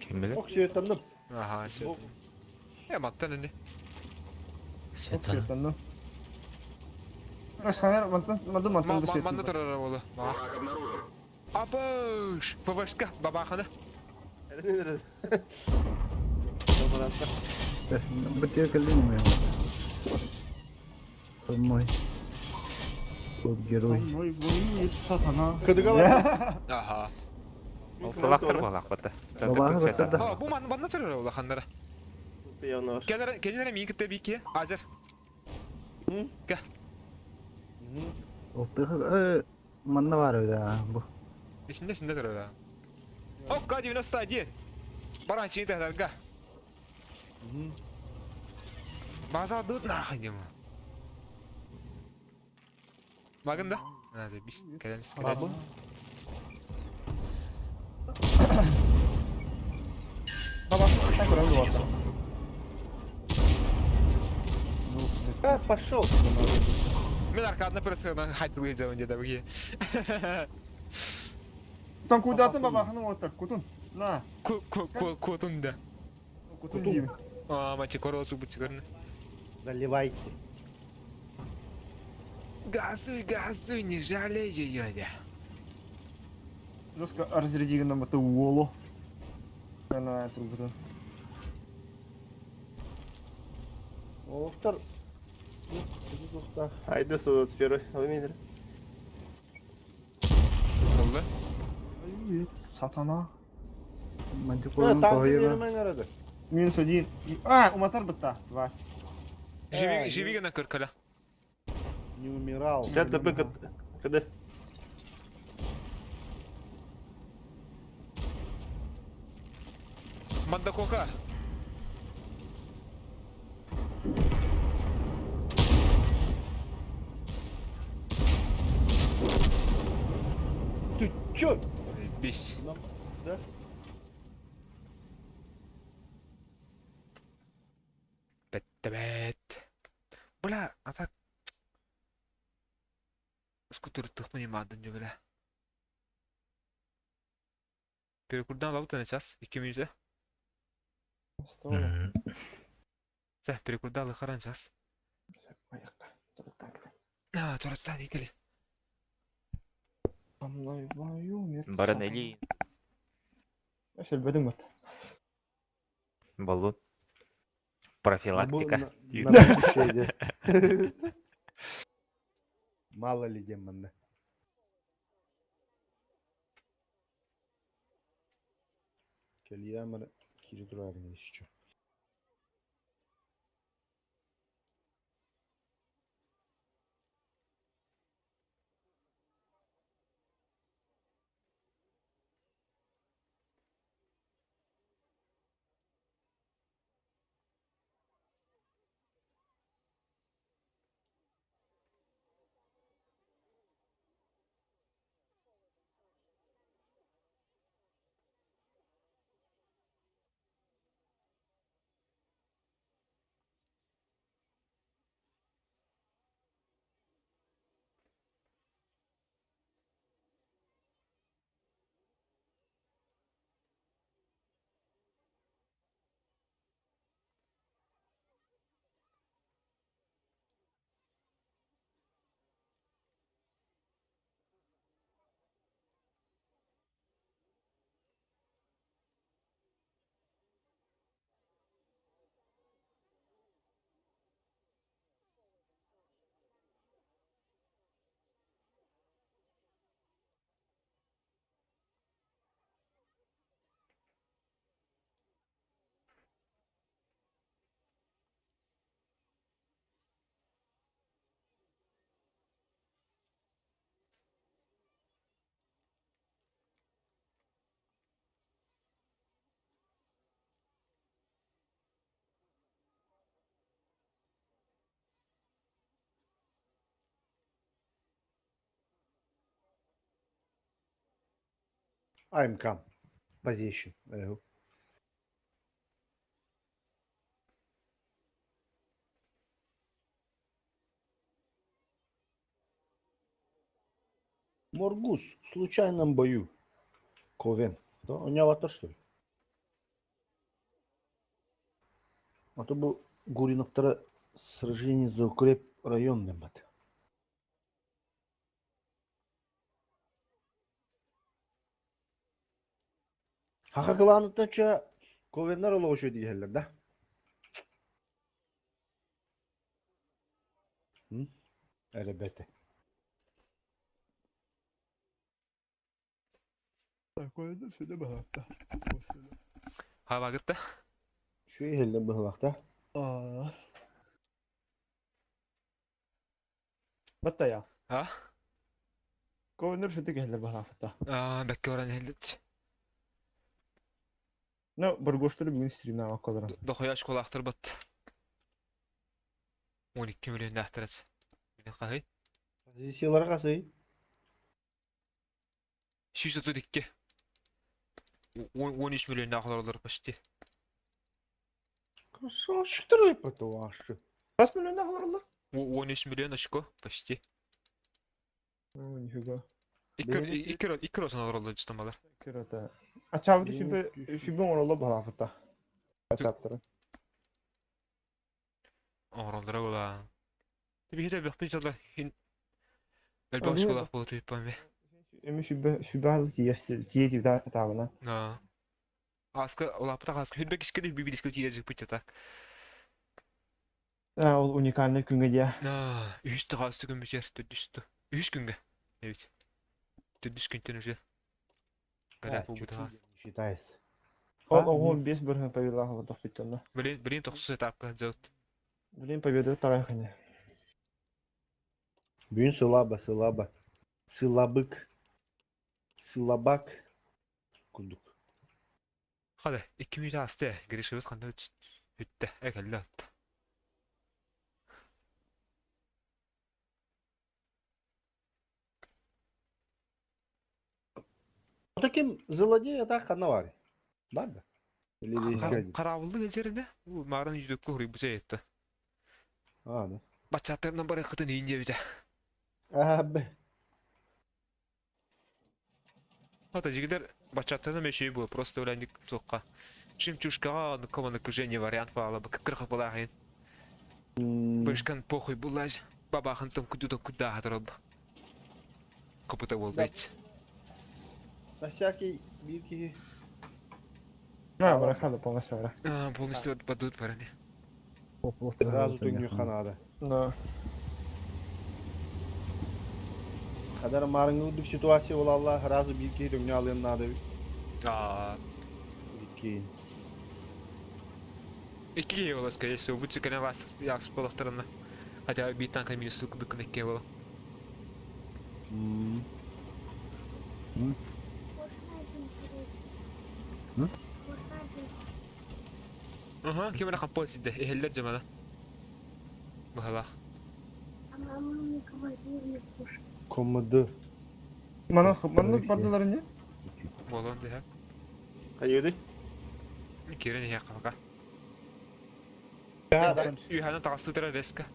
Ким билер? Ох, сүйеттанным. Ага, все. Э, маттан инде. Светана. Ну. Ашханар мантан манды мантан да Манна турар болу. Апыш! ФВшка, бабахана. Nerede? Лаборанта. Бытия кэллин мен. Мой. Вот герой. Ой, бой, сатана. Кыдыга бар. Ага. Алтылактыр балак бата. Бабаһы басырда. А, бу ман манна турар болу ханнара. Явно ваш. Кенер кенер мин китте бики. Азер. Ка. Оттыгы манна бар да бу. Исинде синде турар. Окка 91. Баран чейин тахдарга. База дут нахуй дем. Магында? А, бис. Кэлэнс, кэлэнс. Баба, так көрөм болот. А, пошел. Мен аркадына просто хайтылы делаем где-то бги. Тон кудатын бабаханы отыр. Кутун. На. Ку ку ку кутун да. Кутун дейм. А, мати королсу бут көрүнө. Заливайте. Газуй, газуй, не жалей ее, да. Жестко разрядили нам это уолу. На трубу. Олықтар. Айда 121 Аламидр. Болду. Сатана. Мантикорның Танк тоһуйа. бермен арады. Минус один. А, уматар бытта. Тварь. Живи, живи на көркөлө. Не умирал. 60 ТП КД. Мандакока. Ты чё? Бис. Да? Бет бет. Бля, а так... Скутер тыхмы мадын бля. Перекурдан лабыт час, 2 минута. Сә, перекурдан лыхаран час. А, тураттан икели. Баран эли Шелбедиң бат. баллон. Профилактика. На будущее, де. Мало ли демон. Кельямыр кири турарын еще. I'm come. Position. Моргус в случайном бою. Ковен. Да, у него что ли? А то бу Гуриновтара сражение за укреп район демат. Хаха кылааныттан Ковеннар олоҕу диэһэллэр да? Эрэ бэтэ. Такой сүдэ баһаатта. Хабагытта. Şu иһэллэр быһылаахта. Батта я. А? Ковенер сүтү кэһэллэр баһаатта. Аа, бэккэ баран иһэллит. Ну, бургуштары бүгүн стримна аккалара. Дохуя школаахтар бат. 12 миллион нахтарат. Мин хаһый? Позициялара хасый? 132. 13 миллион нахтар почти. Красавчиктар это ваши. Хас миллион нахларлар? 13 миллион очко почти. О, нифига. Икки росан олороллор дьыстамалар. Кирата. Ачаабыты сүбэ сүбэ оҥороллор баһаапыта. Этаптары. Оҥороллоро буолаа. Биһиги бөхпүт дьоллор хин элбэх школах буолу туйппам Эми сүбэ сүбэ тиийэ тиийэ таабына. Аа. Аска улааппыта аска хүрбэ кискэ бибилискэ тиийэ жыппыт так. Аа, ол уникальный күҥҥэ дии. Аа, үһүс тахаасты күн бүтэр, төрдүс Үһүс күҥҥэ. Эбит. Төрдүс күнтэн уже. Когда буолбута. Считается. Ол оҕо 5 бырһын победалаах олордох бүттэннэ. Блин, блин, тохсус этапка зовут. Блин, победа тарайхыне. Бүгүн сылаба, сылаба. Сылабык. Сылабак. Курдук. Хады, 2 минут асты. Гришебит ханда үттэ. Экелле атты. Таким злодей так ханна бар. Бар да? Или еще один? Карабылды келжеринде. Бу марын үйдөккө хуруй бу етті. А, да. Бачаттарынан бары кытын иин дебите. А, б. Ата жигилер бачаттарынан мешей бу просто ойлайник тоққа. Жемчужкаға ну накружение вариант бала бы кыркы була хин. Бышкан похуй булаж. Бабахан там куду куда хатырып. Копыта болбайт. На всякий бирки. На, барахада полностью бара. А, полностью отпадут барами. Сразу түнгү ханада. Да. Хадар марыңы ситуация болалла, сразу бирки түнгү алын надо. А, Бирки. Икки киһи буолар, скорее всего, бу цикэнэ вас яхшы буолахтарына. Хотя биир танка минус курдук икки буолар. Аха, ким эрэ хампуон сидэ, иһэллэр дьамана. Быһалаах. КМД. Мана маннык бардылар не? Буолуон дэһэ. Хайыды? Киирэн иһиэх хака. Үһэнэ таҕыстыы резко.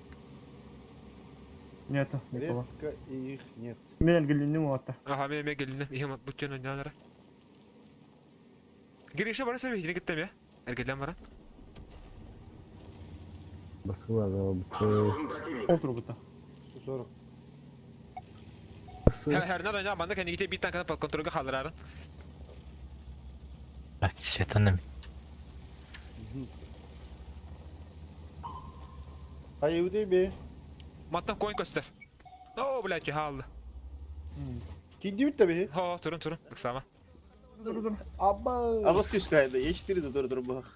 Нету, никого. Резко и их нет. Мен гелинним уотта. Аха, мен эмэ келиннем, иһим бутчан ойнаанара. Гриша бара сәбе, хитини кыттам я. Эргеллэн баран. Басылады Ол тургута. 140. Хәрнә ойнаа, манна кэннигите биир танканы под контрольга хаалларарын. Светоным. Хайыды бе. Маттан коин көстөр. О, блядь, хаалды. Кидибит да бе. Хо, турун, турун, ыксама. Абба. Ағыз сүйіс кайды, Е4 де тұр тұр бұқ.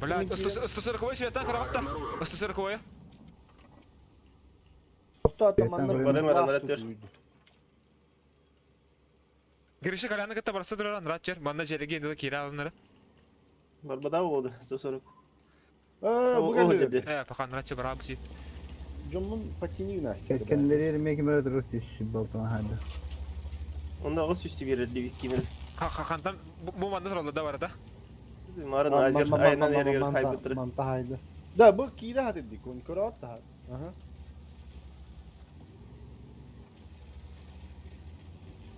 Блядь, 140 светан карабатта. 140 Барым аран реттер. Гриша каляны кытта барса турар, ратчер. Манна жерге инде кире алыннары. Барбада болды, 140. Э, Ол бу ол келди. деді. Э, пока ратчер бара бу Жомун потяни Настя. Kendileri yerime kemer oturup düştü baltana hadi. Онно 800 биэрэр диэбит кимир. Хантан бу манна тураллар да барыта? Марын Азер айынан эргэр хайбыттар. Манта хайда. Да бу киирэ хатырдик, он көрөөт таһар. Аха.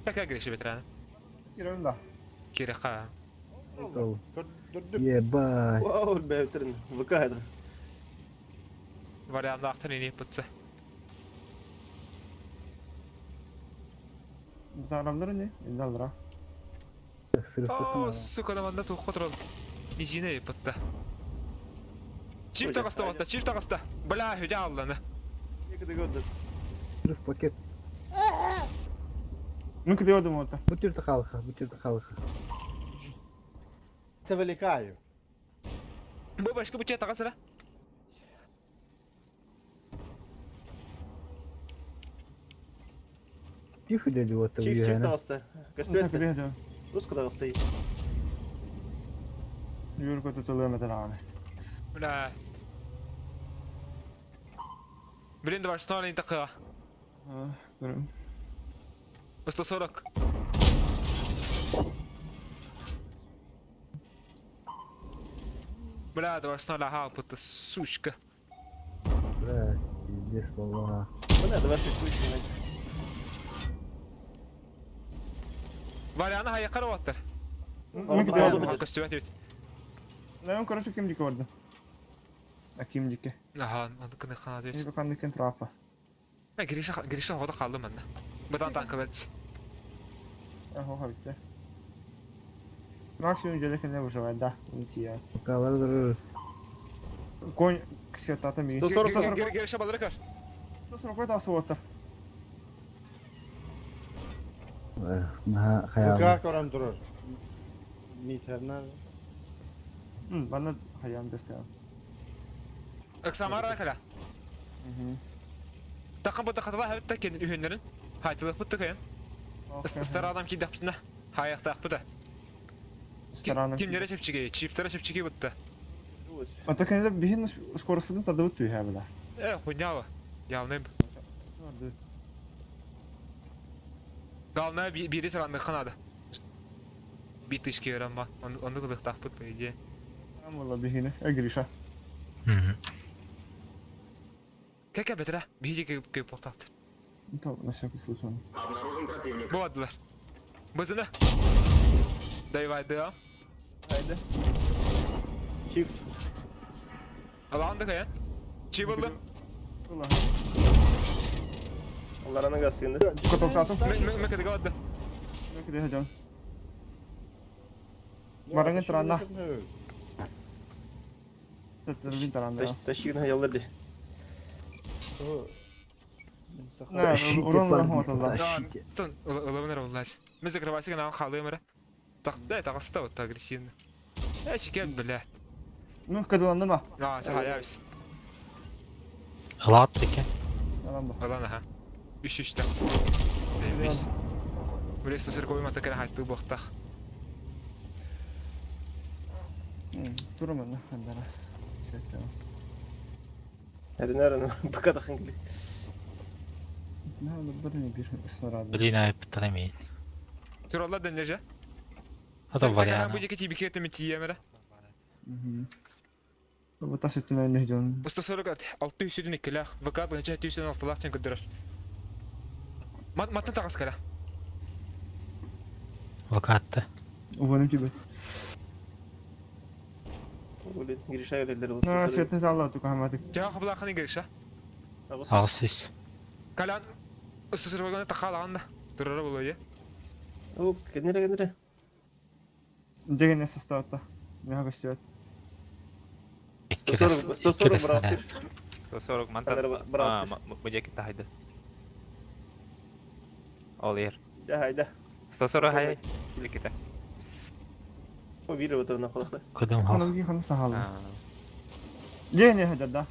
Какая Гриша ветерана? Кирен да. Кирэха. Көрдүм. Ебать. Вау, бэйтерин. ВК это. Вариант ини пытса. Зарамдыр не? Индалра. О, сука, да манна туох турал. Низине пытта. Чип таҕыста уотта, чип таҕыста. Бля, хүдэ алланы. Некогда года. Срыв пакет. Ну кыды одум ота. Бу түрді халыха, бу түрді халыха. Тавлекаю. Бу башка буча таҕысыра. Тихо деді вот Чиф чиф таҕыста. Көстүбэт. Кыды одум. Руска таҕыста. Юр көтө тылы металаны. Бля. Блин, давай, что они такая? Көрүм. 140. Бля, давай, что ага, пыта, сучка. Бля, пиздец, волна. Бля, давай шесть Варианы хайа караваттар. Ну кыды одум. Көстүбэт бит. Мен короче ким дики орды. А ким дики? Аха, аны кыны хана Не дес. бакан дикен трапа. Мен Гриша Гриша хода калдым мен. Бадан танкалар. Ахо хабитте. Максимум желекене выживать, да. Уйти Калар Конь ксетата ми. 140 Гриша балыры көр. 140 тасы оттар. Наха хаял. ВК көрөн турар. Митернер. Бана хаян бестен. Самара кала. Тақын бұта қатыла хәбітті кен үйінлерін. Хайтылық бұтты кайын. Стар адам ки дәптіна. Хаяқтақ бұта. Кимлere чепчиге, чифтера чепчиге бұтты. А так енді бихин скорость бұтын тады бұтты үйе била. Э, хуйнява. Явный. Главное, бири саранды ханады. Бит тышки верен ба. Оны кылықтақ бұт, по идее. Амла бихин, э Гриша. Кәкә бетірә, бейде кеп кеп тоқтақты. То на всякий случай. Бұл адылар. Бызыны. Давай, да. Haydi. Чиф. Алағынды каян. Чи болды? Аллараны гасыгынды. Тоқтатым. Мен кәдігі бады. Кыды хажан. Барыңы тұранна. Тәтірбін таранды. Тащигін хаяллар На, урон лахм аталла. Тащите. Сон, ылыбыныр оллас. Мен закрывайся на халымыр. Так, да, тағыста вот агрессивно. Э, шекет, блядь. Ну, кыдыланды ма? А, сахаябыз. Алат екен. Алан ба. Алан, аха. Үш үшті. Бес. Білес тасыр койма такара хайтты боқтақ. Туруман, хандара. Әрін БК тақын келі. На, бір не бір снаряд. Блин, айыптар емейін. Туралла дәндер Ата вариант. Бу жеке тибике теме тиемере. Бу тас үтүнө не жон. 140 602 лах, ВК 606 лах тен көдөрөр. Мат маттан тагас кала. Вакатты. Увоным тебе. Блин, Гриша өлелер На, светны алла тука хаматык. Жага кабла ханы Гриша. Алсыз. Калян 140 такалаганда. Турара болой. О, кенере кенере. Деген составта. Мега көстүбөт. 140 140 брат. 140 мантан. Брат. Бу жеке тахайды. Ол ер. Да, haydi. 140 хай. Киликите. О, бир отырына қолақта. Кыдым Ханылги ханы сахалы. Деген не да.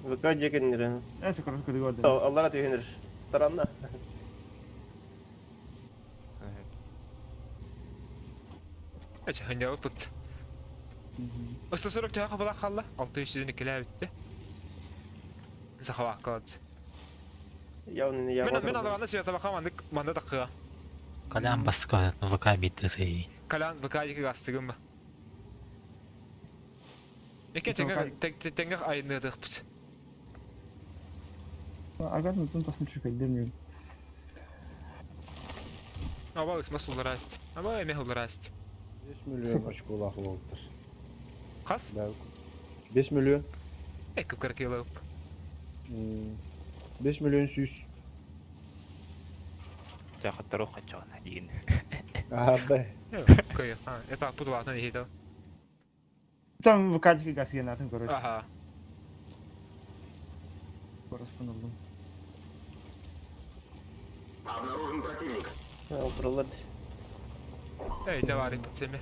ВК жекенере. Э, чыкыр кыды көрдүм. Аллара түйенер. Таранна. Эч ханья пут. 140 жага кабла халла. 602 лах битте. Захава код. Явно не я. Мен мен аларана света маннык манна такыа. Колян бастык ВК биттер. Колян ВК екі гастыгым ба. Эке теңге теңге айныдык бит. Агат мутун тасын чүкәйдер мин. Аба ысма сулараст. Аба эме улараст. 5 миллион очколах болуптур. Кас? 5 миллион. Эки кыркылып. 5 миллион 100. Жахаттар оқачан дейін. Аба. Кой, это путватан ехидо. Там ВК гасгенатын, короче. Ага. Короче, Отыралар. Эй, давай, пацаны.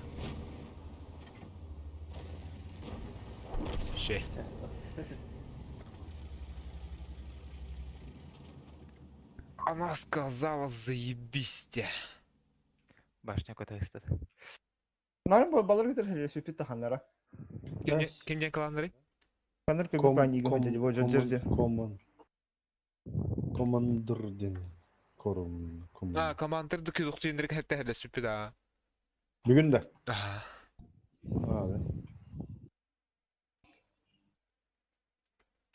Шей. Она сказала заебись. Башня көтөстө. Нарын бол балар көтөр хәле сүпүт таханнара. Кимден каланнары? Канар көбүк панига хөтөдү бо жер Коман. Командыр ден. Корум. А, командыр ды күлүк түйүндүрүк хәтта хәле сүпүт а. Бүгүн да. А. А,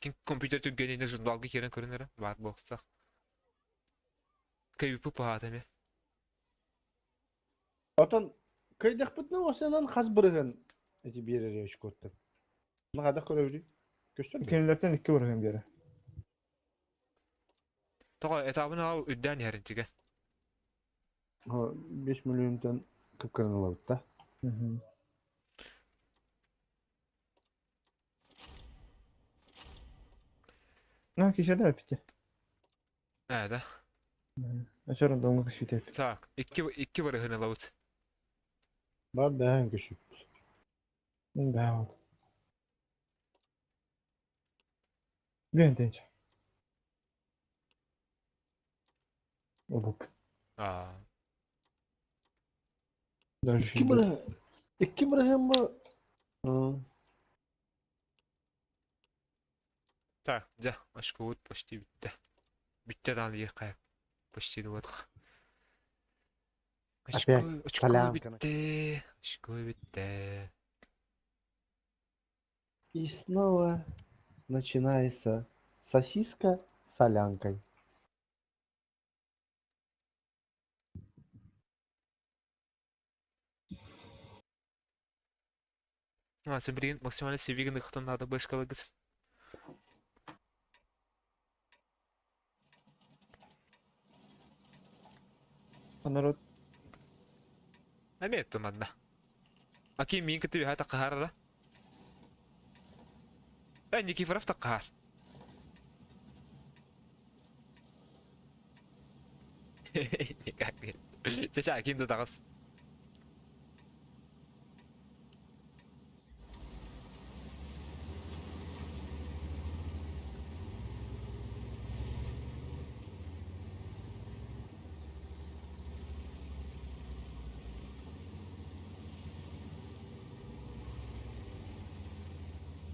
Ким компьютер түггенine журналга керен көрүнөр бар болсак. КВП паатами. Отон кыйдакпытны осенан хас бырыгын эти берер очкоттан. Мага да көрөбү. Көстөр. Кинилертен икки бырыгын бере. Тога этабын ал үддән ярынтиге. 5 миллионтан кыпкырын алабыт да. На кеше да битте. Ә, да. Açarım da onu kışıt Так, икки икки бырыгын алабыт. Бар бәһән көшүп. Да вот. Бен тенч. Обуп. А. Даже Икки бырыгын. Икки бырыгын бу. Так, да, очко почти битте. Битте дан екай. Почти вот. Очко, очко битте. Очко битте. И снова начинается сосиска с солянкой. А, сен билген максимально себегин ыктын надо башкалагыз. Народ. Эме туманна. Аки мин кытып хата кахарра. Э, Никифоров та кахар. Никак. Чеша аким да тагыс.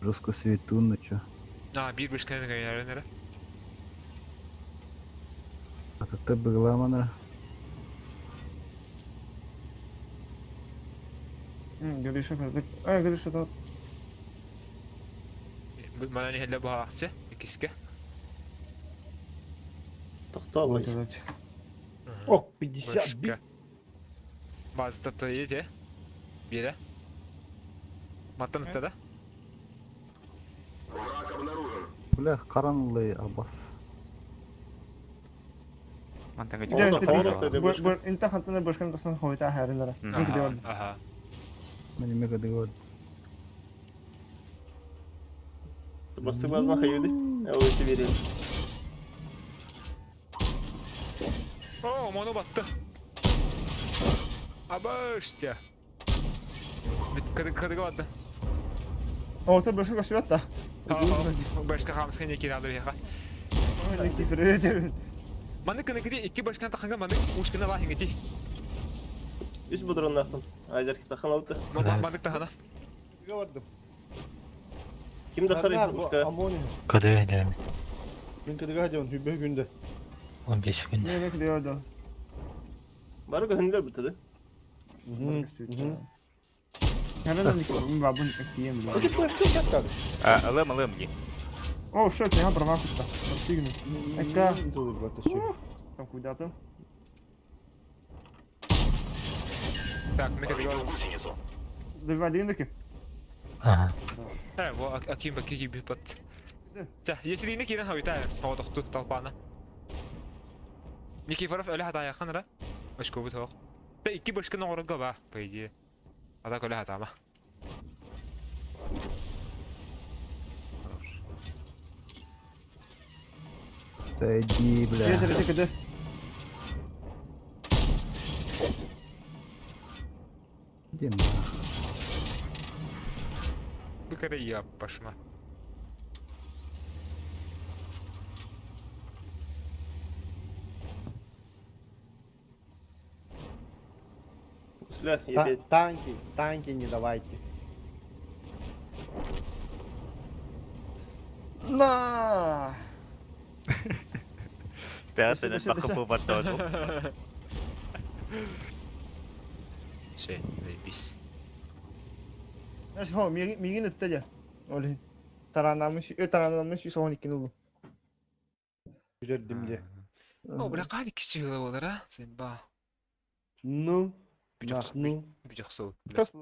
Жестко светун, чё. А, бир бешкенен гайнарынара. Ататта быгламанара. Гриша казык. Ай, Гриша да. Мана не хелле баакчы, икиске. Тоқтал. Ок, 50 би. Базда тойы Бире. Маттан да? Бля, каранлы абас. Инта хантана башкан тасан хойта харинара. Ага. Мени мега дегод. Басты базна хаюды. Ол берели. О, моно батты. Абаштя. Бит кырыгы батты. О, ты башка кашып да. Башка хамска не кирады беха. Маны кыны кити икки башкан таханга маны ушкана ла хингити. Үс будрон нахын. Айзер китахан алды. Маны тахана. Бардым. Ким да харый ушка? Кыды дем. Мен кыдыга дем, хүбе күндө. 15 күн. Не bekliyordu? Бары көһүннэр бутады. Nereden бабын кием бля. Алым алым ди. О, shit, я права кutta. Подстигну. Эка. Там куда-то. Так, мы категория. Добивай таки. Ага. Э, во аким баки бипат. За, если не кирен хавита, хаватохту талпана. Никифоров өлө хатая ханара. Башко бут хох. Та икки башка ногорга ба, по идее. Ата көлө хатама. Да иди, бля. Где где где? Иди нахуй. Бу кere я пошма. Үслә, епе. Танки, танки не давайте. На! Пятый Дэсэ, дэсэ. бакы баттон. Все, заебись. Знаешь, хо, мигин өттө Олин. Таранамыш, ö таранамыш соғын иккен улу. Күдердим де. О, бля, кани кичи болар, а? Симба. Ну, Бүтөксө, ну. бүтөксө. Кас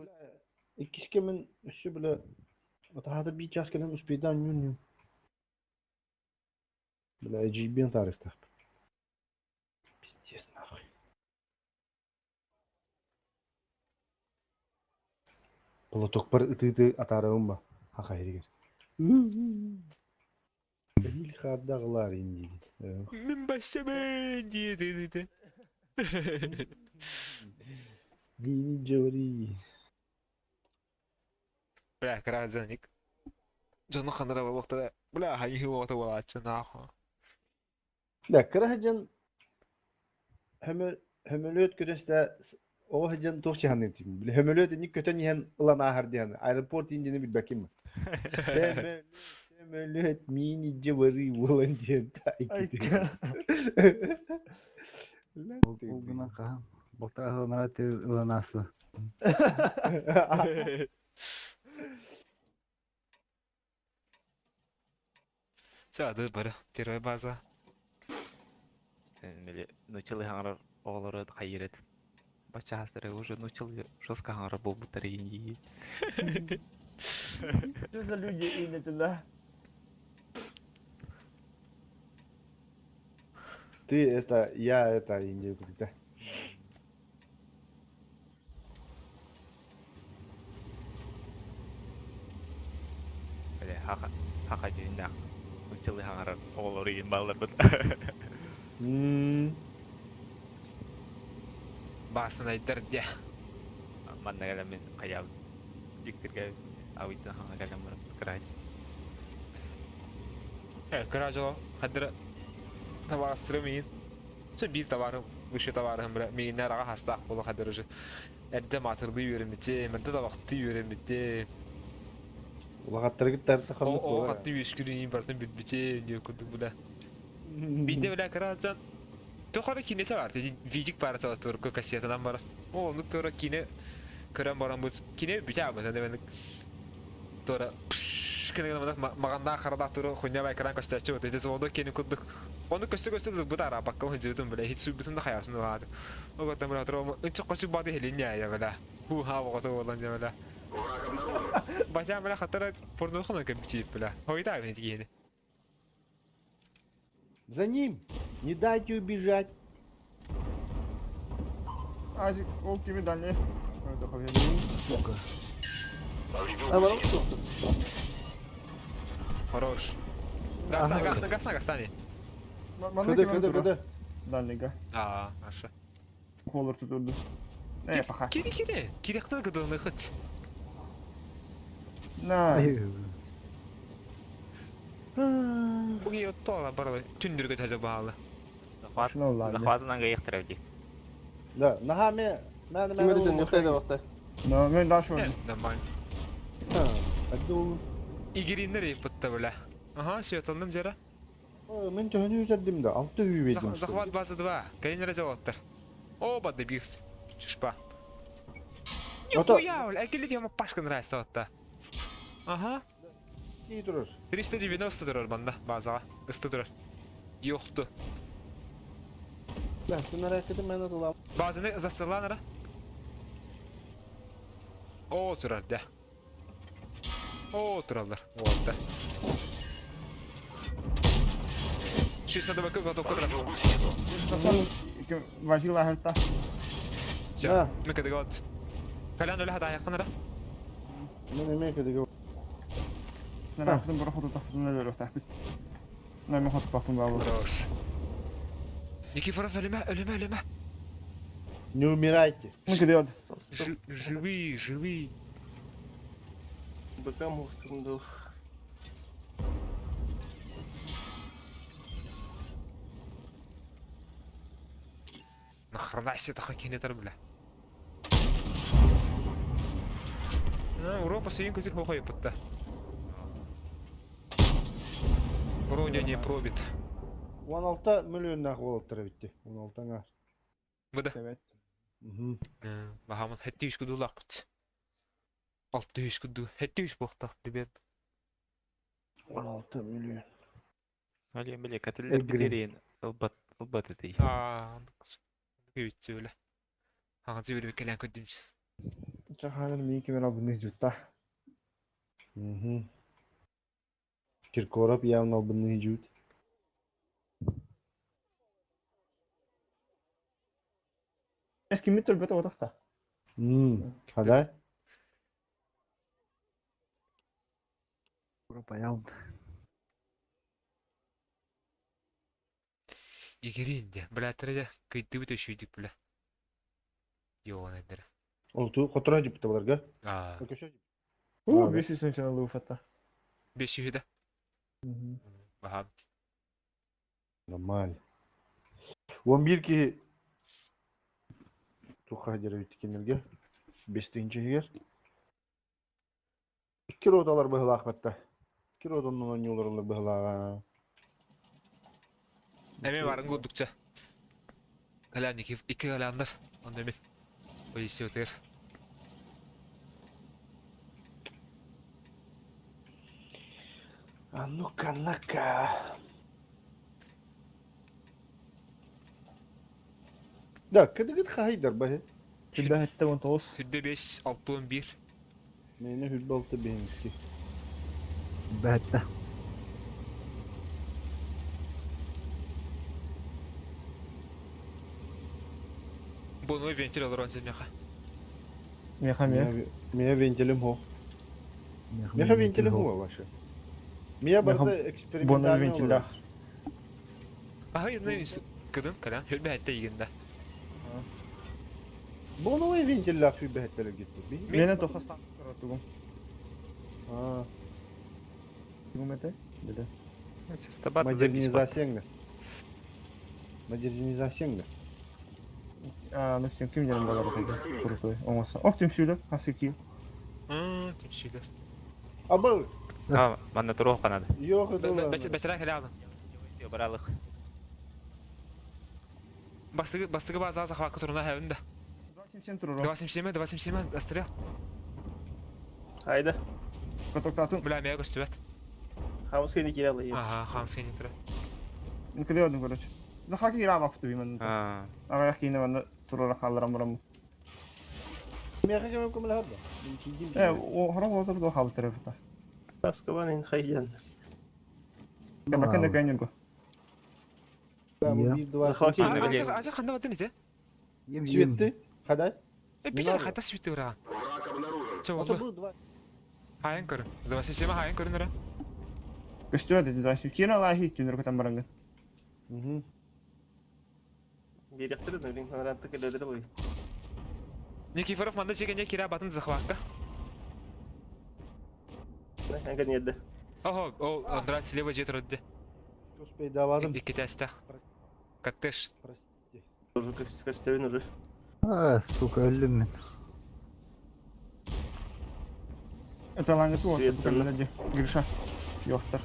Иккиске мен өссө бля Атахата би час кэлэн успейдан нюн. Бля, эжибен тарихтах. Пиздец нахуй. Платок бар ытыты атарым ба. Хака эригер. Бил хардагылар инди. Мен бассабын диэти. Дини жори. Бля, кара заник. Жону ханара болуктара. Бля, хайы уота болаачы нахуй. Да, кырахажан хөмөлөт көрөстө оҕо сылдьан туох чаһанныыр тиим. Били хөмөлөт инник көтөн иһэн ылан ааһар диэн аэропорт индини билбэккин Сөмөлөт, сөмөлөт миин илдьэ барыы буолан диэн Ол гынан хаһан. Болтара ылан аасы. Все, ады бары. Первая база. Били нучылы хаңарар оҕолору хайырет. Бача хастары уже нучылы жестко хаңарар болбуттар инди. Что за люди инде туда? Ты это, я это, Индия да. Били хака хака дүйүндә нучылы хаңарар оҕолору иин баллар бут. Басын айдар де. Манна кэлэммин хайа диктерге авиттан хаңа кэлэм барып кыраж. Э, кыра хадыр товарыстыры миин. Все бир товары, выше товары бля, миин арага хаста болу хадыр уже. Эрде матырды үйренмите, мырды табакты үйренмите. Улахаттары тарта О, о, катты үйскүрүн бартын билбите, не кудук бля. Бинде бля кыра жан. Тохара кинесе бар, видик бар тур кассетадан бар. О, ну тура кине көрөн баран бу кине бүтә абы, мен тура кene маганда харада тура хуйня бай экран көстәчү, вот эти ону кени кудук. Ону көстө көстө бу тара бакка хыжытын бля, хит су бүтүн да хаясын бады. Ого там бля тура ынчы кочу бады хелиня я бля. Ху ха богото болан я бля. Бася бля хатара порно хана кем бичип бля. Хойда мен дигени. За ним! Не дайте убежать! Азик, ол кими дальний. Сука. Хорош. Гасна, гасна, гасна, гастани. Манна Кыды, кими кыды, тура? кыды. Дальныйга. А, хорошо. Холор тутурду. Э, паха. Кири, кири. Кири кыды кыды хыч. На. Буги оттола баралы. Түндүргө таза баалы. Захват Шуна ладно. захватынан гайыктыр ди. Да, наха ме, мә, Ким эрден юктайды вакта. Но мен дальше Э, нормально. Аду. Игериннер иппытта бля. Ага, все, тандым жара. Мен төһөнү үтэрдим да, алты үй бердим. Захват базы 2. Кэлин эрэ заводтар. Оба добьют. Чушпа. Нихуя, бля, экили ему Пашка нравится вот та. Ага. Не турар. 390 турар банда базаға. Ысты турар. Йоқты. Да, сен аракеты мен атылам. Базаны засыланара. О, турар, да. О, тураллар. Уолта. 62 готов турар. Васил аһырта. Все, мы когда вот. Колян өлө хатаайаххын ара. Мен эме кедеге. Нарафтын бара хоту тахтын өлөрө тахпит. Нами хоту бакын бабы. Хорош. Никифоров өлүмэ, өлүмэ, өлүмэ. Не умирайте. Мы кеде Живи, живи. БК муфтунду. Нахрена себе такой кинетер, бля. Урон по своим козых хохой пытта. Броня не пробит. 16 миллионнах болуптар битти. 16 аңар. Быда. Бахамын хетти үш күдулақ бит. Алты үш күду. Хетти үш боқтақ, ребят. 16 миллион. Али бile катыллар битерин ылбат ылбат этей. Аа, күйтсө бile. Аңа жибербек келен көдүм. Чаханыр мин кемер албыны жутта. Угу. Киркоров явно албыны жут. Эски мит өлбөтө отакта. Мм, кадай? Пропаял. Егерин де, бля, тіре кыйды бит өшүйдік, бля. Йоон эдер. Ол ту котора жипти буларга. Аа. Уу, 500 чана луфата. 500 да. Баха. Нормально. 11 ки туха деревит кинерге. 5 тинчи Икки роталар быһылаах батта. Икки ротаннан оонньуулар быһылааҕа. Эме барын курдукча. Калян икки икки каляндар. Онда мен. Полиция өтер. А ну-ка, на-ка. Да, кыдыгыт хаһыйдар баһы. Хүлбэ хэтте он тоғыз. Хүлбэ 5, 6, 11. Мені хүлбэ алты бенки. Бәтті. Бону вентиль олорон земяха. Меха ме. Меня вентилем хо. Меха вентилем хо ваше. Меня барда экспериментальный. Бону вентилях. Аха, ну кыдын калян хүлбэ хэтте игенде. Бону вентилях хүлбэ хэтте гитти. Мене тоха стан тугум. А. Тугум это? Биле. Модернизацияңды. Модернизацияңды. А, ну сен ким жерин балар отайды. Крутой. Оңоса. Ох, тимсүйлөр, хасы ки. Мм, тимсүйлөр. Абы. А, манна турух канады. Yok, Бәсірә кәлә Баралык. Бастыгы бастыгы база захватка туруна хәвендә. 277 туру. 277, 277 астрел. Hayda. Протоктатын. Бля, мия көстүбәт. Хамскайны кире алайым. Ага, хамскайны тура. Никогда одну, короче. Захаки кире алып бимен. А. Ага, кийне манда турура халларам барам. Меха кем кем лахарда. Э, о, хорон болтор до хабы терепта. Таскабан хайдан. Кем кенде кенюрго. Азыр азыр кандай батын ите? Светти. Хадай. Э, битер хата светти ура. Че oldu? Хайын көрүн. 277 хайын көрүн ура. Көстүбәт эти 277 кире алай хит түнөр көтөн барангын. Мгм. Bir yaktırın öyle наранты келедир бой. Никифоров манда чегене кире батын захватка. Аңга неді. Ого, о, Андра слева жет родды. Успей давадым. Икки тәстә. Коттеж. Уже көстөбүн уже. А, сука, өлдüm мен. Это лаңы ту Свет Гриша. Йоктар.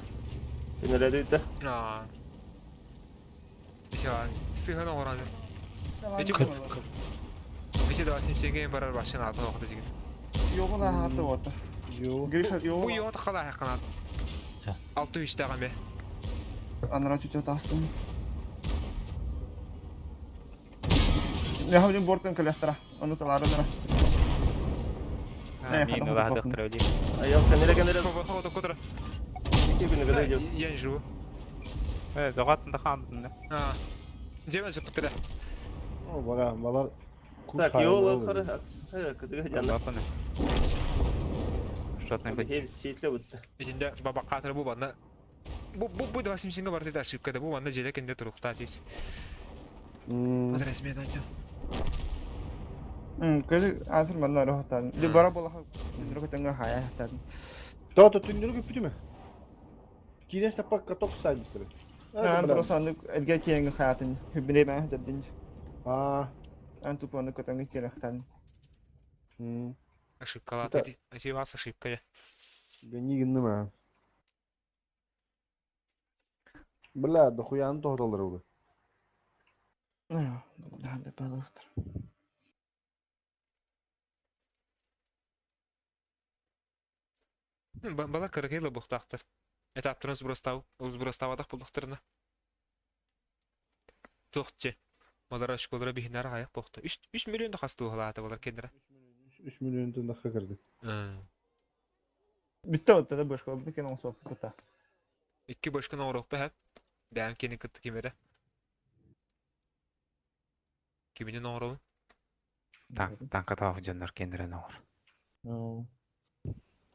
Тенеледи битте. А. Сыһан оҥорон. Эти Эти да симсенген барар башын аты оқты деген. Йоғын ағаты оты. Гриша Бу йоғын қала хаққанат. Алты үстәған бе. Анара чуть тастым. Я хавдин бортын көләстера. Оны салары дара. Мин улаһадыктыр өлейм. Аял кенере кенере. Фото котра. Я не живу. Э, зогатын да хандын. А. Жемен жыппытыра. О, бара, балар. Так, йола хары акс. Кыдыга жана. Шотный быть. Хел сетле бутты. Итинде баба катыр бу банна. Бу бу бу два симсинге бар диде ошибка да бу банна желе кенде турукта тиз. Адрес мен аню. Көз азыр манна рохтан. Ди бара бола түндүргө теңге хая хатан. То то түндүргө бүтүмө. Кирес тапа каток сайдыр. Ан просто аны элге киеңге хаятын. Хүбире мен жаддин. А. Ан тупо аны көтөнгө кире хатан. Ошибка ла ти. Вас ошибка я. Гони гынныма. Бля, дохуяны тоғдалар олы. Да, да, балықтыр. Бала кыргыйлы бұқтақтыр. Этаптырын сброставадақ бұлдықтырына. Тоқты. Малар школара бихинар аяқ боқты. 3 миллион да қасты оғалаты болар кендіра. 3 миллион тонна кірді. Бүтті отты да башка, бүтті кен оңсоқ бұта. 2 башканы оғырық бәп. Бәм кені күтті кемері. Кемінен оғырауын. Танка тауық жоннор кендирен оңор.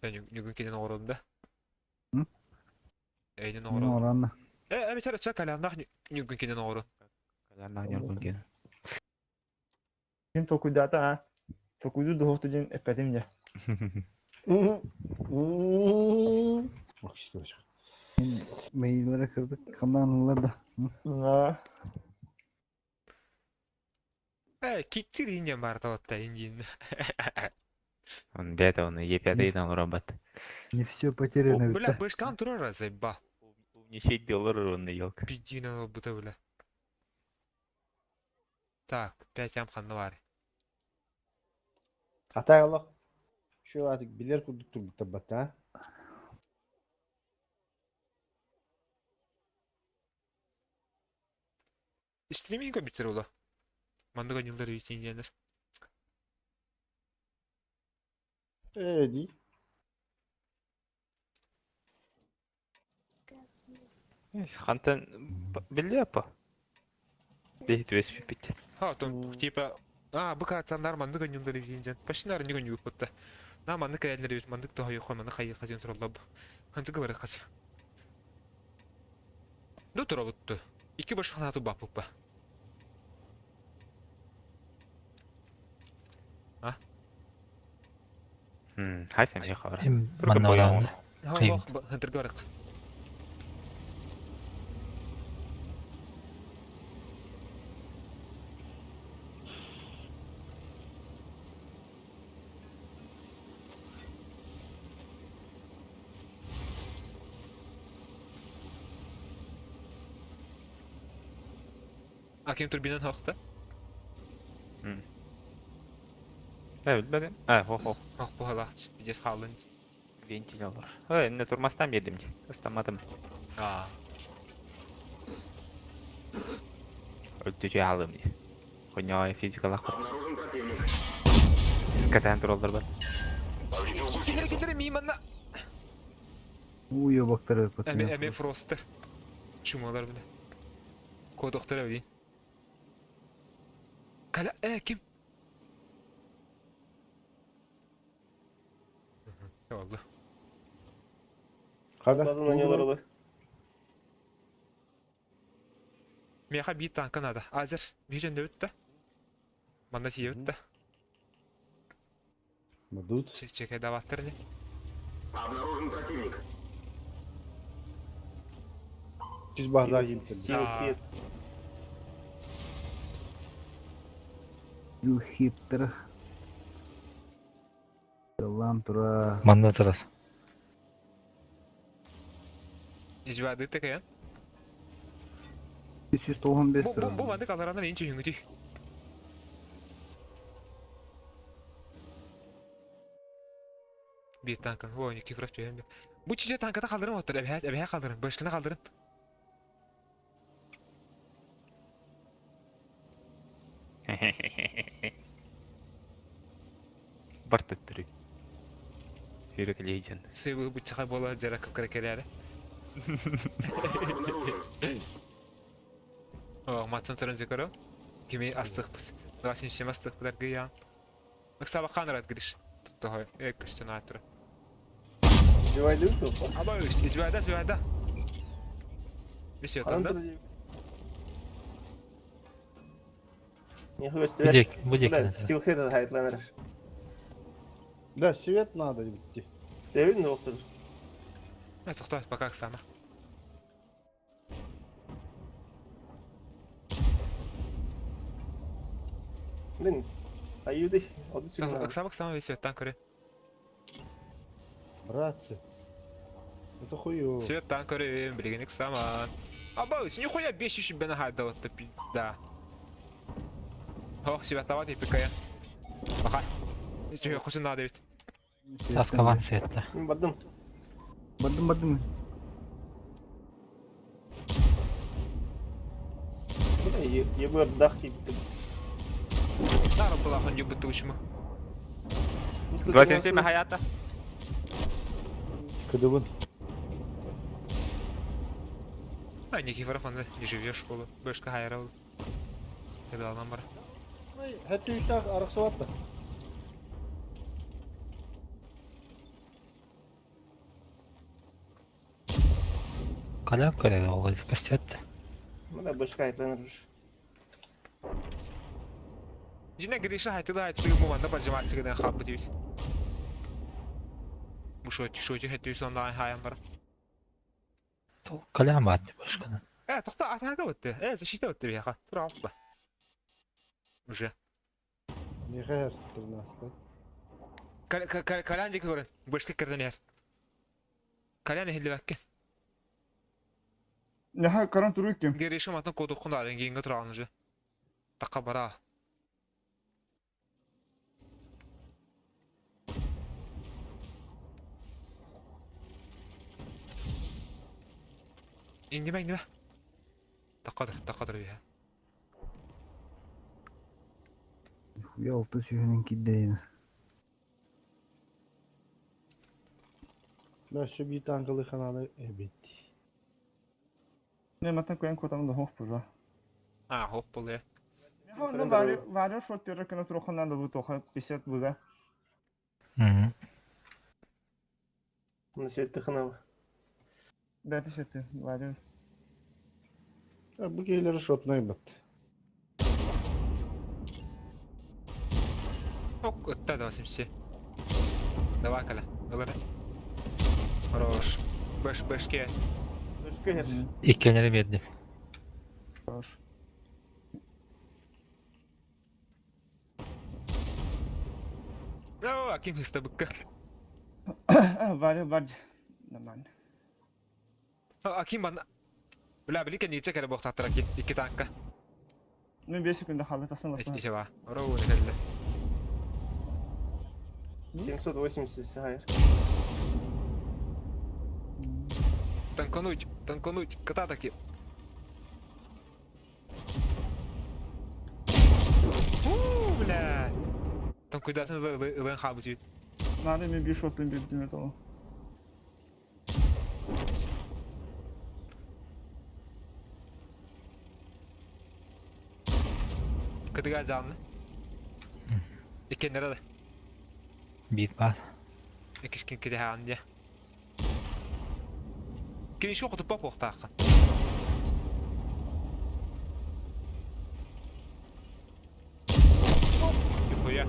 Нүгін кенен оғырауын да. Эйнен Мен оғырауын. оранна. Э, әбі чара ча каляннақ нүгін кенен оғырауын. Каляннақ нүгін кенен. Мен токуйдата а. Токуйду духовту ден эппетим де. Bak işte olacak. Meyillere kırdık. Kanlanlılar da. Э, киттир инен бар таватта индин. Он бета, он Е5 идан робот. Не все потеряно ведь. Бля, башкан турар заеба. Умничать доллар он елка. Пиздина бута бля. Так, 5 ям ханны бар. Атай Allah. Şu artık bilir kurduk tur bu ha. Стриминг битер ола. Мандыга нюлдар витиньянер. Э, ди. Хантан биле апа. Бейт вес пипит. Ха, там типа А, быка цандар мандыга нюлдар витиньян. Пашинар нюга нюг бутта. На мандык кәлнер бит мандык тохой хон мандык хайы хазин тураллаб. Хантыга бар хас. Ду турабытты. Ики баш ханату бапупа. А? Хайсам я хабар. Манна оранна. Ха, хантырга барык. А кем турбинан хакта? Э, билбедим. А, хо хо. Ах, бу халач, бидес халын. Вентиль бар. Ой, не турмастан бердим. Ыстамадым. А. Өлтүчү алым ди. Хуйня физикалах. Скатан туралдар бар. Келер келер мейманна. Уё бактар Эме эме фростер. Чумалар биле. Кодоктор би. Кала э ким? Oldu. Kada. Базын ойнолор олар. Меха bir танка надо. Азер, bir jende bitti. Манда сие бітті. Мадут. Чекай даваттыр не. Siz bahar gitti. Стил хит. Хиттер. Лам тура. Манна турар. Избады текаян. 395 Бу бу бу турар. маннык аларанан ин чүһүҥүтүй. Биир танкан, о, Никифоров түһэн Бу чүчэ танката халдырын оттор, эбэһэ эбэһэ халдырын, башкына халдырын. Бар төттөрү. Сүүрэ кэлиһи дьон. Сыыбы буччаха буола дьара кыпкара кэлээри. О, матсан туран зекоро. Кими астықпыз. 27 астықпыдар гыян. Ыксабакка анарат Гриш. Того, э, көстөн аатыра. Сбивай дым то. Аба үст, избайда, избайда. Бесет, Анан да? тур Не хуй Бу стивет. диэки, бу диэки Бля, надо. стилхед хайтланер. Да, свет надо идти. Дэвид не доктор. Э, тоқта, пока Оксана. Блин, аюды, оду сигнал. Оксана, Оксана, весь свет танкеры. Братцы. Это хуёво. Свет танкеры, блин, Оксана. Аба, нихуя бесишь бена хайда вот пизда. Ох, свет давай пикая. Баха. Еще хуй надо ведь. Таскалан светта. Бардым. Бардым бардым. Бля, ебыр дах кипти. Даром туда хон юбы тучму. 277 хаята. Кыдыбын. А, Никифоров, он не живешь, полу. Бэшка хайрал. Это номер. Хәтті үштақ арықсы батты. Колян колян ол көстөт. Бля, башка хайтланер. Дина Гриша хайтыда хайтсыгы муманда поджимасыгы хабы дейт. Бу шоти шоти хайтты сонда хайам бар. Колян баат башканы. Э, тоқта атака өтті. Э, защита өтті бияқа. Тура алып Уже. Не хәр, 13. Колян декі көрін. Бөшкі кірден ер. Колян ehilli бәкке. Наха каран туру кем. Гриша матын кодуқын да кейінгі тұраған уже. Таққа бара. Индиме, индиме. Таққадыр, таққадыр бия. Хуя алты сүйінен кидейін. Да, şu bir tankalı kanalı evet. Не матан коян котам да хох пужа. А, хоп болды. Ну варю варю шот первый канат роха надо будет тоха 50 быга. Мгм. На свет тыхынава. Да это все ты варю. Bu gelir шотной бат. Ок, өтті да 87. Давай, Коля, ылыры. Хорош. Бэш, бэшке. Башка хер. Иккенери бердим. Хорош. О, Аким хыста быкка. А, варю варю. Нормально. Аким бана. Бля, билике нече кере боқтаттыр Аким. Икки танка. Ну 5 секунд халы тасан лапа. Иче ба. Оро не келді. 780 хайр. Танкануть, танкануть, кота таки. У, бля. Танкуйдасын ылын хабы сүйт. Надо мне бир шот бир димет ол. Кытыга жанны. Иккеннere de. Бит баат. Иккискин киде хаан дия. Киришке кутуппа буохтаахха. Нихуя.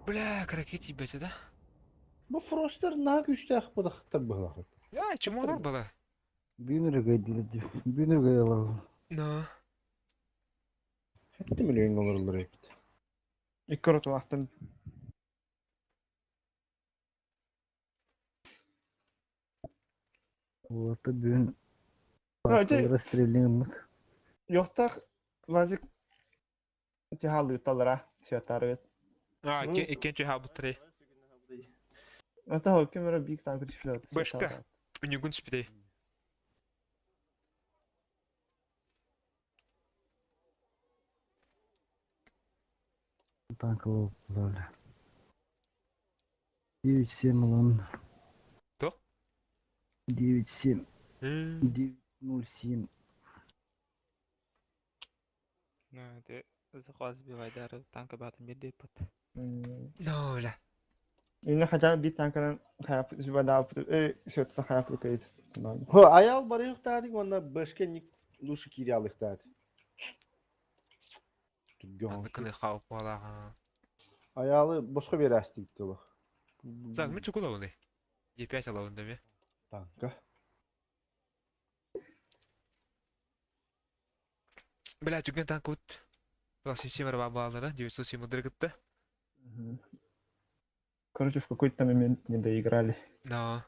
Бля, каракети бете, да? Bu Froster на güçlü bu da tabi Я, чему олар бала? Бүйнірге дейді. Бүйнірге алар. Но. Хәтті миллион долларлар епті. Икки роталахтым. Оларда бүйін Расстреллиҥ Йохтах Вазик тихалыыталара сиатарыт. А, иккен чуһаабыттарый. Это хоккей мера биг танк түспүт. Башка. Үнүгүн түспүтэй. Танковый буолла. 9-7 ылан. Туох? 9-7. 9-0-7. Это захват сбивайдары танка батын бердеппит. No, бля. Инна хотя бы бит танканан хаяп сбивайдап сөтсө хаяп рукайт. Хо, аял барыахтаатык уонна бэшке ник лучше киири алыхтаат. Аны кыны хаалып буолааҕа. Аялы босхо берастик тылы. Так, мен чукул алыны. Е5 алабын да ме. Танка. Бля, түгэн танк ут. 27 баалара, 907 дыргытты. Короче, в какой-то момент не доиграли. Но.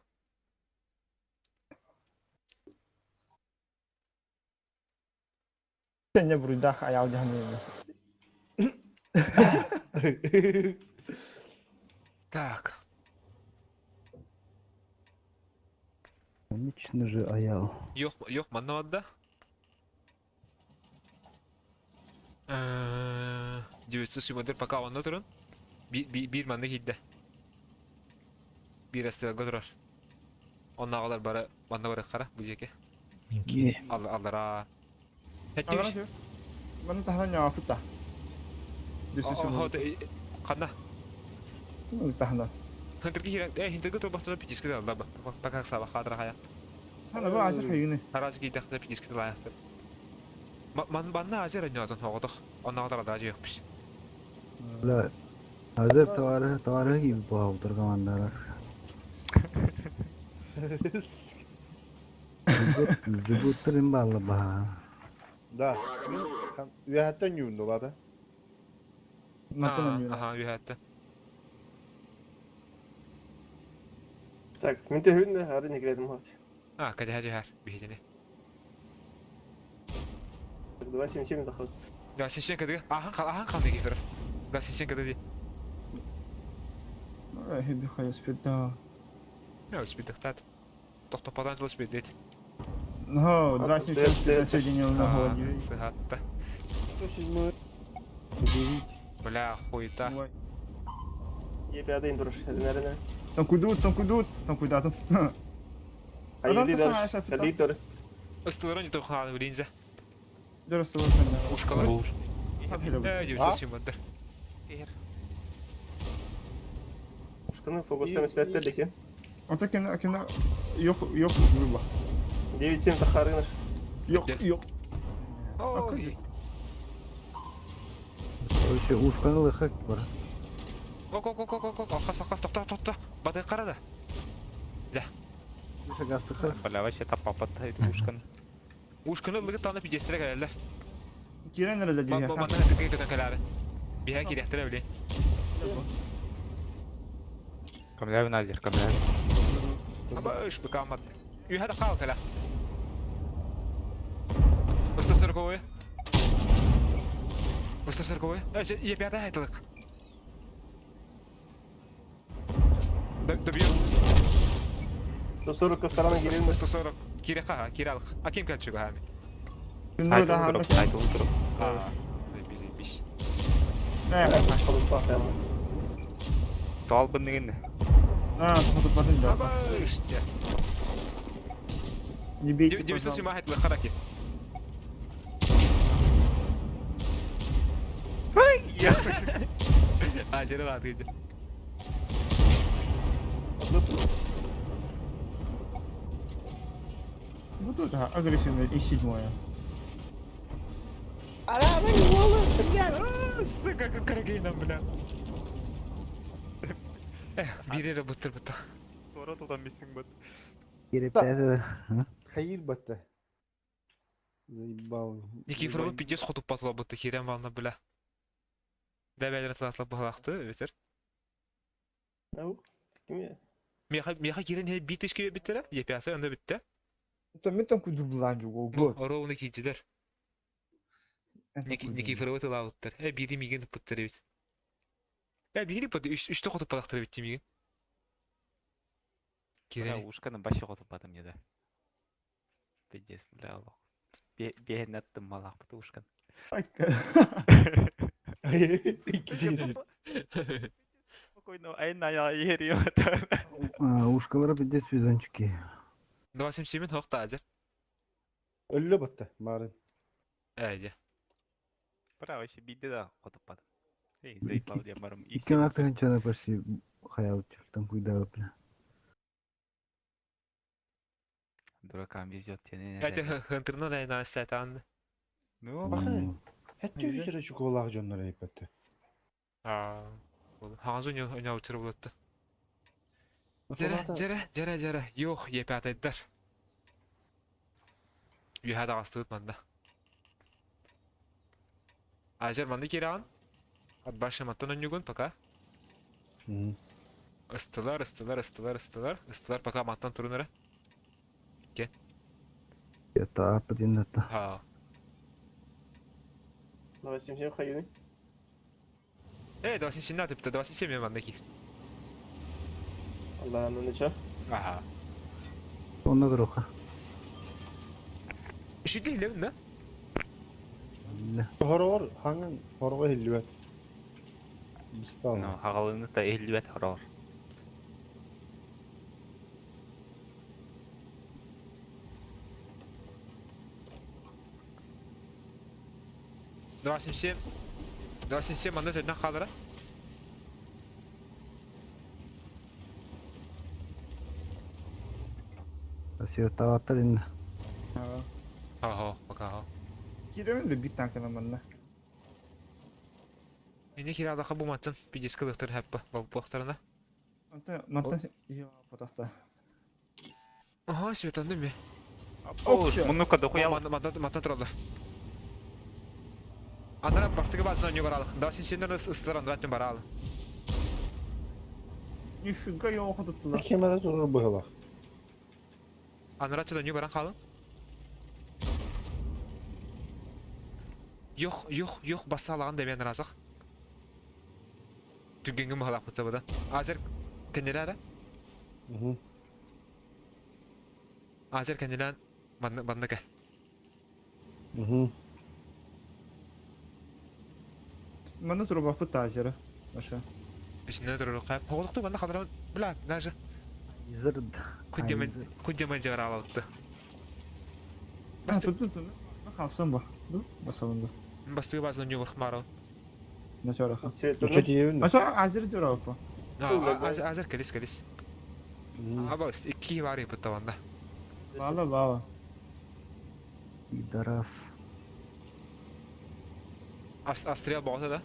Не буруйдах аял жаханы. Так. Конечно же, аял. Yok, yok манна барда. 907 пока онно турун. Бир манна киирдэ. Бир астыга турар. Оннааҕылар бары манна бары хара бу диэки. Аллара. Хэттибиш. Манна таһынан ньаапыта. Ханна? Таһынан. Хинтерги хирен, хинтерги турбахтана пятиски да алла пока саба хадра хая. Хана бу азыр хайыны. Харас кийдэхтэ пятиски лаахтар. Ман банна азер өньотон хоҕотох. Оннааҕытар да жиэхпиш. Бля, Азер товары товары кийип буолтур командарас. Зыбыттыр имбалла баха. Да. Үөһэттэн юунду бата. Аха, үөһэттэн. Так, мен төһүн ары некредим хат. А, кэдэһэ түһэр биһитини. 277 доход. Да, сен кэдэгэ. Ахан хал, ахан хал Никифоров. Да, сен кэдэди. Хеби хай успеда. Я успедахтат. Тохтопадан тул успедет. Ну, 277 соединил на голове. Сыгатта. 107. Бля, хуета. Е5 дуруш, эренере. Танкуйдут, танкуйдут, танкуйдатым. Айди дальше. Калитор. Ыстыларын не тухааны билинзе. Дөрөс. Ушкалар. 907 Ушканы фокус 75 декен. Ата кемне кемне yok yok gruba. 9-7 тахарыныр. Yok yok. Ой. Короче, ушканы хак бар. Ок ок ок ок ок. Хас хас тохто тохто. Баты карада. Да. Бля, вообще тапапат это ушканы. Ушканы лыгы таны пидестире келелер. Кирен nerede diyor. Бу манна тыгы көтөн келәре. Биһә кирәхтерә биле. Камляви назер, камляви. Аба ыш быкамат. Үйһә кал кала. 140. 140. Э, е пятая айтылык. Добью. 140 сторона кирен. 140. Кире ха, киралык. А ким кәлчүгә хәми? Айтыл туруп. А, биз биз. Тал бындыгын. А, тохтотпатын да. Аба, ыште. Не бейте. 907 айтылык хараки. А, жере латы. Вот тут агрессивный и седьмое. Сука, как карагейна, бля. Эх, бире быттыр бытта. Тора тутан бистиң бат. Кирип тәсі. Хайыр батта. Заебал. Никифорова пиздец хотуп батыла бытты хирен ванна, бля. Бәбәлер сыласлап бахалақты, ветер. Ау, ким Меха меха кирен хе бит ишке биттер, епясы анда битте. Мен там кудур булаан жуго Бу год. оруобуна киирдилэр. Никифорова тылаабыттар. Э биири миигин ыппыттар эбит. Э биири ыппыт үстэ хотуппатахтар эбит дии миигин. Бля, Киирэн. ушканы башы хотуппатым не да. Пиздец, бля, олох. Биэһин аттым малаахпыт ушкан. Спокойно, айна я ерио. Ушкалара пиздец везунчики. 277 хоқ таажар. Өллө батта марын. Э дьэ. Бра, вообще бидде да хотуппатым. Эй, заебал я барым. Икки тыһынчаны почти хаябыт там куйдабыт бля. Дуракам везет, я Эти хынтырнан айна сатан. Ну, Баха. Хәтта үсәрә чуколах дьоннор эйпетте. Аа. Хаңыз ойнау учыр болатты. Жара, жара, жара, жара. Yok, епятайдар. Юхада астыбыт манда. Ажар манды керан. От башы маттан онюгун пока. Ыстылар, ыстылар, ыстылар, ыстылар. Ыстылар пока маттан турунара. Это аппатинната. Ha. Давай 77 хайыны. Э, 27 типті, 27 манда ки. Allah'ın ничего. Аха. Онна туруха. Үшүдө илебин да? Хорор хаңын хорго хиллүбэт. Бистал. ну, хагалыны та эллибет хорор. 27. 27 манда төтүнөн хаалара. Сиоттаабаттар инна. Ха, пока. ха. Киремен де бит танкына манна. Эне киралаха бу маттан пидеске лыктыр хаппа бабактарына. Анта мантан я потахта. Ага, светанды ме. Ош, мунука дохуял. Маттан маттан туралар. Анара бастыгы базына ойноо баралык. 27 ыстылар андраттын баралы. Нифига я хотуттулар. Кемера турur быһылах. Анарачы ойноо баран халын. Yok, yok, yok басалаган да мен разык. Түгенгә махалак бутса будан. Азер кенеләре? Азер кенелән банныка. Манна туруба пытазера. Аша. Үчүнө туру кап. Хоголукту банда калдыра бла, даже. Изырд. Кудемен, кудемен жара алыпты. Басты. Тут тут. Халсын ба. Басалында. Бастыгы базына ойноо бармаро. Начара. Светлана. Аша азер дурапа. Азер келис келис. Аба икки бар ипит табанда. Бала бала. Пидорас. Астрия бағыты да.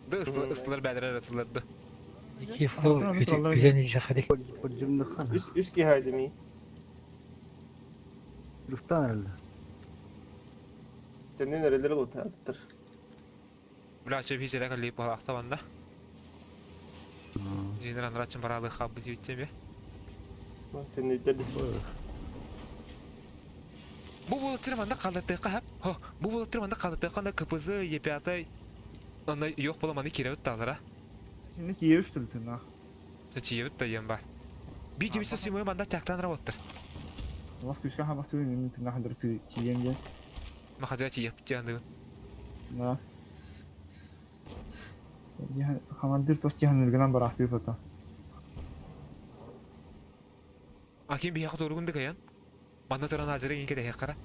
Ды ыстылар бәдірер атыларды. Никифоров күзен жахадик. Үс үс ки haydi mi? Руфтан herhalde. Senin nereleri oldu atıtır. Бля, чөп хисерек алып ақтабанда. Жинер анрачын баралы хабы жибитсем бе. Теннүйтер. Бу болуттыр манда калдыртыкка хап. Хо, бу болуттыр манда калдыртыкка анда КПЗ Е5 анда yok бола маны киребит талара. Şimdi киевиш түрсүн а. Чиебит да ем бар. Би жибитсе сүймөй манда тактан работтыр. Аллах күскә хабар түгел, мин тына хәдер киемгә. Махажа чиеп жанды. Да. Командир тош җиһаннардан барахты фото. Аким би хакы тургунды каян. Манда туран азыры инке де кара.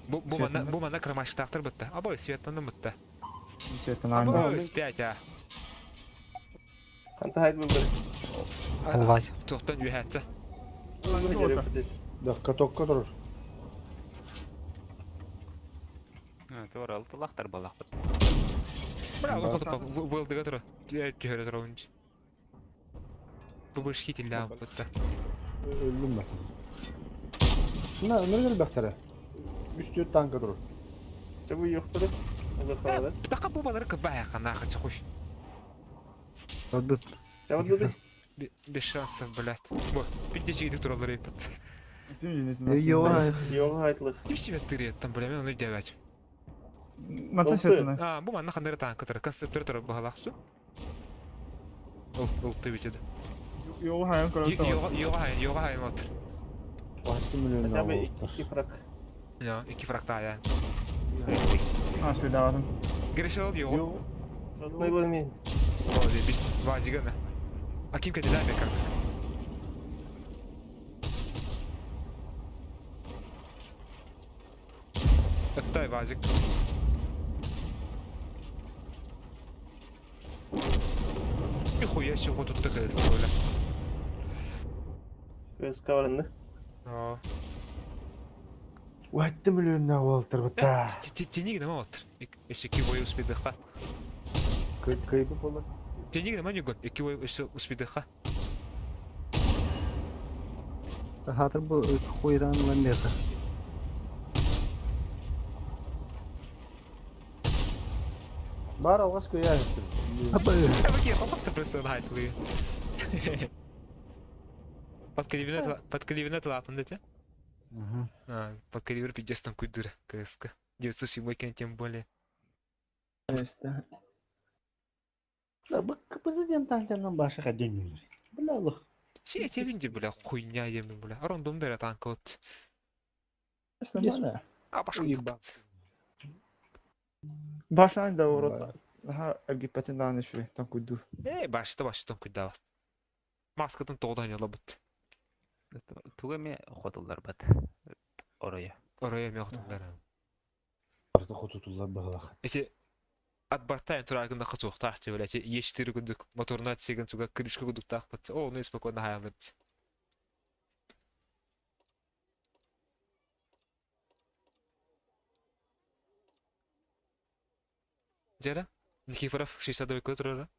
Бу бу манда бу манда крамашыктактыр бытты. Абой светтан бытты. Светтан Абой спять а. Канта haydi bu böyle. Аллах. Тоқтан үйәтті. Да, катокка турur. Тура алтылахтар балахпыт. Бра, ол қылып вылдыга тұра. Түйәрі тұра ойыншы. Бу бышки тилдә бытты. Өллүм бak. Мына өмір бақтары. Үстü танка турur. Çabuk yoktur. Allah sağlar. Така бу балары кыбай хана хачы хуй. Одут. Çabuk dedi. Без шансов, блядь. Бу, пиздечигидик тураллар эппит. Йоҕа хайтлых. Ким себе тырыет там, бля, мен оны өйдөөбөт. Мантан светлана. А, бу манна ханнары танка турар, концептор турар баһалаах су. Ол, ол тыбит Йоҕа хайан көрөр. Йоҕа хайан, йоҕа хайан отыр. Хотя бы икки фраг. Я, икки фрагта аян. А, свидаватым. Грешал йоҕа. Родной мен. Молодец, бис вазигана. А ким кәділә бек артык. Ыттай вазик. Нихуя себе тут такая сколя. КСК барынды. Аа. Уатты миллионна уолтар бата. Тениг нема отыр. Өсө ки бой успедыха. Кыйбы болар. Тениг нема нюгон. Эки бой өсө успедыха. Хатыр бу хуйдан ландерда. Бар алғаш көя Аба. Әбеке тоқып тіпресін айтылы. Под кривина талатын дете? А, под кривер пиздец там куйдыра, КСК. 907 кен тем более. Президент танканан башы қаден Бля, лох. Все эти винди, бля, хуйня емен, бля. Рандом дәрі танк вот. А башка Уебан. Башан да урот. Наха эгипетин дааны шуре там куйду. Э, башта башта куйда. Маскатын тоғдан яла бит. Туга ме хотулар бат. Орая. Орая ме хотулар. Барда хотутулар бағалақ. Эти отбортайын турагында кытуктаах деп эле ештири күндүк моторуна тисеген туга крышка күндүк бат. О, ну спокойно хаялып. Жара, Никифоров 62 турара.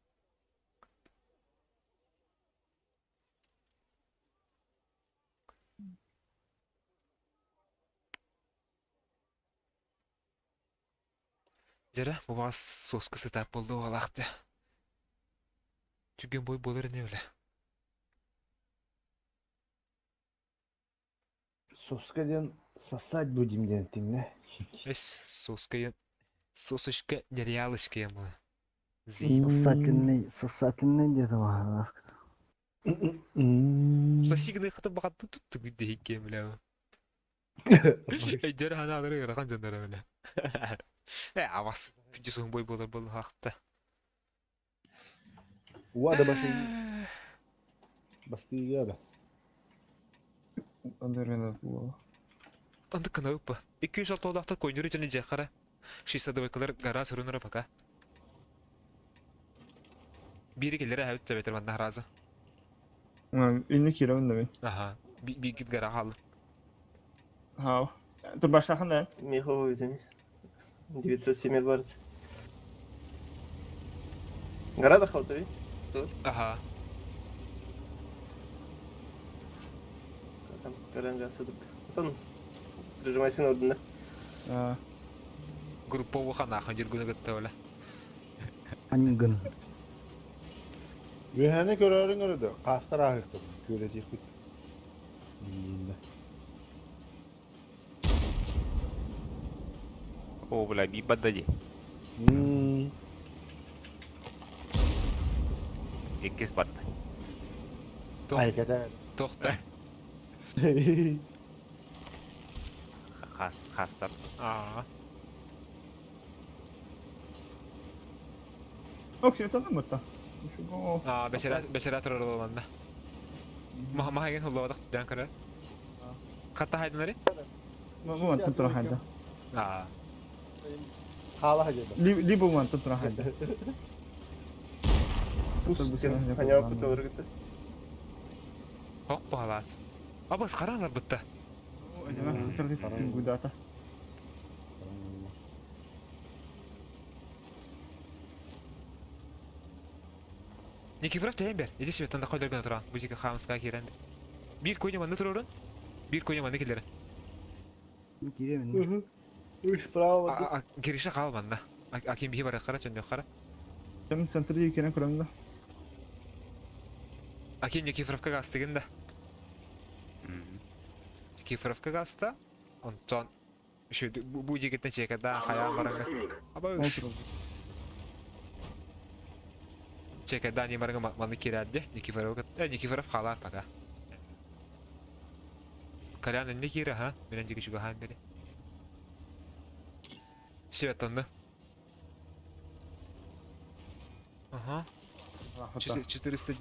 Жара, бу бас соска сытап болду алакты. Түген бой болор не биле. Соска ден сосать будем ден тиңне. Эс соска сосочка нереалочка ему. Зи. Сосательный, сосательный где-то бар. Сосигны хаты багатты тутту гүдде хикке бля. Эйдер хана алыр ырахан жондар бля. Э, авас пиджесун бой болор бол хакта. Уа да башы. Бастыга да. Андерена була. Анды кына упа. 206 олақта койнуру және жақара. 62 кылар гара сүрүнөр пока. Бири келер әбит тебетер манда разы. Инни кирен да мен. Аха. Би гит гара хал. Хау. Тур башахан да. Михо өзіме. 907 бард. Гора халтави? Что? Аха. Там каранга сыдып. Там прижимайся на одна. Группову ханахан жүргүнө гытта ола. Ангын. Веханы көрөрүң өрөдө. Кастар ахыктыр. Көрө тихбит. О, бля, би баддади. Иккис бадда. Айката. Тохта. Хас, хастар. Аа. Ок, светлана мытта. Аа, бесера бесера турар болманда. Маха маха ген хуллабадак дән көрөр. Катта хайдынары? Бу мантан тура хайда. Аа. Хала хажада. Ли бу мантан тура хайда. Пус, ханя пыталар гытты. Хок баалаат. Абас караңлар бытта. Гудата. Никифоров тәйен бер. Иди себе танда койдырган туран. Бу жеке хамска кирен. Бир койне манны турорун. Бир койне манны келер. Киремен. Үш право. А кирише кал манна. А ким бихи бар кара чөндө кара. Кем центрде екенін көремін да. Аким Никифоровка гастыгын да. Никифоровка гаста. Онтон бу дьигиттэн чекада хайаан баранга. Аба үш. Чекада не баранга маны кирәрде. Никифоров Никифоров халар пока. Колян инне кире ха. Менен диги чугахан бери. Все тонны. Ага. 410.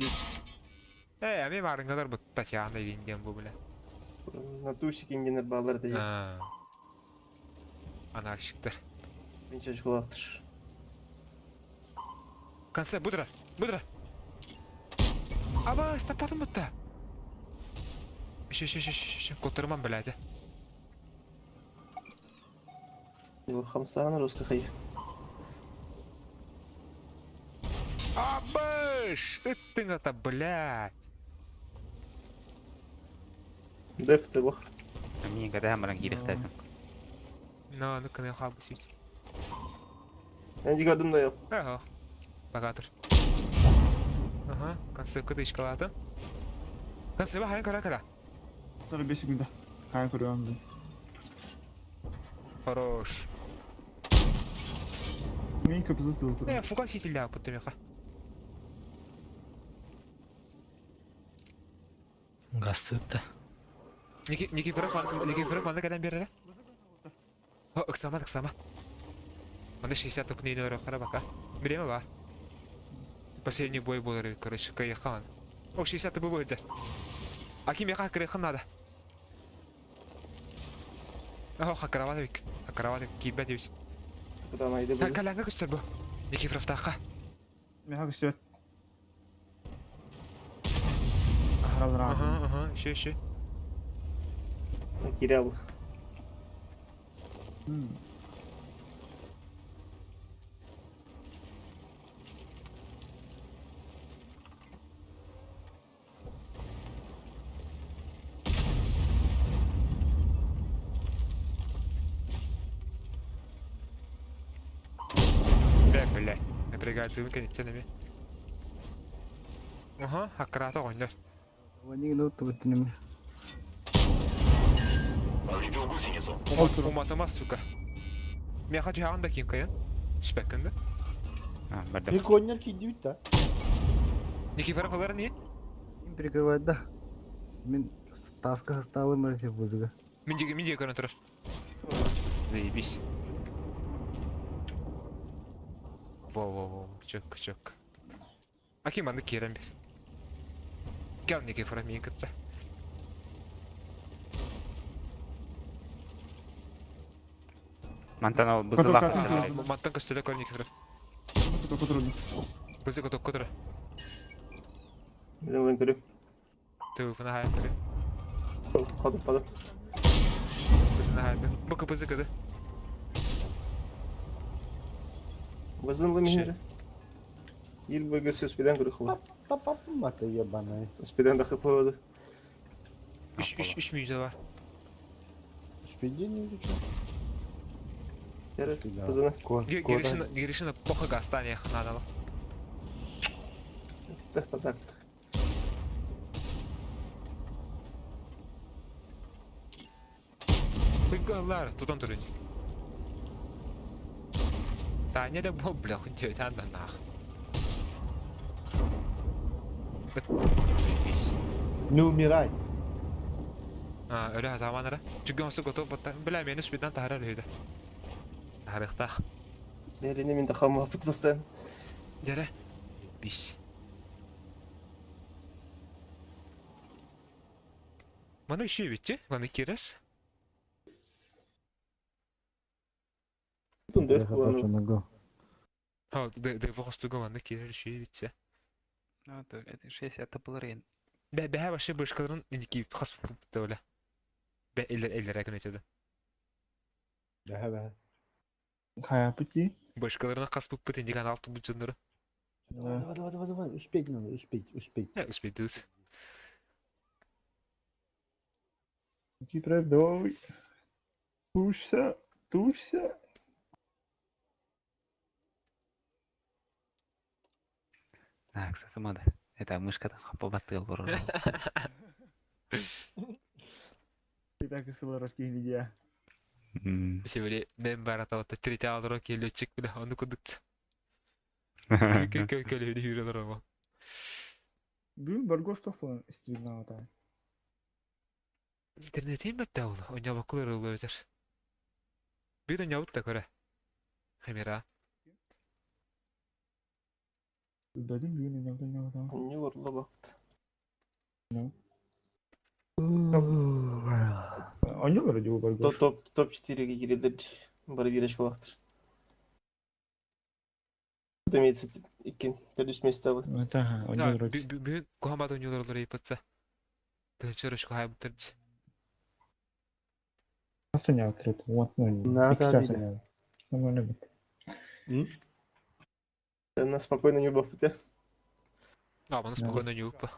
Э, ами барынгалар бу Татьяна Виндиан бу бля. Натурщик ингенер баллар да. Анарщиктар. Мен чоколаттыр. Конце, будра, будра. Аба, стопатым бутта. Еще, еще, еще, еще, Котырман, блядь. Хамсаан русская хай. Абыш! Ыттың это, блядь. Деф ты бох. Мин когда баран киирехтэтим. Но, ну-ка, я хабы суть. Мен дигадым да yok. Ага. Багатыр. Ага, концепка тычкалаты. Концепа хайын кара кара. 45 секунда. Хайын көрөм. Хорош. Мен көпүзү сылтыр. Э, фугас ситилля путтымеха. Гастыпта. Никифоров, Никифоров маны кэлэн биэрэрэ? О, ыксамат, ыксамат. Маны 60 тупны өрө хара бака. Биреме бар. Последний бой болар, короче, кайхан. О, 60 тупы будет. Аким яка кырыхын надо. О, хакарават бик. Хакарават кибет бит. Куда найды бу? Каланга көстөр бу. Никифоров тақа. Мен көстөр. Ага, ага, еще, еще. Кирилл. Бля, бля. Напрягается выкинуть. Ага, аккуратно гоннор. Ваниг ну тубытыным. Уматыма, сука. Мен хочу да ким каян. Шпеккенде. Бардым. Bir konyer кийди бит да. Никифоров алар не? Им прикрывает, да. Мин таска сталы мөрсе бузга. Мен жеге мен жеге көрін тұрар. Заебись. Во-во-во, чөк чөк. Аким аны керем бер. Кел Никифоров мен кытса. Мантан ол бызылак. Мантан көстөлө көр Никифоров. Бызы көтөк көтөрө. Мен көрүм. Телефона хайын көрө. Кадып кадып. Бызына хайын. Бу бызы кыды. Бызынлы михире. Ил бойга сөз беден көрүк хыла. Папа ебаная. Спеден да хыпады. 3 3 3 минут бар. Спиди не что? Яры, бызына. Гиришина Гиришина плохо гастание надо. Да, так. Выгалар, тутан турын. Таня да бо бля хуй там да нах. Не умирай. А, öyle zamanlara. Çünkü onsu готов батта. Бля, мени спидан тахара лүйді. Тарихтах. Нерене мен да хамапыт бастан. Жаре. Бис. Маны еще битти? Маны кирер? Тунды кулану. Ха, да вохостуга маны кирер еще битти. Ну, то это 60 тапылар Бә бә вообще бышкаларын иники хас öyle. Бә эллер эллер әкін өтеді. Бә бә. Хая пути. Бышкаларына кас буппыт индиган алты бучыннары. Давай, давай, давай, давай, успеть надо, успеть, успеть. Не, успеть дыз. Кипров, давай. Тушься, тушься. Так, сатымады. Это мышката хаппа баттыал борор. Так ысылар киһини дия. Сибили мен барата третья олоро келечик биле ону кудукт. Көлөһүнү хүрэ олоро. Бүгүн Баргош тох болан стримнаабата. Интернетин бөттө ол. Ойнобоккулар ылы өтер. Bir ойнобут да көрө. Химера. Билбэтим бүгүн ойнобут ойнобут. Не урла бакт. Ойнолор дии Баргош. Топ топ 4-ге киридер. Бары биреш кулактыр. Имеется икки төрүс месте был. Это ойнолор. Бүгүн кухамат ойнолор олор ипатса. Тынчырышка хайбыттыр. Асыня отряд. Вот, ну, На, икки да, час да. ойнолор. Нормально бит. На спокойно не бафыте. А, маны спокойно не упа.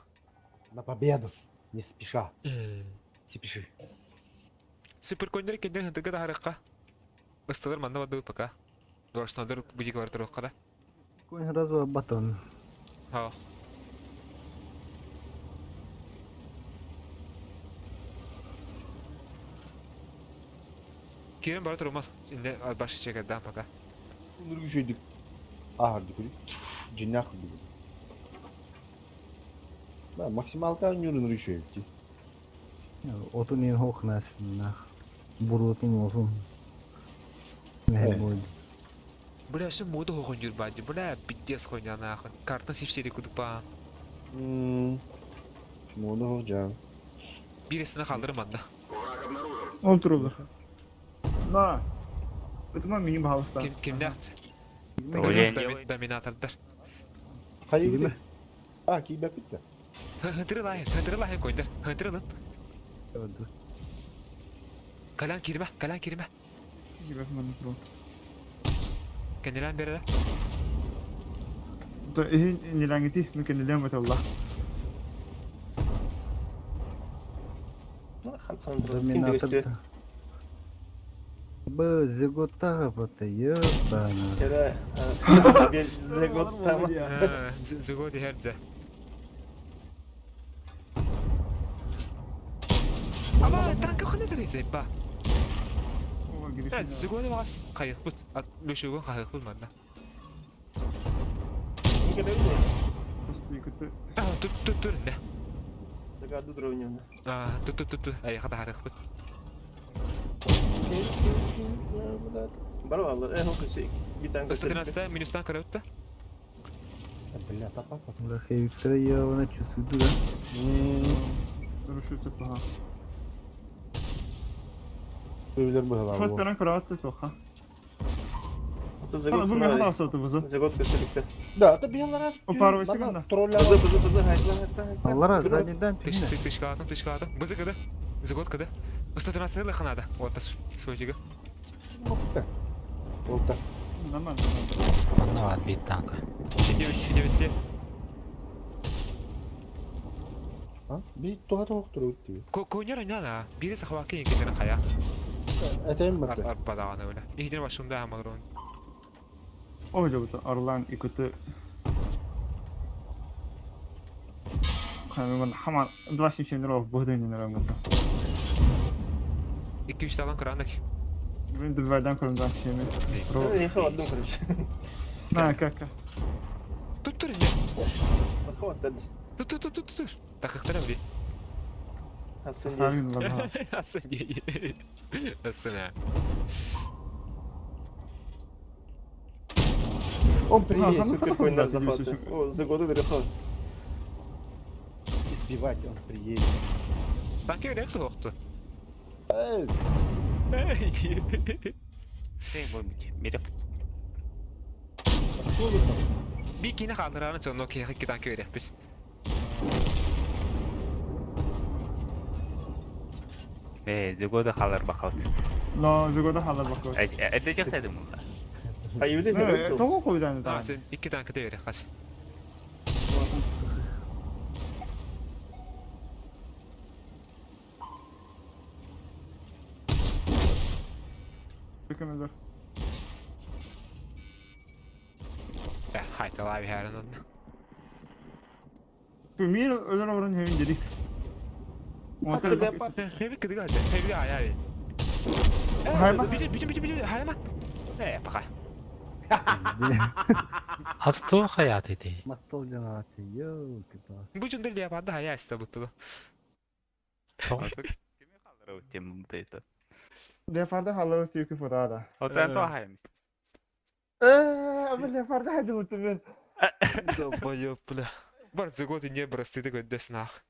На победу. Не спеша. Не спеши. Супер коннер кендер хантыга да харакка. Ыстылар манна бады пока. Доршнадыр будик бар турукка да. Конь разва батон. Ах. Кирен бар турмас. Инде башы чекерден пока. Нургу шөйдүк. Ахырды күлүк. Жиннах күлүк. Да, максималка нюру нургу шөйдүк. Отун ен хох нас нах. Бурутун olsun. Ne boy. Бля, все моду хохон юрбади. Бля, пиздец хуйня нахуй. Карта сипсери кудупа. Моду жан. Биресine kaldırım анда. Ол турулар. На. Это мини баалыста. Ким кимдер? Доминатордар. Хайы. А, кийбеп битти. Хантырылайын, хантырылайын койдар. Хантырылын. Калян кирме, калян кирме. Кенелен бере. То ихин нилангити мүкенелен баталла. Хан хан Доминатор. Б зигота бата ебана. Вчера за год там. За год и хердзе. Ама танка хана тересе ба. За год вас кайык бут. Лөшөгөн кайык бут манда. Тут тут тут не. Загаду дровню. А тут тут тут ай хата харык бут. Барвалла, хокуси. Битанка. 113 минустан караутта. Бля, папа. Да хейктер я чувствую, да. Шот берен караутта тоха. Это за год. Бу мен хата асаты бузу. За год көсөлүктө. Да, это белара. О пару секунда. Бызы бызы бызы хайла хайта. Аллара задний Тыш ты тышкалатым, тышкалатым. Бызы кыды. За год кыды. 113 лыханада. Вот шотига. Болта. Нормально. Манна бар бит танка. 9 9 А? Би туга токтур өттү. Конер ойнана. Бири сахваки екенен хая. Этем бат. Арпадаганы öyle. İhtin başımda hamar on. Ой, жобута Орлан икоты. Хаман хама 27 ров богден нэрэмгата. 2-3 талан кыранак. Мен дубайдан көрүм 27. Не хавадым короче. На, как? Тут тур инде. Хават Тут тут тут тут тут. Такыктыра били. Асан. Асан. Асан. Он приедет. Супер конь нас захватывает. О, за годы дырыхал. Избивать он приедет. Танки öyle тоқты. Эй, Миреп. откуда там? Би кине қалдыраны соны кехи танки берек біз. Зигода халар бакалт. Но зигода халар бакалт. Это жактайды мында. Кайюде Того койдан А, сен iki танки де берек қаш. Көмөлөр. Хайталай бихәрін онда. Мир өлөр орон хевин дедик. Хатты леопард. Хеби кыдыга хача. Хеби ая би. Хайма. Бити бити бити бити хайма. Э, пока. Аты туох хайааты ити? Маттал жанааты, ёлки-палки. Бу жундар леопарда хая аста бутту. Кими халлара тем бутайта. Леопарда халлары түйкі фотода. Отан то хайм. Э, бу леопарда хайды буту мен. Долбоёб, бля. Бар згод не бросты такой деснах.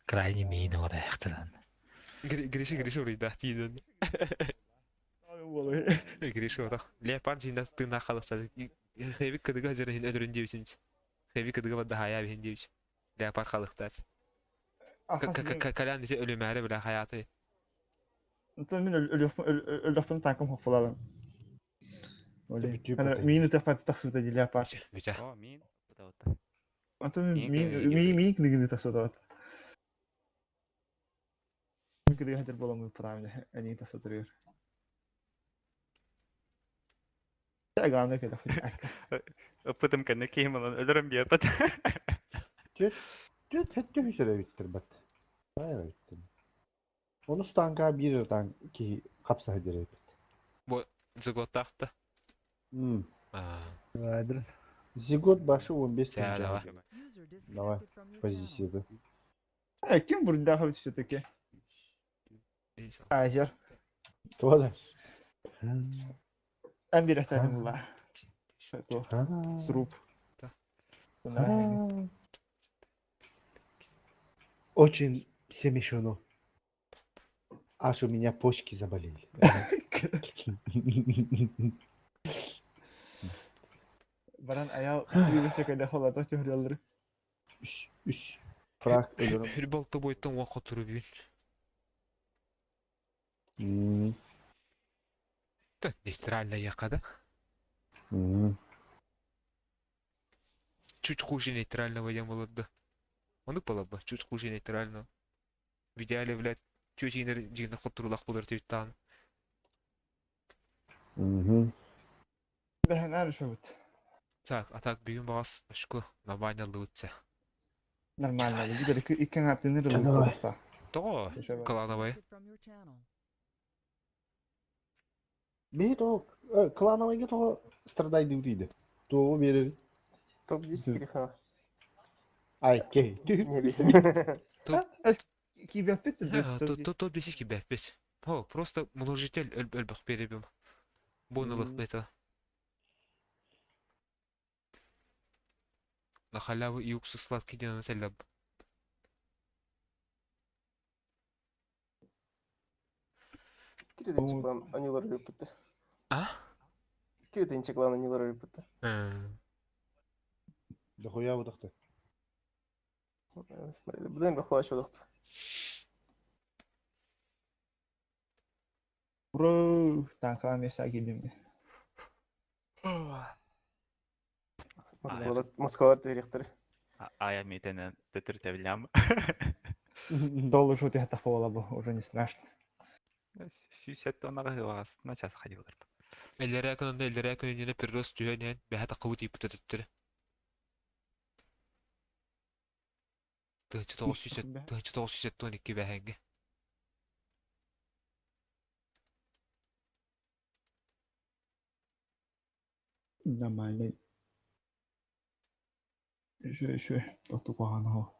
Крайне миин оҕо Гриша Гриша урыйда тииден. Гриша отах. Леопард жинда тына халыкса. Хеби кыдыга жерин өдөрүн дебисинч. Хеби кыдыга бада хая бихин дебич. Леопард халыктач. Калян десе өлүмәре бля хаяты. Мен өлөфпүн танкым хоппалалым. Мин өтөппат тахсута ди леопард. Бүтэ. О, мин. Бутаута. Аты мин мин мин кныгыны тахсута. Мин кыдыга хатыр боламын правильно, они тахсатырыр. Главное, когда Ыппытым кэннэ киһим ылан өлөрөн биэрбэт. Түт хэттэ хүсэрэ биттер бат. Хайа биттер. Оны станка бир танк ки капса хедер бит. Зготтахта. М. Аа. Райдер. Зигот башы 15 Ча, давай. User Давай, disconnected from your channel. позицияда. Э, ким бурда все-таки? Азер. Тода. Эн бир әсәдім була. Что? Сруб. Очень смешно. Аж у меня почки заболели. Баран аял стрибе чекайда холата төхрелер. Үш, үш. Фраг өлөрөм. Хөр болты бойтон уақыт туру бүйін. М, Нейтрально якада. м. Чуть хуже нейтрального я молодда. Оны было бы, чуть хуже нейтрального. В идеале, блядь, чуть инер жигна хоттурулах болар түйттан. Мгм. Бәһәнәр шөбүт. Так, а так бүгін бағас очко нормально лучше. Нормально. Бигер икен аттыны Давай. рылы. Того, клановый. Disconnected from your channel. Бей то клановый то страдай дейді. То берер. Топ-10 греха. Ай, кей. Не бей. Киберпит То то бесики бәпес. О, просто множитель өлбөх беребим. Бонылық бета. На халяву и уксус сладкий ден нателлаб. Киридинчи клан анилар рыпыты. А? Киридинчи клан анилар рыпыты. Дохуя удахты. Бұдан бір хуаш удахты. Бро, танка меса кидим. Москвалар, Москвалар дверехтер. Ая митенен төтүртэ билям. Доллар шут я тафола бу, уже не страшно. Сүүсэт тоннаға хываас на час ходилар. Эллere күнүндө эллere күнүнө прирост түһөнөн бэһэ тақыбы тиіп төтөттөрө. Тыһычы тоғыз сүүсэт, тыһычы тоғыз сүүсэт туон икки бэһэнгэ. Нормально. Еще, еще, тоту куаганхо.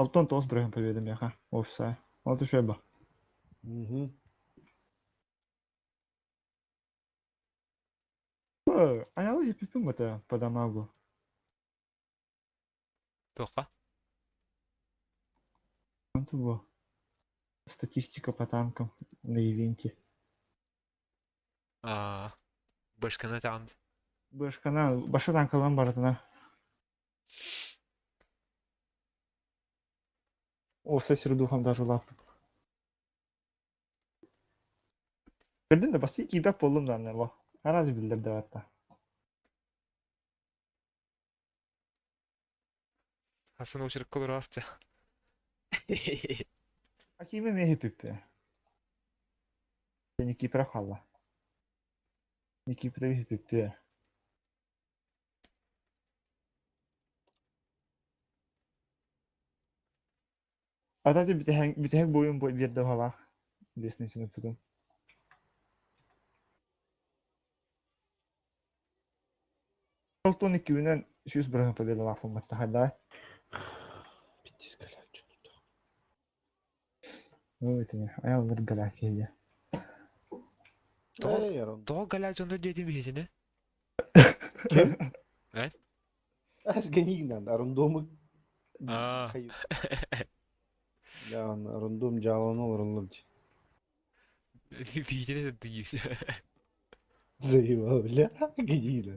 Алтон тоос брөһөн победа меха. Офса. Алты шөбө. Мгм. Аялы хипипим это по дамагу. Тоққа? Антубо. Статистика по танкам на ивенте. Аа. Башкана тағанды. Башкана, баша танкалан баратына. Офса сердухам даже лап. Көрдүн да басты кийбек болдум да анна Араз билдер деп атта. Хасан очерк колор арты. А кийбе ме хипиппе. Сени кийпре халла. Никифорович бүттүө. Ата бүтэһик бүтэһик буойун биэрдэ баһалаах. Лестницаны путун. Олтон иккибинэн 100 бырыһын победалаахпын баттахайдаа. Пиздец, галячу тут. Ой, итини, айаллар галя киһи. Тоҕо Эй, Арон. тоҕо галя дьоно диэтим биһитини? Ким? Э? Сгони надо, рандомы. Аа. Я рандом жааланы олороллор дии. Биһитини дии. Заебал, бля, гнида.